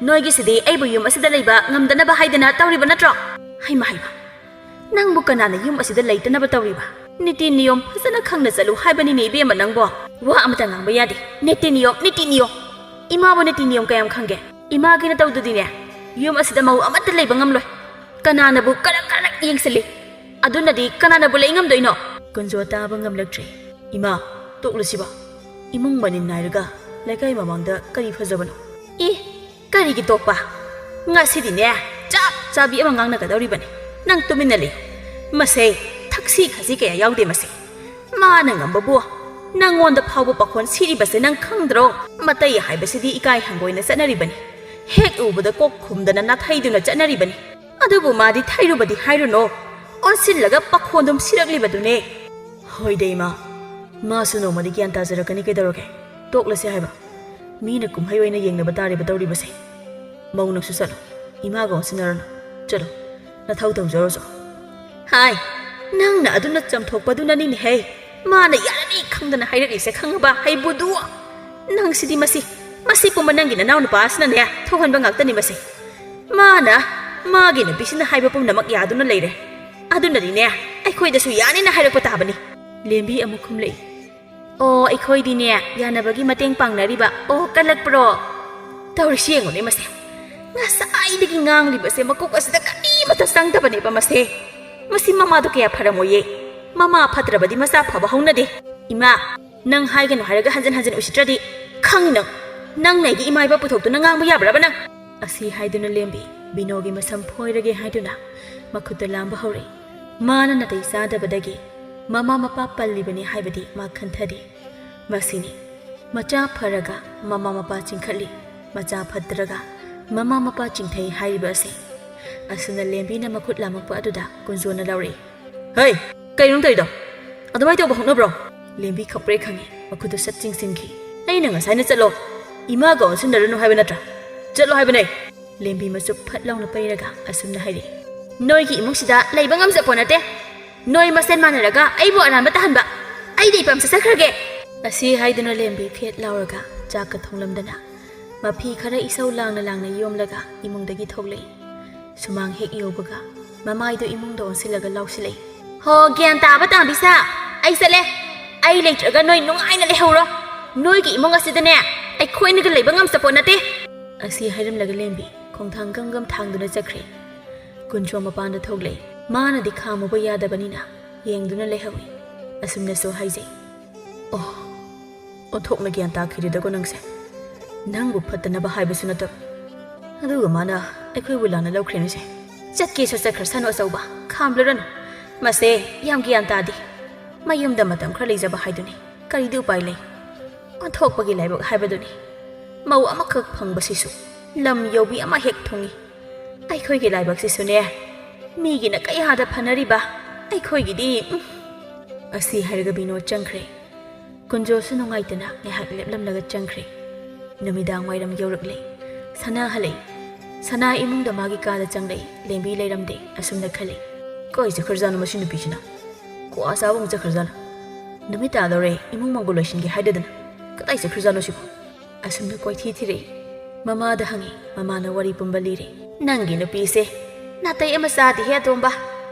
ꯅꯣꯏꯒꯤꯁꯤꯗꯤ ꯑꯩꯕꯨ ꯌꯨꯝ ꯑꯁꯤꯗ ꯂꯩꯕ ꯉꯝꯗꯅꯕ ꯍꯥꯏꯗꯅ ꯇꯧꯔꯤꯕ ꯅꯠꯇ꯭ꯔꯣ? ꯍꯩꯃ ꯍꯩꯃ, ꯅꯪꯕꯨ ꯀꯅꯥꯅ ꯌꯨꯝ ꯑꯁꯤꯗ ꯂꯩꯇꯅꯕ ꯇꯧꯔꯤꯕ? ꯅꯤꯇꯤ ꯅꯤꯌꯣꯝ ꯐꯖꯅ ꯈꯪꯅ ꯆꯠꯂꯨ ꯍꯥꯏꯕꯅꯤꯅꯦ ꯏꯕꯦꯝꯃ ꯅꯪꯕꯣ꯫ ꯋꯥ ꯑꯃꯇ ꯉꯥꯡꯕ ꯌꯥꯗꯦ꯫ ꯅꯤꯇꯤ ꯅꯤꯌꯣꯝ, ꯅꯤꯇꯤ ꯅꯤꯌꯣꯝ꯫ ꯏꯃꯥꯕꯨ ꯅꯤꯇꯤ ꯅꯤꯌꯣꯝ ꯀꯌꯥꯝ ꯈꯪꯒꯦ? ꯏꯃꯥꯒꯤ ꯅꯇꯧꯗꯨꯗꯤꯅꯦ, ꯌꯨꯝ ꯑꯁꯤꯗ ꯃꯧ ꯑꯃꯠꯇ ꯂꯩꯕ ꯉꯝꯂꯣꯏ꯫ ꯀꯅꯥꯅꯕꯨ ꯀꯔꯛ ꯀꯔꯛ ꯌꯦꯡꯁꯤꯜꯂꯤ? ꯑꯗꯨꯅꯗꯤ ꯀꯅꯥꯅꯕꯨ ꯂꯩ ꯉꯝꯗꯣꯏꯅꯣ? ꯀꯨꯟꯖꯣ ꯇꯥꯕ ꯉꯝꯂꯛꯇ꯭ꯔꯦ꯫ ꯏꯃꯥ, ꯇꯣꯛꯂꯁꯤꯕ꯫ ꯏꯃꯨꯡ ꯃꯅꯤꯟ ꯅꯥꯏꯔꯒ ꯂꯩꯀꯥꯏ ꯃꯃꯥꯡꯗ ꯀꯔꯤ ꯐꯖꯕꯅꯣ? ꯏ, ꯀꯔꯤꯒꯤ ꯇꯣꯛꯄ? ꯉꯁꯤꯗꯤꯅꯦ, ꯆꯞ ꯆꯥꯕꯤ ꯑꯃ ꯉꯥꯡꯅꯒꯗꯧꯔꯤꯕꯅꯤ꯫ ꯅꯪ ꯇꯨꯃꯤꯟꯅ ꯂꯩꯌꯨ꯫ ꯃꯁꯦ ꯊꯛꯁꯤ ꯈꯥꯁꯤ ꯀꯌꯥ ꯌꯥꯎꯗꯦ ꯃꯁꯦ꯫ ꯃꯥꯅ ꯉꯝꯕꯕꯨ ꯅꯪꯉꯣꯟꯗ ꯐꯥꯎꯕ ꯄꯥꯈꯣꯟ ꯁꯤꯔꯤꯕꯁꯦ ꯅꯪ ꯈꯪꯗ꯭ꯔꯣ? ꯃꯇꯩ ꯍꯥꯏꯕꯁꯤꯗꯤ ꯏꯀꯥꯏ ꯍꯪꯒꯣꯏꯅ ꯆꯠꯅꯔꯤꯕꯅꯤ꯫ ꯍꯦꯛ ꯎꯕꯗ ꯀꯣꯛ ꯈꯨꯝꯗꯅ ꯅꯥꯊꯩꯗꯨꯅ ꯆꯠꯅꯔꯤꯕꯅꯤ꯫ ꯑꯗꯨꯕꯨ ꯃꯥꯗꯤ ꯊꯩꯔꯨꯕꯗꯤ ꯍꯥꯏꯔꯨꯅꯣ꯫ ꯑꯣꯟꯁꯤꯜꯂꯒ ꯄꯥꯈꯣꯟꯗꯨꯝ ꯁꯤꯔꯛꯂꯤꯕꯗꯨꯅꯦ꯫ ꯍꯣꯏꯗ ꯏꯃꯥ, ꯃꯥꯁꯨ ꯅꯣꯡꯃꯗꯤ ꯒ꯭ꯌꯥꯟ ꯇꯥꯖꯔꯛꯀꯅꯤ ꯀꯩꯗꯧꯔꯒꯦ? ꯇꯣꯛꯂꯁꯦ ꯍꯥꯏꯕ꯫ ꯃꯤꯅ ꯀꯨꯝꯍꯩ ꯑꯣꯏꯅ ꯌꯦꯡꯅꯕ ꯇꯥꯔꯦꯕ ꯇꯧꯔꯤꯕꯁꯦ꯫ ꯃꯧ ꯅꯪꯁꯨ ꯆꯠꯂꯣ, ꯏꯃꯥꯒ ꯑꯣꯟꯁꯤꯟꯅꯔꯅꯨ꯫ ꯆꯠꯂꯣ, ꯅꯊꯧ ꯇꯧꯖꯔꯨꯆꯣ꯫ ꯍꯥꯏ, ꯅꯪꯅ ꯑꯗꯨꯅ ꯆꯝꯊꯣꯛꯄꯗꯨꯅꯅꯤꯅꯦꯍꯦ꯫ ꯃꯥꯅ ꯌꯥꯔꯅꯤ ꯈꯪꯗꯅ ꯍꯥꯏꯔꯛꯂꯤꯁꯦ ꯈꯪꯉꯕ, ꯍꯩꯕꯨꯗꯨ? ꯅꯪꯁꯤꯗꯤ ꯃꯁꯤ, ꯃꯁꯤ ꯄꯨꯝꯕ ꯅꯪꯒꯤ ꯅꯅꯥꯎ ꯅꯨꯄꯥ ꯑꯁꯤꯅꯅꯦ ꯊꯣꯛꯍꯟꯕ ꯉꯥꯛꯇꯅꯤ ꯃꯁꯤ꯫ ꯃꯥꯅ, ꯃꯥꯒꯤ ꯅꯨꯄꯤꯁꯤꯅ ꯍꯥꯏꯕ ꯄꯨꯝꯅꯃꯛ ꯌꯥꯗꯨꯅ ꯂꯩꯔꯦ꯫ ꯑꯗꯨꯅꯅꯤꯅꯦ, ꯑꯩꯈꯣꯏꯗꯁꯨ ꯌꯥꯅꯤꯅ ꯍꯥꯏꯔꯛꯄ ꯇꯥꯕꯅꯤ꯫ ꯂꯦꯝꯕꯤ ꯑꯃꯨꯛ ꯈꯨꯝꯂꯛꯏ꯫ ꯑꯣ, ꯑꯩꯈꯣꯏꯗꯤꯅꯦ, ꯌꯥꯅꯕꯒꯤ ꯃꯇꯦꯡ ꯄꯥꯡꯅꯔꯤꯕ꯫ ꯑꯣ, ꯀꯜꯂꯛꯄ꯭ꯔꯣ? ꯇꯧꯔꯤꯁꯤ ꯌꯦꯡꯉꯨꯅꯦ ꯃꯁꯦ꯫ ꯉꯁꯥꯏꯗꯒꯤ ꯉꯥꯡꯂꯤꯕꯁꯦ ꯃꯀꯣꯛ ꯑꯁꯤꯗ ꯀꯔꯤꯃꯠꯇ ꯆꯪꯗꯕꯅꯦꯕ ꯃꯁꯦ꯫ ꯃꯁꯤ ꯃꯃꯥꯗꯣ ꯀꯌꯥ ꯐꯔꯝꯃꯣꯏꯌꯦ꯫ ꯃꯃꯥ ꯐꯠꯇ꯭ꯔꯕꯗꯤ ꯃꯆꯥ ꯐꯕ ꯍꯧꯅꯗꯦ꯫ ꯏꯃꯥ, ꯅꯪ ꯍꯥꯏꯒꯅꯨ ꯍꯥꯏꯔꯒ ꯍꯟꯖꯤꯟ ꯍꯟꯖꯤꯟ ꯎꯁꯤꯠꯇ꯭ꯔꯗꯤ ꯈꯪꯉꯤ ꯅꯪ꯫ ꯅꯪꯅ ꯑꯩꯒꯤ ꯏꯃꯥ ꯏꯄꯥ ꯄꯨꯊꯣꯛꯇꯨꯅ ꯉꯥꯡꯕ ꯌꯥꯕ꯭ꯔꯕ ꯅꯪ? ꯑꯁꯤ ꯍꯥꯏꯗꯨꯅ ꯂꯦꯝꯕꯤ ꯕꯤꯅꯣꯒꯤ ꯃꯁꯝ ꯐꯣꯏꯔꯒꯦ ꯍꯥꯏꯗꯨꯅ ꯃꯈꯨꯠꯇ ꯂꯥꯝꯕ ꯍꯧꯔꯛꯏ꯫ ꯃꯥꯅ ꯅꯥꯇꯩ ꯆꯥꯗꯕꯗꯒꯤ ꯃꯃꯥ ꯃꯄꯥ ꯄꯜꯂꯤꯕꯅꯤ ꯍꯥꯏꯕꯗꯤ ꯃꯥ ꯈꯟꯊꯗꯦ꯫ ꯃꯁꯤꯅꯤ, ꯃꯆꯥ ꯐꯔꯒ ꯃꯃꯥ ꯃꯄꯥ ꯆꯤꯡꯈꯠꯂꯤ, ꯃꯆꯥ ꯐꯠꯇ꯭ꯔꯒ ꯃꯃꯥ ꯃꯄꯥ ꯆꯤꯡꯊꯩ ꯍꯥꯏꯔꯤꯕ ꯑꯁꯤ꯫ ꯑꯁꯨꯝꯅ ꯂꯦꯝꯕꯤꯅ ꯃꯈꯨꯠ ꯂꯥꯝꯃꯛꯄ ꯑꯗꯨꯗ ꯀꯨꯟꯖꯣꯅ ꯂꯧꯔꯛꯏ꯫ ꯍꯩ, ꯀꯩꯅꯣ ꯇꯧꯔꯤꯗꯣ? ꯑꯗꯨꯃꯥꯏꯅ ꯇꯧꯕ ꯍꯧꯅꯕ꯭ꯔꯣ? ꯂꯦꯝꯕꯤ ꯈꯪꯄ꯭ꯔꯦ ꯈꯪꯉꯤ, ꯃꯈꯨꯠꯇꯨ ꯁꯠ ꯆꯤꯡꯁꯤꯟꯈꯤ꯫ ꯑꯩꯅ ꯉꯁꯥꯏꯅ ꯆꯠꯂꯣ, ꯏꯃꯥꯒ ꯑꯣꯟꯁꯤꯟꯅꯔꯨꯅꯨ ꯍꯥꯏꯕ ꯅꯠꯇ꯭ꯔꯥ? ꯆꯠꯂꯣ ꯍꯥꯏꯕꯅꯦ꯫ ꯂꯦꯝꯕꯤ ꯃꯆꯨꯞ ꯐꯠ ꯂꯥꯎꯅ ꯄꯩꯔꯒ ꯑꯁꯨꯝꯅ ꯍꯥꯏꯔꯛꯏ꯫ ꯅꯣꯏꯒꯤ ꯏꯃꯨꯡꯁꯤꯗ ꯂꯩꯕ ꯉꯝꯖꯄꯣ ꯅꯠꯇꯦ꯫ ꯅꯣꯏ ꯃꯁꯦꯟ ꯃꯥꯟꯅꯔꯒ ꯑꯩꯕꯨ ꯑꯔꯥꯟꯕ ꯇꯥꯍꯟꯕ꯫ ꯑꯩꯗꯤ ꯏꯄꯥꯝ ꯆꯠꯆꯈ꯭ꯔꯒꯦ꯫ ꯑꯁꯤ ꯍꯥꯏꯗꯨꯅ ꯂꯦꯝꯕꯤ ꯐꯦꯠ ꯂꯥꯎꯔꯒ ꯆꯥꯛꯀ ꯊꯣꯡꯂꯝꯗꯅ ꯃꯐꯤ ꯈꯔ ꯏꯁꯧ ꯂꯥꯡꯅ ꯂꯥꯡꯅ ꯌꯣꯝꯂꯒ ꯏꯃꯨꯡꯗꯒꯤ ꯊꯣꯛꯂꯛꯏ꯫ ꯁꯨꯃꯥꯡ ꯍꯦꯛ ꯌꯧꯕꯒ ꯃꯃꯥꯏꯗꯨ ꯏꯃꯨꯡꯗ ꯑꯣꯟꯁꯤꯜꯂꯒ ꯂꯥꯎꯁꯤꯜꯂꯛꯏ꯫ ꯍꯣ, ꯒ꯭ꯌꯥꯟ ꯇꯥꯕ ꯇꯥꯕꯤꯁꯥ, ꯑꯩ ꯆꯠꯂꯦ꯫ ꯑꯩ ꯂꯩꯇ꯭ꯔꯒ ꯅꯣꯏ ꯅꯨꯡꯉꯥꯏꯅ ꯂꯩꯍꯧꯔꯣ꯫ ꯅꯣꯏꯒꯤ ꯏꯃꯨꯡ ꯑꯁꯤꯗꯅꯦ ꯑꯩꯈꯣꯏꯅꯒ ꯂꯩꯕ ꯉꯝꯆꯄꯣꯠ ꯅꯠꯇꯦ꯫ ꯑꯁꯤ ꯍꯥꯏꯔꯝꯂꯒ ꯂꯦꯝꯕꯤ ꯈꯣꯡꯊꯥꯡ ꯒꯝ ꯒꯝ ꯊꯥꯡꯗꯨꯅ ꯆꯠꯈ꯭ꯔꯦ꯫ ꯀꯨꯟꯖꯣ ꯃꯄꯥꯟꯗ ꯊꯣꯛꯂꯛꯏ꯫ ꯃꯥꯅꯗꯤ ꯈꯥꯝꯃꯨꯕ ꯌꯥꯗꯕꯅꯤꯅ ꯌꯦꯡꯗꯨꯅ ꯂꯩꯍꯧꯏ꯫ ꯑꯁꯨꯝꯅꯁꯨ ꯍꯥꯏꯖꯩ꯫ ꯑꯣ, ꯑꯣꯟꯊꯣꯛꯅ ꯒ꯭ꯌꯥꯟ ꯇꯥꯈꯤꯗꯦꯗꯀꯣ ꯅꯪꯁꯦ꯫ ꯅꯪꯕꯨ ꯐꯠꯇꯅꯕ ꯍꯥꯏꯕꯁꯨ ꯅꯠꯇꯕ, ꯑꯗꯨꯒ ꯃꯥꯅ ꯑꯩꯈꯣꯏꯕꯨ ꯂꯥꯟꯅ ꯂꯧꯈ꯭ꯔꯦꯅꯦꯁꯦ꯫ ꯆꯠꯀꯦꯁꯨ ꯆꯠꯈ꯭ꯔꯁꯅꯨ ꯑꯆꯧꯕ, ꯈꯥꯝꯂꯨꯔꯅꯨ꯫ ꯃꯁꯦ ꯌꯥꯝ ꯒ꯭ꯌꯥꯟ ꯇꯥꯗꯦ꯫ ꯃꯌꯨꯝꯗ ꯃꯇꯝ ꯈꯔ ꯂꯩꯖꯕ ꯍꯥꯏꯗꯨꯅꯤ, ꯀꯔꯤꯗꯤ ꯎꯄꯥꯏ ꯂꯩ? ꯑꯣꯟꯊꯣꯛꯄꯒꯤ ꯂꯥꯏꯕꯛ ꯍꯥꯏꯕꯗꯨꯅꯤ꯫ ꯃꯧ ꯑꯃꯈꯛ ꯐꯪꯕꯁꯤꯁꯨ ꯂꯝ ꯌꯧꯕꯤ ꯑꯃ ꯍꯦꯛ ꯊꯨꯡꯏ꯫ ꯑꯩꯈꯣꯏꯒꯤ ꯂꯥꯏꯕꯛꯁꯤꯁꯨꯅꯦ, ꯃꯤꯒꯤꯅ ꯀꯌꯥꯗ ꯐꯅꯔꯤꯕ, ꯑꯩꯈꯣꯏꯒꯤꯗꯤ, ꯎꯝ꯫ ꯑꯁꯤ ꯍꯥꯏꯔꯒ ꯕꯤꯅꯣꯗ ꯆꯪꯈ꯭ꯔꯦ꯫ ꯀꯨꯟꯖꯣꯁꯨ ꯅꯨꯡꯉꯥꯏꯇꯅ ꯉꯥꯏꯍꯥꯛ ꯂꯦꯞꯂꯝꯂꯒ ꯆꯪꯈ꯭ꯔꯦ꯫ ꯅꯨꯃꯤꯗꯥꯡ ꯋꯥꯏꯔꯝ ꯌꯧꯔꯛꯂꯦ꯫ ꯁꯅꯥ ꯍꯜꯂꯛꯏ꯫ ꯁꯅꯥ ꯏꯃꯨꯡꯗ ꯃꯥꯒꯤ ꯀꯥꯗ ꯆꯪꯂꯛꯏ꯫ ꯂꯦꯝꯕꯤ ꯂꯩꯔꯝꯗꯦ꯫ ꯑꯁꯨꯝꯅ ꯈꯜꯂꯤ, "ꯀꯥꯏ ꯆꯠꯈ꯭ꯔꯖꯥꯠꯅꯣ ꯃꯁꯤ ꯅꯨꯄꯤꯁꯤꯅ? ꯀ꯭ꯋꯥ ꯆꯥꯕ ꯑꯃꯨꯛ ꯆꯠꯈ꯭ꯔꯖꯥꯠꯂꯥ? ꯅꯨꯃꯤꯠ ꯇꯥꯗꯧꯔꯦ, ꯏꯃꯨꯡ ꯃꯪꯒꯣꯜ ꯂꯣꯏꯁꯤꯟꯒꯦ ꯍꯥꯏꯗꯗꯅ꯫ ꯀꯗꯥꯏ ꯆꯠꯈ꯭ꯔꯖꯥꯠꯅꯣ ꯁꯤꯕꯣ?" ꯑꯁꯨꯝꯅ ꯀꯣꯏꯊꯤ ꯊꯤꯔꯛꯏ꯫ ꯃꯃꯥꯗ ꯍꯪꯉꯤ꯫ ꯃꯃꯥꯅ ꯋꯥꯔꯤ ꯄꯨꯝꯕ ꯂꯤꯔꯦ꯫ "ꯅꯪꯒꯤ ꯅꯨꯄꯤꯁꯦ ꯅꯥꯇꯩ ꯑꯃ ꯆꯥꯗꯦꯍꯦ ꯑꯇꯣꯝꯕ꯫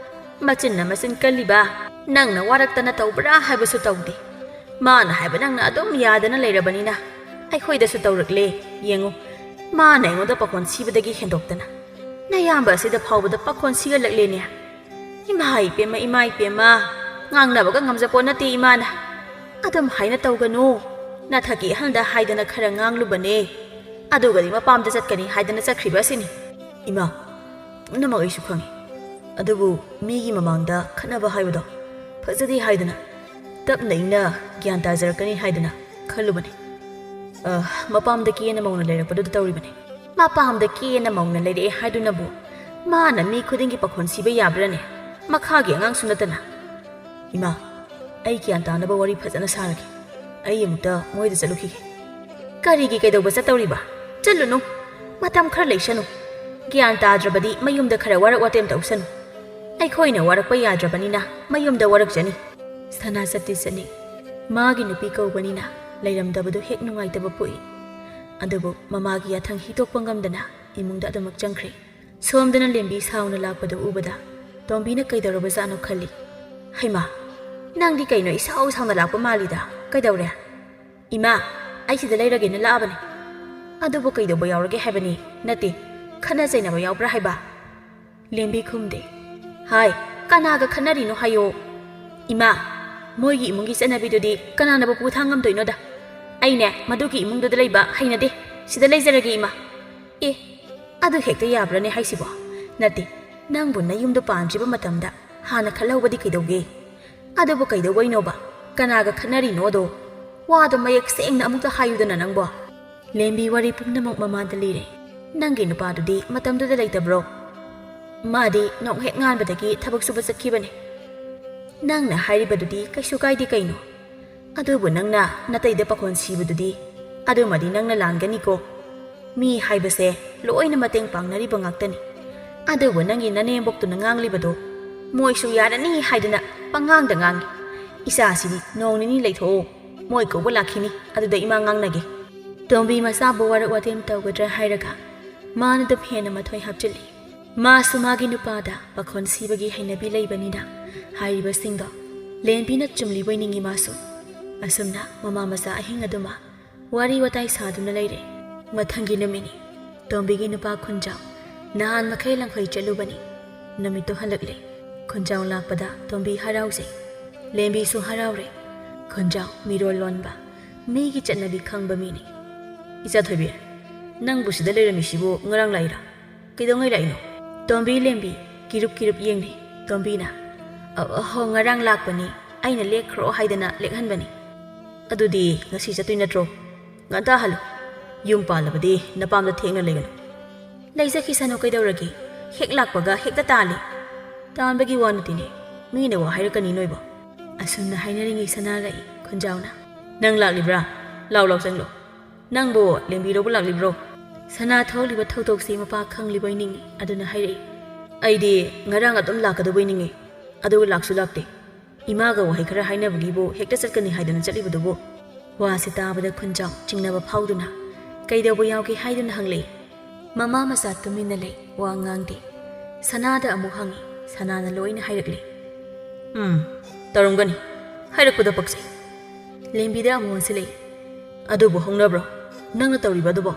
ꯃꯆꯤꯟꯅ ꯃꯆꯤꯟ ꯀꯜꯂꯤꯕ, ꯅꯪꯅ ꯋꯥꯔꯛꯇꯅ ꯇꯧꯕ꯭ꯔꯥ ꯍꯥꯏꯕꯁꯨ ꯇꯧꯗꯦ꯫ ꯃꯥꯅ ꯍꯥꯏꯕ ꯅꯪꯅ ꯑꯗꯨꯝ ꯌꯥꯗꯅ ꯂꯩꯔꯕꯅꯤꯅ ꯑꯩꯈꯣꯏꯗꯁꯨ ꯇꯧꯔꯛꯂꯦ꯫ ꯌꯦꯡꯉꯨ, ꯃꯥꯅ ꯑꯩꯉꯣꯟꯗ ꯄꯥꯈꯣꯟ ꯁꯤꯕꯗꯒꯤ ꯍꯦꯟꯗꯣꯛꯇꯅ ꯅꯌꯥꯝꯕ ꯑꯁꯤꯗ ꯐꯥꯎꯕꯗ ꯄꯥꯈꯣꯟ ꯁꯤꯒꯠꯂꯛꯂꯦꯅꯦ꯫ ꯏꯃꯥ ꯏꯄꯦꯝꯃ, ꯏꯃꯥ ꯏꯄꯦꯝꯃ, ꯉꯥꯡꯅꯕꯒ ꯉꯝꯖꯄꯣꯠ ꯅꯠꯇꯦ ꯏꯃꯥꯅ꯫ ꯑꯗꯨꯝ ꯍꯥꯏꯅ ꯇꯧꯒꯅꯨ꯫ ꯅꯊꯛꯀꯤ ꯑꯍꯜꯗ ꯍꯥꯏꯗꯅ ꯈꯔ ꯉꯥꯡꯂꯨꯕꯅꯦ꯫ ꯑꯗꯨꯒꯗꯤ ꯃꯄꯥꯝꯗ ꯆꯠꯀꯅꯤ ꯍꯥꯏꯗꯅ ꯆꯠꯈ꯭ꯔꯤꯕ ꯑꯁꯤꯅꯤ꯫" "ꯏꯃꯥ, ꯄꯨꯝꯅꯃꯛ ꯑꯩꯁꯨ ꯈꯪꯉꯤ꯫ ꯑꯗꯨꯕꯨ ꯃꯤꯒꯤ ꯃꯃꯥꯡꯗ ꯈꯠꯅꯕ ꯍꯥꯏꯕꯗꯣ ꯐꯖꯗꯦ ꯍꯥꯏꯗꯅ, ꯇꯞꯅ ꯏꯪꯅ ꯒ꯭ꯌꯥꯟ ꯇꯥꯖꯔꯛꯀꯅꯤ ꯍꯥꯏꯗꯅ ꯈꯜꯂꯨꯕꯅꯤ꯫ ꯑ, ꯃꯄꯥꯝꯗ ꯀꯦꯅ ꯃꯧꯅ ꯂꯩꯔꯛꯄꯗꯨꯗ ꯇꯧꯔꯤꯕꯅꯤ꯫" "ꯃꯄꯥꯝꯗ ꯀꯦꯅ ꯃꯧꯅ ꯂꯩꯔꯛꯑꯦ ꯍꯥꯏꯗꯨꯅꯕꯨ ꯃꯥꯅ ꯃꯤ ꯈꯨꯗꯤꯡꯒꯤ ꯄꯥꯈꯣꯟ ꯁꯤꯕ ꯌꯥꯕ꯭ꯔꯥꯅꯦ? ꯃꯈꯥꯒꯤ ꯑꯉꯥꯡꯁꯨ ꯅꯠꯇꯅ꯫" "ꯏꯃꯥ, ꯑꯩ ꯒ꯭ꯌꯥꯟ ꯇꯥꯅꯕ ꯋꯥꯔꯤ ꯐꯖꯅ ꯁꯥꯔꯒꯦ꯫ ꯑꯩ ꯑꯃꯨꯛꯇ ꯃꯣꯏꯗ ꯆꯠꯂꯨꯈꯤꯒꯦ꯫" "ꯀꯔꯤꯒꯤ ꯀꯩꯗꯧꯕ ꯆꯠꯇꯧꯔꯤꯕ? ꯆꯠꯂꯨꯅꯨ꯫ ꯃꯇꯝ ꯈꯔ ꯂꯩꯁꯅꯨ꯫ ꯒ꯭ꯌꯥꯟ ꯇꯥꯗ꯭ꯔꯕꯗꯤ ꯃꯌꯨꯝꯗ ꯈꯔ ꯋꯥꯔꯛ ꯋꯥꯇꯦꯝ ꯇꯧꯁꯅꯨ꯫ ꯑꯩꯈꯣꯏꯅ ꯋꯥꯔꯛꯄ ꯌꯥꯗ꯭ꯔꯕꯅꯤꯅ ꯃꯌꯨꯝꯗ ꯋꯥꯔꯛꯆꯅꯤ꯫" ꯁꯅꯥ ꯆꯠꯇꯤ ꯆꯠꯅꯤ꯫ ꯃꯥꯒꯤ ꯅꯨꯄꯤ ꯀꯧꯕꯅꯤꯅ ꯂꯩꯔꯝꯗꯕꯗꯨ ꯍꯦꯛ ꯅꯨꯡꯉꯥꯏꯇꯕ ꯄꯣꯛꯏ꯫ ꯑꯗꯨꯕꯨ ꯃꯃꯥꯒꯤ ꯌꯥꯊꯪ ꯍꯤꯗꯣꯛꯄ ꯉꯝꯗꯅ ꯏꯃꯨꯡꯗ ꯑꯗꯨꯃꯛ ꯆꯪꯈ꯭ꯔꯦ꯫ ꯁꯣꯝꯗꯅ ꯂꯦꯝꯕꯤ ꯁꯥꯎꯅ ꯂꯥꯛꯄꯗꯨ ꯎꯕꯗ ꯇꯣꯝꯕꯤꯅ ꯀꯩꯗꯧꯔꯕꯖꯥꯠꯅꯣ ꯈꯜꯂꯤ꯫ "ꯍꯩꯃꯥ, ꯅꯪꯗꯤ ꯀꯩꯅꯣ ꯏꯁꯥꯎ ꯁꯥꯎꯅ ꯂꯥꯛꯄ ꯃꯥꯜꯂꯤꯗ? ꯀꯩꯗꯧꯔꯦ?" "ꯏꯃꯥ, ꯑꯩ ꯁꯤꯗ ꯂꯩꯔꯒꯦꯅ ꯂꯥꯛꯑꯕꯅꯦ꯫" "ꯑꯗꯨꯕꯨ ꯀꯩꯗꯧꯕ ꯌꯥꯎꯔꯒꯦ ꯍꯥꯏꯕꯅꯤ? ꯅꯠꯇꯦ, ꯈꯠꯅ ꯆꯩꯅꯕ ꯌꯥꯎꯕ꯭ꯔꯥ ꯍꯥꯏꯕ?" ꯂꯦꯝꯕꯤ ꯈꯨꯝꯗꯦ꯫ "ꯍꯥꯏ, ꯀꯅꯥꯒ ꯈꯠꯅꯔꯤꯅꯣ ꯍꯥꯏꯌꯣ꯫" "ꯏꯃꯥ, ꯃꯣꯏꯒꯤ ꯏꯃꯨꯡꯒꯤ ꯆꯠꯅꯕꯤꯗꯨꯗꯤ ꯀꯅꯥꯅꯕꯨ ꯄꯨꯊꯥꯡ ꯉꯝꯗꯣꯏꯅꯣꯗ? ꯑꯩꯅꯦ ꯃꯗꯨꯒꯤ ꯏꯃꯨꯡꯗꯨꯗ ꯂꯩꯕ ꯍꯩꯅꯗꯦ꯫ ꯁꯤꯗ ꯂꯩꯖꯔꯒꯦ ꯏꯃꯥ꯫" "ꯑꯦ, ꯑꯗꯨ ꯍꯦꯛꯇ ꯌꯥꯕ꯭ꯔꯥꯅꯦ ꯍꯥꯏꯁꯤꯕꯣ? ꯅꯠꯇꯦ, ꯅꯪꯕꯨ ꯅꯌꯨꯝꯗ ꯄꯥꯟꯗ꯭ꯔꯤꯕ ꯃꯇꯝꯗ ꯍꯥꯟꯅ ꯈꯜꯍꯧꯕꯗꯤ ꯀꯩꯗꯧꯒꯦ? ꯑꯗꯨꯕꯨ ꯀꯩꯗꯧꯕꯩꯅꯣꯕ? ꯀꯅꯥꯒ ꯈꯠꯅꯔꯤꯅꯣꯗꯣ? ꯋꯥꯗꯣ ꯃꯌꯦꯛ ꯁꯦꯡꯅ ꯑꯃꯨꯛꯇ ꯍꯥꯏꯌꯨꯗꯅ ꯅꯪꯕꯣ꯫" ꯂꯦꯝꯕꯤ ꯋꯥꯔꯤ ꯄꯨꯝꯅꯃꯛ ꯃꯃꯥꯗ ꯂꯤꯔꯦ꯫ "ꯅꯪꯒꯤ ꯅꯨꯄꯥꯗꯨꯗꯤ ꯃꯇꯝꯗꯨꯗ ꯂꯩꯇꯕ꯭ꯔꯣ?" "ꯃꯥꯗꯤ ꯅꯣꯡ ꯍꯦꯛ ꯉꯥꯟꯕꯗꯒꯤ ꯊꯕꯛ ꯁꯨꯕ ꯆꯠꯈꯤꯕꯅꯦ꯫" "ꯅꯪꯅ ꯍꯥꯏꯔꯤꯕꯗꯨꯗꯤ ꯀꯩꯁꯨ ꯀꯥꯏꯗꯦ ꯀꯩꯅꯣ꯫ ꯑꯗꯨꯕꯨ ꯅꯪꯅ ꯅꯇꯩꯗ ꯄꯥꯈꯣꯟ ꯁꯤꯕꯗꯨꯗꯤ, ꯑꯗꯨꯃꯗꯤ ꯅꯪꯅ ꯂꯥꯟꯒꯅꯤꯀꯣ꯫" ꯃꯤ ꯍꯥꯏꯕꯁꯦ ꯂꯣꯏꯅ ꯃꯇꯦꯡ ꯄꯥꯡꯅꯔꯤꯕ ꯉꯥꯛꯇꯅꯤ꯫ ꯑꯗꯨꯕꯨ ꯅꯪꯒꯤ ꯅꯅꯦꯝꯕꯣꯛꯇꯨꯅ ꯉꯥꯡꯂꯤꯕꯗꯣ ꯃꯣꯏꯁꯨ ꯌꯥꯔꯅꯤ ꯍꯥꯏꯗꯅ ꯄꯉꯥꯡꯗ ꯉꯥꯡꯏ꯫ ꯏꯆꯥꯁꯤꯗꯤ ꯅꯣꯡ ꯅꯤꯅꯤ ꯂꯩꯊꯣꯛꯑꯣ, ꯃꯣꯏ ꯀꯧꯕ ꯂꯥꯛꯈꯤꯅꯤ, ꯑꯗꯨꯗ ꯏꯃꯥ ꯉꯥꯡꯅꯒꯦ꯫ ꯇꯣꯝꯕꯤ ꯃꯆꯥꯕꯨ ꯋꯥꯔꯛ ꯋꯥꯇꯦꯝ ꯇꯧꯒꯗ꯭ꯔꯥ ꯍꯥꯏꯔꯒ ꯃꯥꯅ ꯑꯗꯨꯝ ꯍꯦꯟꯅ ꯃꯊꯣꯏ ꯍꯥꯞꯆꯤꯜꯂꯤ꯫ ꯃꯥꯁꯨ ꯃꯥꯒꯤ ꯅꯨꯄꯥꯗ ꯄꯥꯈꯣꯟ ꯁꯤꯕꯒꯤ ꯍꯩꯅꯕꯤ ꯂꯩꯕꯅꯤꯅ ꯍꯥꯏꯔꯤꯕꯁꯤꯡꯗꯣ ꯂꯦꯝꯕꯤꯅ ꯆꯨꯝꯂꯤꯕꯣꯏ ꯅꯤꯡꯏ ꯃꯥꯁꯨ꯫ ꯑꯁꯨꯝꯅ ꯃꯃꯥ ꯃꯆꯥ ꯑꯍꯤꯡ ꯑꯗꯨꯃ ꯋꯥꯔꯤ ꯋꯥꯇꯥꯏ ꯁꯥꯗꯨꯅ ꯂꯩꯔꯦ꯫ ꯃꯊꯪꯒꯤ ꯅꯨꯃꯤꯠꯅꯤ꯫ ꯇꯣꯝꯕꯤꯒꯤ ꯅꯨꯄꯥ ꯈꯨꯟꯖꯥꯎ ꯅꯍꯥꯟ ꯃꯈꯩ ꯂꯪꯐꯩ ꯆꯠꯂꯨꯕꯅꯤ꯫ ꯅꯨꯃꯤꯠꯇꯨ ꯍꯜꯂꯛꯂꯦ꯫ ꯈꯨꯟꯖꯥꯎ ꯂꯥꯛꯄꯗ ꯇꯣꯝꯕꯤ ꯍꯔꯥꯎꯖꯩ꯫ ꯂꯦꯝꯕꯤꯁꯨ ꯍꯔꯥꯎꯔꯦ꯫ ꯈꯨꯟꯖꯥꯎ ꯃꯤꯔꯣꯜ ꯂꯣꯟꯕ, ꯃꯤꯒꯤ ꯆꯠꯅꯕꯤ ꯈꯪꯕ ꯃꯤꯅꯤ꯫ "ꯏꯆꯥ ꯊꯣꯏꯕꯤ, ꯅꯪꯕꯨ ꯁꯤꯗ ꯂꯩꯔꯝꯃꯤꯁꯤꯕꯨ ꯉꯔꯥꯡ ꯂꯥꯛꯏꯔꯥ? ꯀꯩꯗꯧꯉꯩ ꯂꯥꯛꯏꯅꯣ?" ꯇꯣꯝꯕꯤ ꯂꯦꯝꯕꯤ ꯀꯤꯔꯨꯞ ꯀꯤꯔꯨꯞ ꯌꯦꯡꯅꯩ꯫ ꯇꯣꯝꯕꯤꯅ, "ꯑ, ꯑꯍꯣ, ꯉꯔꯥꯡ ꯂꯥꯛꯄꯅꯤ, ꯑꯩꯅ ꯂꯦꯛꯈ꯭ꯔꯣ ꯍꯥꯏꯗꯅ ꯂꯦꯛꯍꯟꯕꯅꯤ꯫ ꯑꯗꯨꯗꯤ ꯉꯁꯤ ꯆꯠꯇꯣꯏ ꯅꯠꯇ꯭ꯔꯣ? ꯉꯟꯇꯥ ꯍꯜꯂꯨ꯫ ꯌꯨꯝ ꯄꯥꯜꯂꯕꯗꯤ ꯅꯄꯥꯝꯗ ꯊꯦꯡꯅ ꯂꯩꯒꯅꯨ꯫" "ꯂꯩꯖꯈꯤꯁꯅꯨ, ꯀꯩꯗꯧꯔꯒꯦ? ꯍꯦꯛ ꯂꯥꯛꯄꯒ ꯍꯦꯛꯇ ꯇꯥꯜꯂꯤ꯫ ꯇꯥꯟꯕꯒꯤ ꯋꯥ ꯅꯠꯇꯦꯅꯦ, ꯃꯤꯅ ꯋꯥ ꯍꯥꯏꯔꯛꯀꯅꯤ ꯅꯣꯏꯕꯣ꯫" ꯑꯁꯨꯝꯅ ꯍꯥꯏꯅꯔꯤꯉꯩ ꯁꯅꯥ ꯂꯥꯛꯏ꯫ ꯈꯨꯟꯖꯥꯎꯅ, "ꯅꯪ ꯂꯥꯛꯂꯤꯕ꯭ꯔꯥ? ꯂꯥꯎ ꯂꯥꯎ ꯆꯪꯂꯣ꯫ ꯅꯪꯕꯨ ꯂꯦꯝꯕꯤ ꯂꯧꯕ ꯂꯥꯛꯂꯤꯕ꯭ꯔꯣ?" ꯁꯅꯥ ꯊꯣꯛꯂꯤꯕ ꯊꯧꯗꯣꯛꯁꯤ ꯃꯄꯥ ꯈꯪꯂꯤꯕꯣꯏ ꯅꯤꯡꯏ, ꯑꯗꯨꯅ ꯍꯥꯏꯔꯛꯏ, "ꯑꯩꯗꯤ ꯉꯔꯥꯡ ꯑꯗꯨꯝ ꯂꯥꯛꯀꯗꯕꯣꯏ ꯅꯤꯡꯏ, ꯑꯗꯨꯒ ꯂꯥꯛꯁꯨ ꯂꯥꯛꯇꯦ꯫ ꯏꯃꯥꯒ ꯋꯥꯍꯩ ꯈꯔ ꯍꯥꯏꯅꯕꯒꯤꯕꯨ ꯍꯦꯛꯇ ꯆꯠꯀꯅꯤ ꯍꯥꯏꯗꯅ ꯆꯠꯂꯤꯕꯗꯨꯕꯨ?" ꯋꯥꯁꯤ ꯇꯥꯕꯗ ꯈꯨꯟꯖꯥꯎ ꯆꯤꯡꯅꯕ ꯐꯥꯎꯗꯨꯅ, "ꯀꯩꯗꯧꯕ ꯌꯥꯎꯒꯦ?" ꯍꯥꯏꯗꯨꯅ ꯍꯪꯂꯛꯏ꯫ ꯃꯃꯥ ꯃꯆꯥ ꯇꯨꯃꯤꯟꯅ ꯂꯩ, ꯋꯥ ꯉꯥꯡꯗꯦ꯫ ꯁꯅꯥꯗ ꯑꯃꯨꯛ ꯍꯪꯉꯤ꯫ ꯁꯅꯥꯅ ꯂꯣꯏꯅ ꯍꯥꯏꯔꯛꯂꯦ꯫ "ꯎꯝ, ꯇꯧꯔꯝꯒꯅꯤ꯫ ꯍꯥꯏꯔꯛꯄꯗ ꯄꯛꯆꯩ꯫" ꯂꯦꯝꯕꯤꯗ ꯑꯃꯨꯛ ꯑꯣꯟꯁꯤꯜꯂꯛꯏ꯫ "ꯑꯗꯨꯕꯨ ꯍꯧꯅꯕ꯭ꯔꯣ ꯅꯪꯅ ꯇꯧꯔꯤꯕ ꯑꯗꯨꯕꯣ?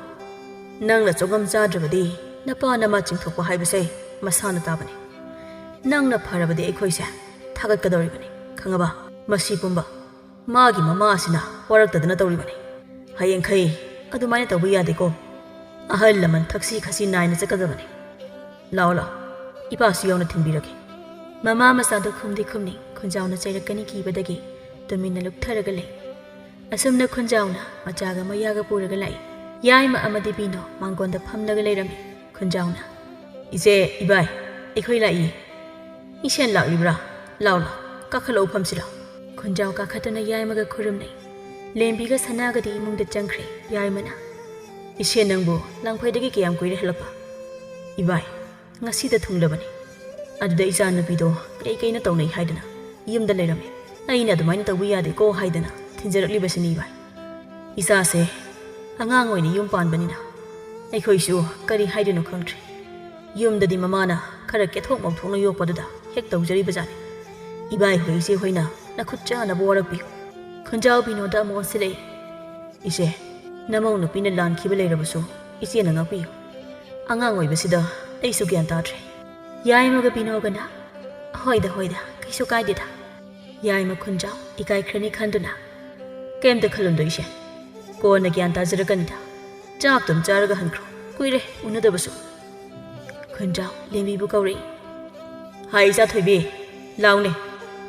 ꯅꯪꯅ ꯆꯣꯡꯉꯝ ꯆꯥꯗ꯭ꯔꯕꯗꯤ ꯅꯄꯥ ꯅꯃꯥ ꯆꯤꯡꯊꯣꯛꯄ ꯍꯥꯏꯕꯁꯦ ꯃꯁꯥꯅ ꯇꯥꯕꯅꯤ꯫ ꯅꯪꯅ ꯐꯔꯕꯗꯤ ꯑꯩꯈꯣꯏꯁꯦ ꯊꯥꯒꯠꯀꯗꯧꯔꯤꯕꯅꯤ, ꯈꯪꯉꯕ? ꯃꯁꯤ ꯄꯨꯝꯕ ꯃꯥꯒꯤ ꯃꯃꯥ ꯑꯁꯤꯅ ꯋꯥꯔꯛꯇꯗꯅ ꯇꯧꯔꯤꯕꯅꯤ꯫ ꯍꯌꯦꯡꯈꯩ ꯑꯗꯨꯃꯥꯏꯅ ꯇꯧꯕ ꯌꯥꯗꯦꯀꯣ꯫ ꯑꯍꯜ ꯂꯃꯟ ꯊꯛꯁꯤ ꯈꯥꯁꯤ ꯅꯥꯏꯅ ꯆꯠꯀꯗꯕꯅꯤ꯫ ꯂꯥꯛꯑꯣ, ꯂꯥꯛꯑꯣ, ꯏꯄꯥꯁꯨ ꯌꯥꯎꯅ ꯊꯤꯟꯕꯤꯔꯒꯦ꯫" ꯃꯃꯥ ꯃꯆꯥꯗꯨ ꯈꯨꯝꯗꯤ ꯈꯨꯝꯅꯤ, ꯈꯨꯟꯖꯥꯎꯅ ꯆꯩꯔꯛꯀꯅꯤ ꯀꯤꯕꯗꯒꯤ ꯇꯨꯃꯤꯟꯅ ꯂꯨꯞꯊꯔꯒ ꯂꯩ꯫ ꯑꯁꯨꯝꯅ ꯈꯨꯟꯖꯥꯎꯅ ꯃꯆꯥꯒ ꯃꯌꯥꯒ ꯄꯨꯔꯒ ꯂꯥꯛꯏ꯫ ꯌꯥꯏꯃ ꯑꯃꯗꯤ ꯕꯤꯅꯣ ꯃꯥꯡꯒꯣꯟꯗ ꯐꯝꯂꯒ ꯂꯩꯔꯝꯃꯤ꯫ ꯈꯨꯟꯖꯥꯎꯅ, "ꯏꯆꯦ, ꯏꯕꯥꯏ, ꯑꯩꯈꯣꯏ ꯂꯥꯛꯏ꯫" "ꯏꯁꯦꯟ ꯂꯥꯛꯂꯤꯕ꯭ꯔꯥ? ꯂꯥꯎ, ꯂꯥꯎ, ꯀꯥꯈꯠꯂꯛꯎ, ꯐꯝꯁꯤ ꯂꯥꯎ꯫" ꯈꯨꯟꯖꯥꯎ ꯀꯥꯈꯠꯇꯨꯅ ꯌꯥꯏꯃꯒ ꯈꯨꯔꯨꯝꯅꯩ꯫ ꯂꯦꯝꯕꯤꯒ ꯁꯅꯥꯒꯗꯤ ꯏꯃꯨꯡꯗ ꯆꯪꯈ꯭ꯔꯦ꯫ ꯌꯥꯏꯃꯅ, "ꯏꯆꯦ, ꯅꯪꯕꯨ ꯂꯥꯡꯐꯩꯗꯒꯤ ꯀꯌꯥꯝ ꯀꯨꯏꯔꯦ ꯍꯜꯂꯛꯄ?" "ꯏꯕꯥꯏ, ꯉꯁꯤꯗ ꯊꯨꯡꯂꯕꯅꯤ꯫ ꯑꯗꯨꯗ ꯏꯆꯥ ꯅꯨꯄꯤꯗꯣ ꯀꯩ ꯀꯩꯅꯣ ꯇꯧꯅꯩ ꯍꯥꯏꯗꯅ ꯌꯨꯝꯗ ꯂꯩꯔꯝꯃꯤ꯫ ꯑꯩꯅ ꯑꯗꯨꯃꯥꯏꯅ ꯇꯧꯕ ꯌꯥꯗꯦꯀꯣ ꯍꯥꯏꯗꯅ ꯊꯤꯟꯖꯔꯛꯂꯤꯕꯁꯤꯅꯤ ꯏꯕꯥꯏ꯫ ꯏꯆꯥꯁꯦ ꯑꯉꯥꯡ ꯑꯣꯏꯅ ꯌꯨꯝ ꯄꯥꯟꯕꯅꯤꯅ ꯑꯩꯈꯣꯏꯁꯨ ꯀꯔꯤ ꯍꯥꯏꯗꯣꯏꯅꯣ ꯈꯪꯗ꯭ꯔꯦ꯫ ꯌꯨꯝꯗꯗꯤ ꯃꯃꯥꯅ ꯈꯔ ꯀꯦꯊꯣꯛ ꯃꯧꯊꯣꯛꯅ ꯌꯣꯛꯄꯗꯨꯗ ꯍꯦꯛ ꯇꯧꯖꯔꯤꯕꯖꯥꯠꯅꯤ꯫ ꯏꯕꯥꯏ ꯍꯣꯏ ꯏꯆꯦ ꯍꯣꯏꯅ ꯅꯈꯨꯠ ꯆꯥꯅꯕ ꯋꯥꯔꯛꯄꯤꯌꯨ꯫" ꯈꯨꯟꯖꯥꯎ ꯕꯤꯅꯣꯗ ꯑꯃꯨꯛ ꯑꯣꯟꯁꯤꯜꯂꯛꯏ꯫ "ꯏꯆꯦ, ꯅꯃꯧ ꯅꯨꯄꯤꯅ ꯂꯥꯟꯈꯤꯕ ꯂꯩꯔꯕꯁꯨ ꯏꯆꯦꯅ ꯉꯥꯛꯄꯤꯌꯨ꯫ ꯑꯉꯥꯡ ꯑꯣꯏꯕꯁꯤꯗ ꯑꯩꯁꯨ ꯒ꯭ꯌꯥꯟ ꯇꯥꯗ꯭ꯔꯦ꯫" ꯌꯥꯏꯃꯒ ꯕꯤꯅꯣꯒꯅ, "ꯍꯣꯏꯗ, ꯍꯣꯏꯗ, ꯀꯩꯁꯨ ꯀꯥꯏꯗꯦꯗ꯫" ꯌꯥꯏꯃ ꯈꯨꯟꯖꯥꯎ ꯏꯀꯥꯏꯈ꯭ꯔꯅꯤ ꯈꯟꯗꯨꯅ, "ꯀꯩꯝꯇ ꯈꯜꯂꯨꯅꯨꯗ ꯏꯆꯦ, ꯀꯣꯟꯅ ꯒ꯭ꯌꯥꯟ ꯇꯥꯖꯔꯛꯀꯅꯤꯗ꯫ ꯆꯥꯛꯇꯨꯝ ꯆꯥꯔꯒ ꯍꯟꯈ꯭ꯔꯣ, ꯀꯨꯏꯔꯦ ꯎꯅꯗꯕꯁꯨ꯫" ꯈꯨꯟꯖꯥꯎ ꯂꯦꯝꯕꯤꯕꯨ ꯀꯧꯔꯛꯏ꯫ "ꯍꯥꯏ ꯏꯆꯥ ꯊꯣꯏꯕꯤ, ꯂꯥꯎꯅꯦ,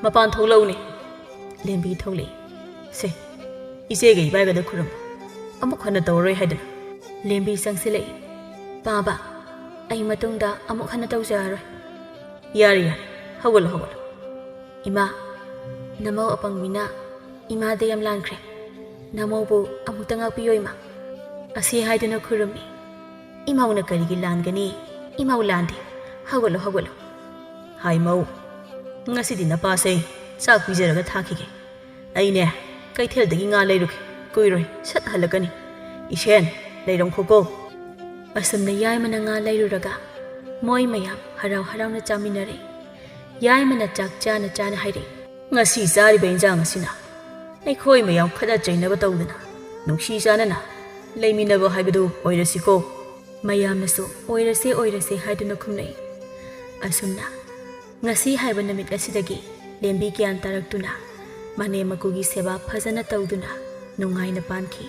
ꯃꯄꯥꯟ ꯊꯣꯛꯂꯛꯎꯅꯦ꯫" ꯂꯦꯝꯕꯤ ꯊꯣꯛꯂꯛꯏ꯫ "ꯁꯦ, ꯏꯆꯦꯒ ꯏꯕꯥꯏꯒꯗ ꯈꯨꯔꯨꯝꯃꯨ, ꯑꯃꯨꯛ ꯍꯟꯅ ꯇꯧꯔꯔꯣꯏ ꯍꯥꯏꯗꯨꯅ꯫" ꯂꯦꯝꯕꯤ ꯆꯪꯁꯤꯜꯂꯛꯏ꯫ "ꯄꯥꯕ, ꯑꯩ ꯃꯇꯨꯡꯗ ꯑꯃꯨꯛ ꯍꯟꯅ ꯇꯧꯖꯔꯔꯣꯏ꯫" "ꯌꯥꯔꯦ, ꯌꯥꯔꯦ, ꯍꯧꯒꯠꯂꯣ, ꯍꯧꯒꯠꯂꯣ꯫" "ꯏꯃꯥ, ꯅꯃꯧ ꯑꯄꯪꯕꯤꯅ ꯏꯃꯥꯗ ꯌꯥꯝ ꯂꯥꯟꯈ꯭ꯔꯦ꯫ ꯅꯃꯧꯕꯨ ꯑꯃꯨꯛꯇ ꯉꯥꯛꯄꯤꯌꯣ ꯏꯃꯥ꯫" ꯑꯁꯤ ꯍꯥꯏꯗꯨꯅ ꯈꯨꯔꯨꯝꯃꯤ꯫ "ꯏꯃꯧꯅ ꯀꯔꯤꯒꯤ ꯂꯥꯟꯒꯅꯤ? ꯏꯃꯧ ꯂꯥꯟꯗꯦ꯫ ꯍꯧꯒꯠꯂꯣ, ꯍꯧꯒꯠꯂꯣ꯫" "ꯍꯥꯏ ꯃꯧ, ꯉꯁꯤꯗꯤ ꯅꯄꯥꯁꯦ ꯆꯥꯛ ꯄꯤꯖꯔꯒ ꯊꯥꯈꯤꯒꯦ꯫ ꯑꯩꯅꯦ ꯀꯩꯊꯦꯜꯗꯒꯤ ꯉꯥ ꯂꯩꯔꯨꯒꯦ, ꯀꯨꯏꯔꯣꯏ ꯁꯠ ꯍꯜꯂꯛꯀꯅꯤ꯫ ꯏꯁꯦꯟ, ꯂꯩꯔꯝꯈꯣꯀꯣ꯫" ꯑꯁꯨꯝꯅ ꯌꯥꯏꯃꯅ ꯉꯥ ꯂꯩꯔꯨꯔꯒ ꯃꯣꯏ ꯃꯌꯥꯝ ꯍꯔꯥꯎ ꯍꯔꯥꯎꯅ ꯆꯥꯃꯤꯟꯅꯔꯦ꯫ ꯌꯥꯏꯃꯅ ꯆꯥꯛ ꯆꯥꯅ ꯆꯥꯅ ꯍꯥꯏꯔꯛꯏ꯫ "ꯉꯁꯤ ꯆꯥꯔꯤꯕ ꯏꯟꯖꯥꯡ ꯑꯁꯤꯅ ꯑꯩꯈꯣꯏ ꯃꯌꯥꯝ ꯈꯠꯅ ꯆꯩꯅꯕ ꯇꯧꯗꯅ ꯅꯨꯡꯁꯤ ꯆꯥꯟꯅꯅ ꯂꯩꯃꯤꯟꯅꯕ ꯍꯥꯏꯕꯗꯨ ꯑꯣꯏꯔꯁꯤꯀꯣ꯫" ꯃꯌꯥꯝꯅꯁꯨ "ꯑꯣꯏꯔꯁꯦ, ꯑꯣꯏꯔꯁꯦ" ꯍꯥꯏꯗꯨꯅ ꯈꯨꯝꯂꯛꯏ꯫ ꯑꯁꯨꯝꯅ ꯉꯁꯤ ꯍꯥꯏꯕ ꯅꯨꯃꯤꯠ ꯑꯁꯤꯗꯒꯤ ꯂꯦꯝꯕꯤ ꯒ꯭ꯌꯥꯟ ꯇꯥꯔꯛꯇꯨꯅ ꯃꯅꯦꯝ ꯃꯀꯨꯒꯤ ꯁꯦꯕꯥ ꯐꯖꯅ ꯇꯧꯗꯨꯅ ꯅꯨꯡꯉꯥꯏꯅ ꯄꯥꯟꯈꯤ꯫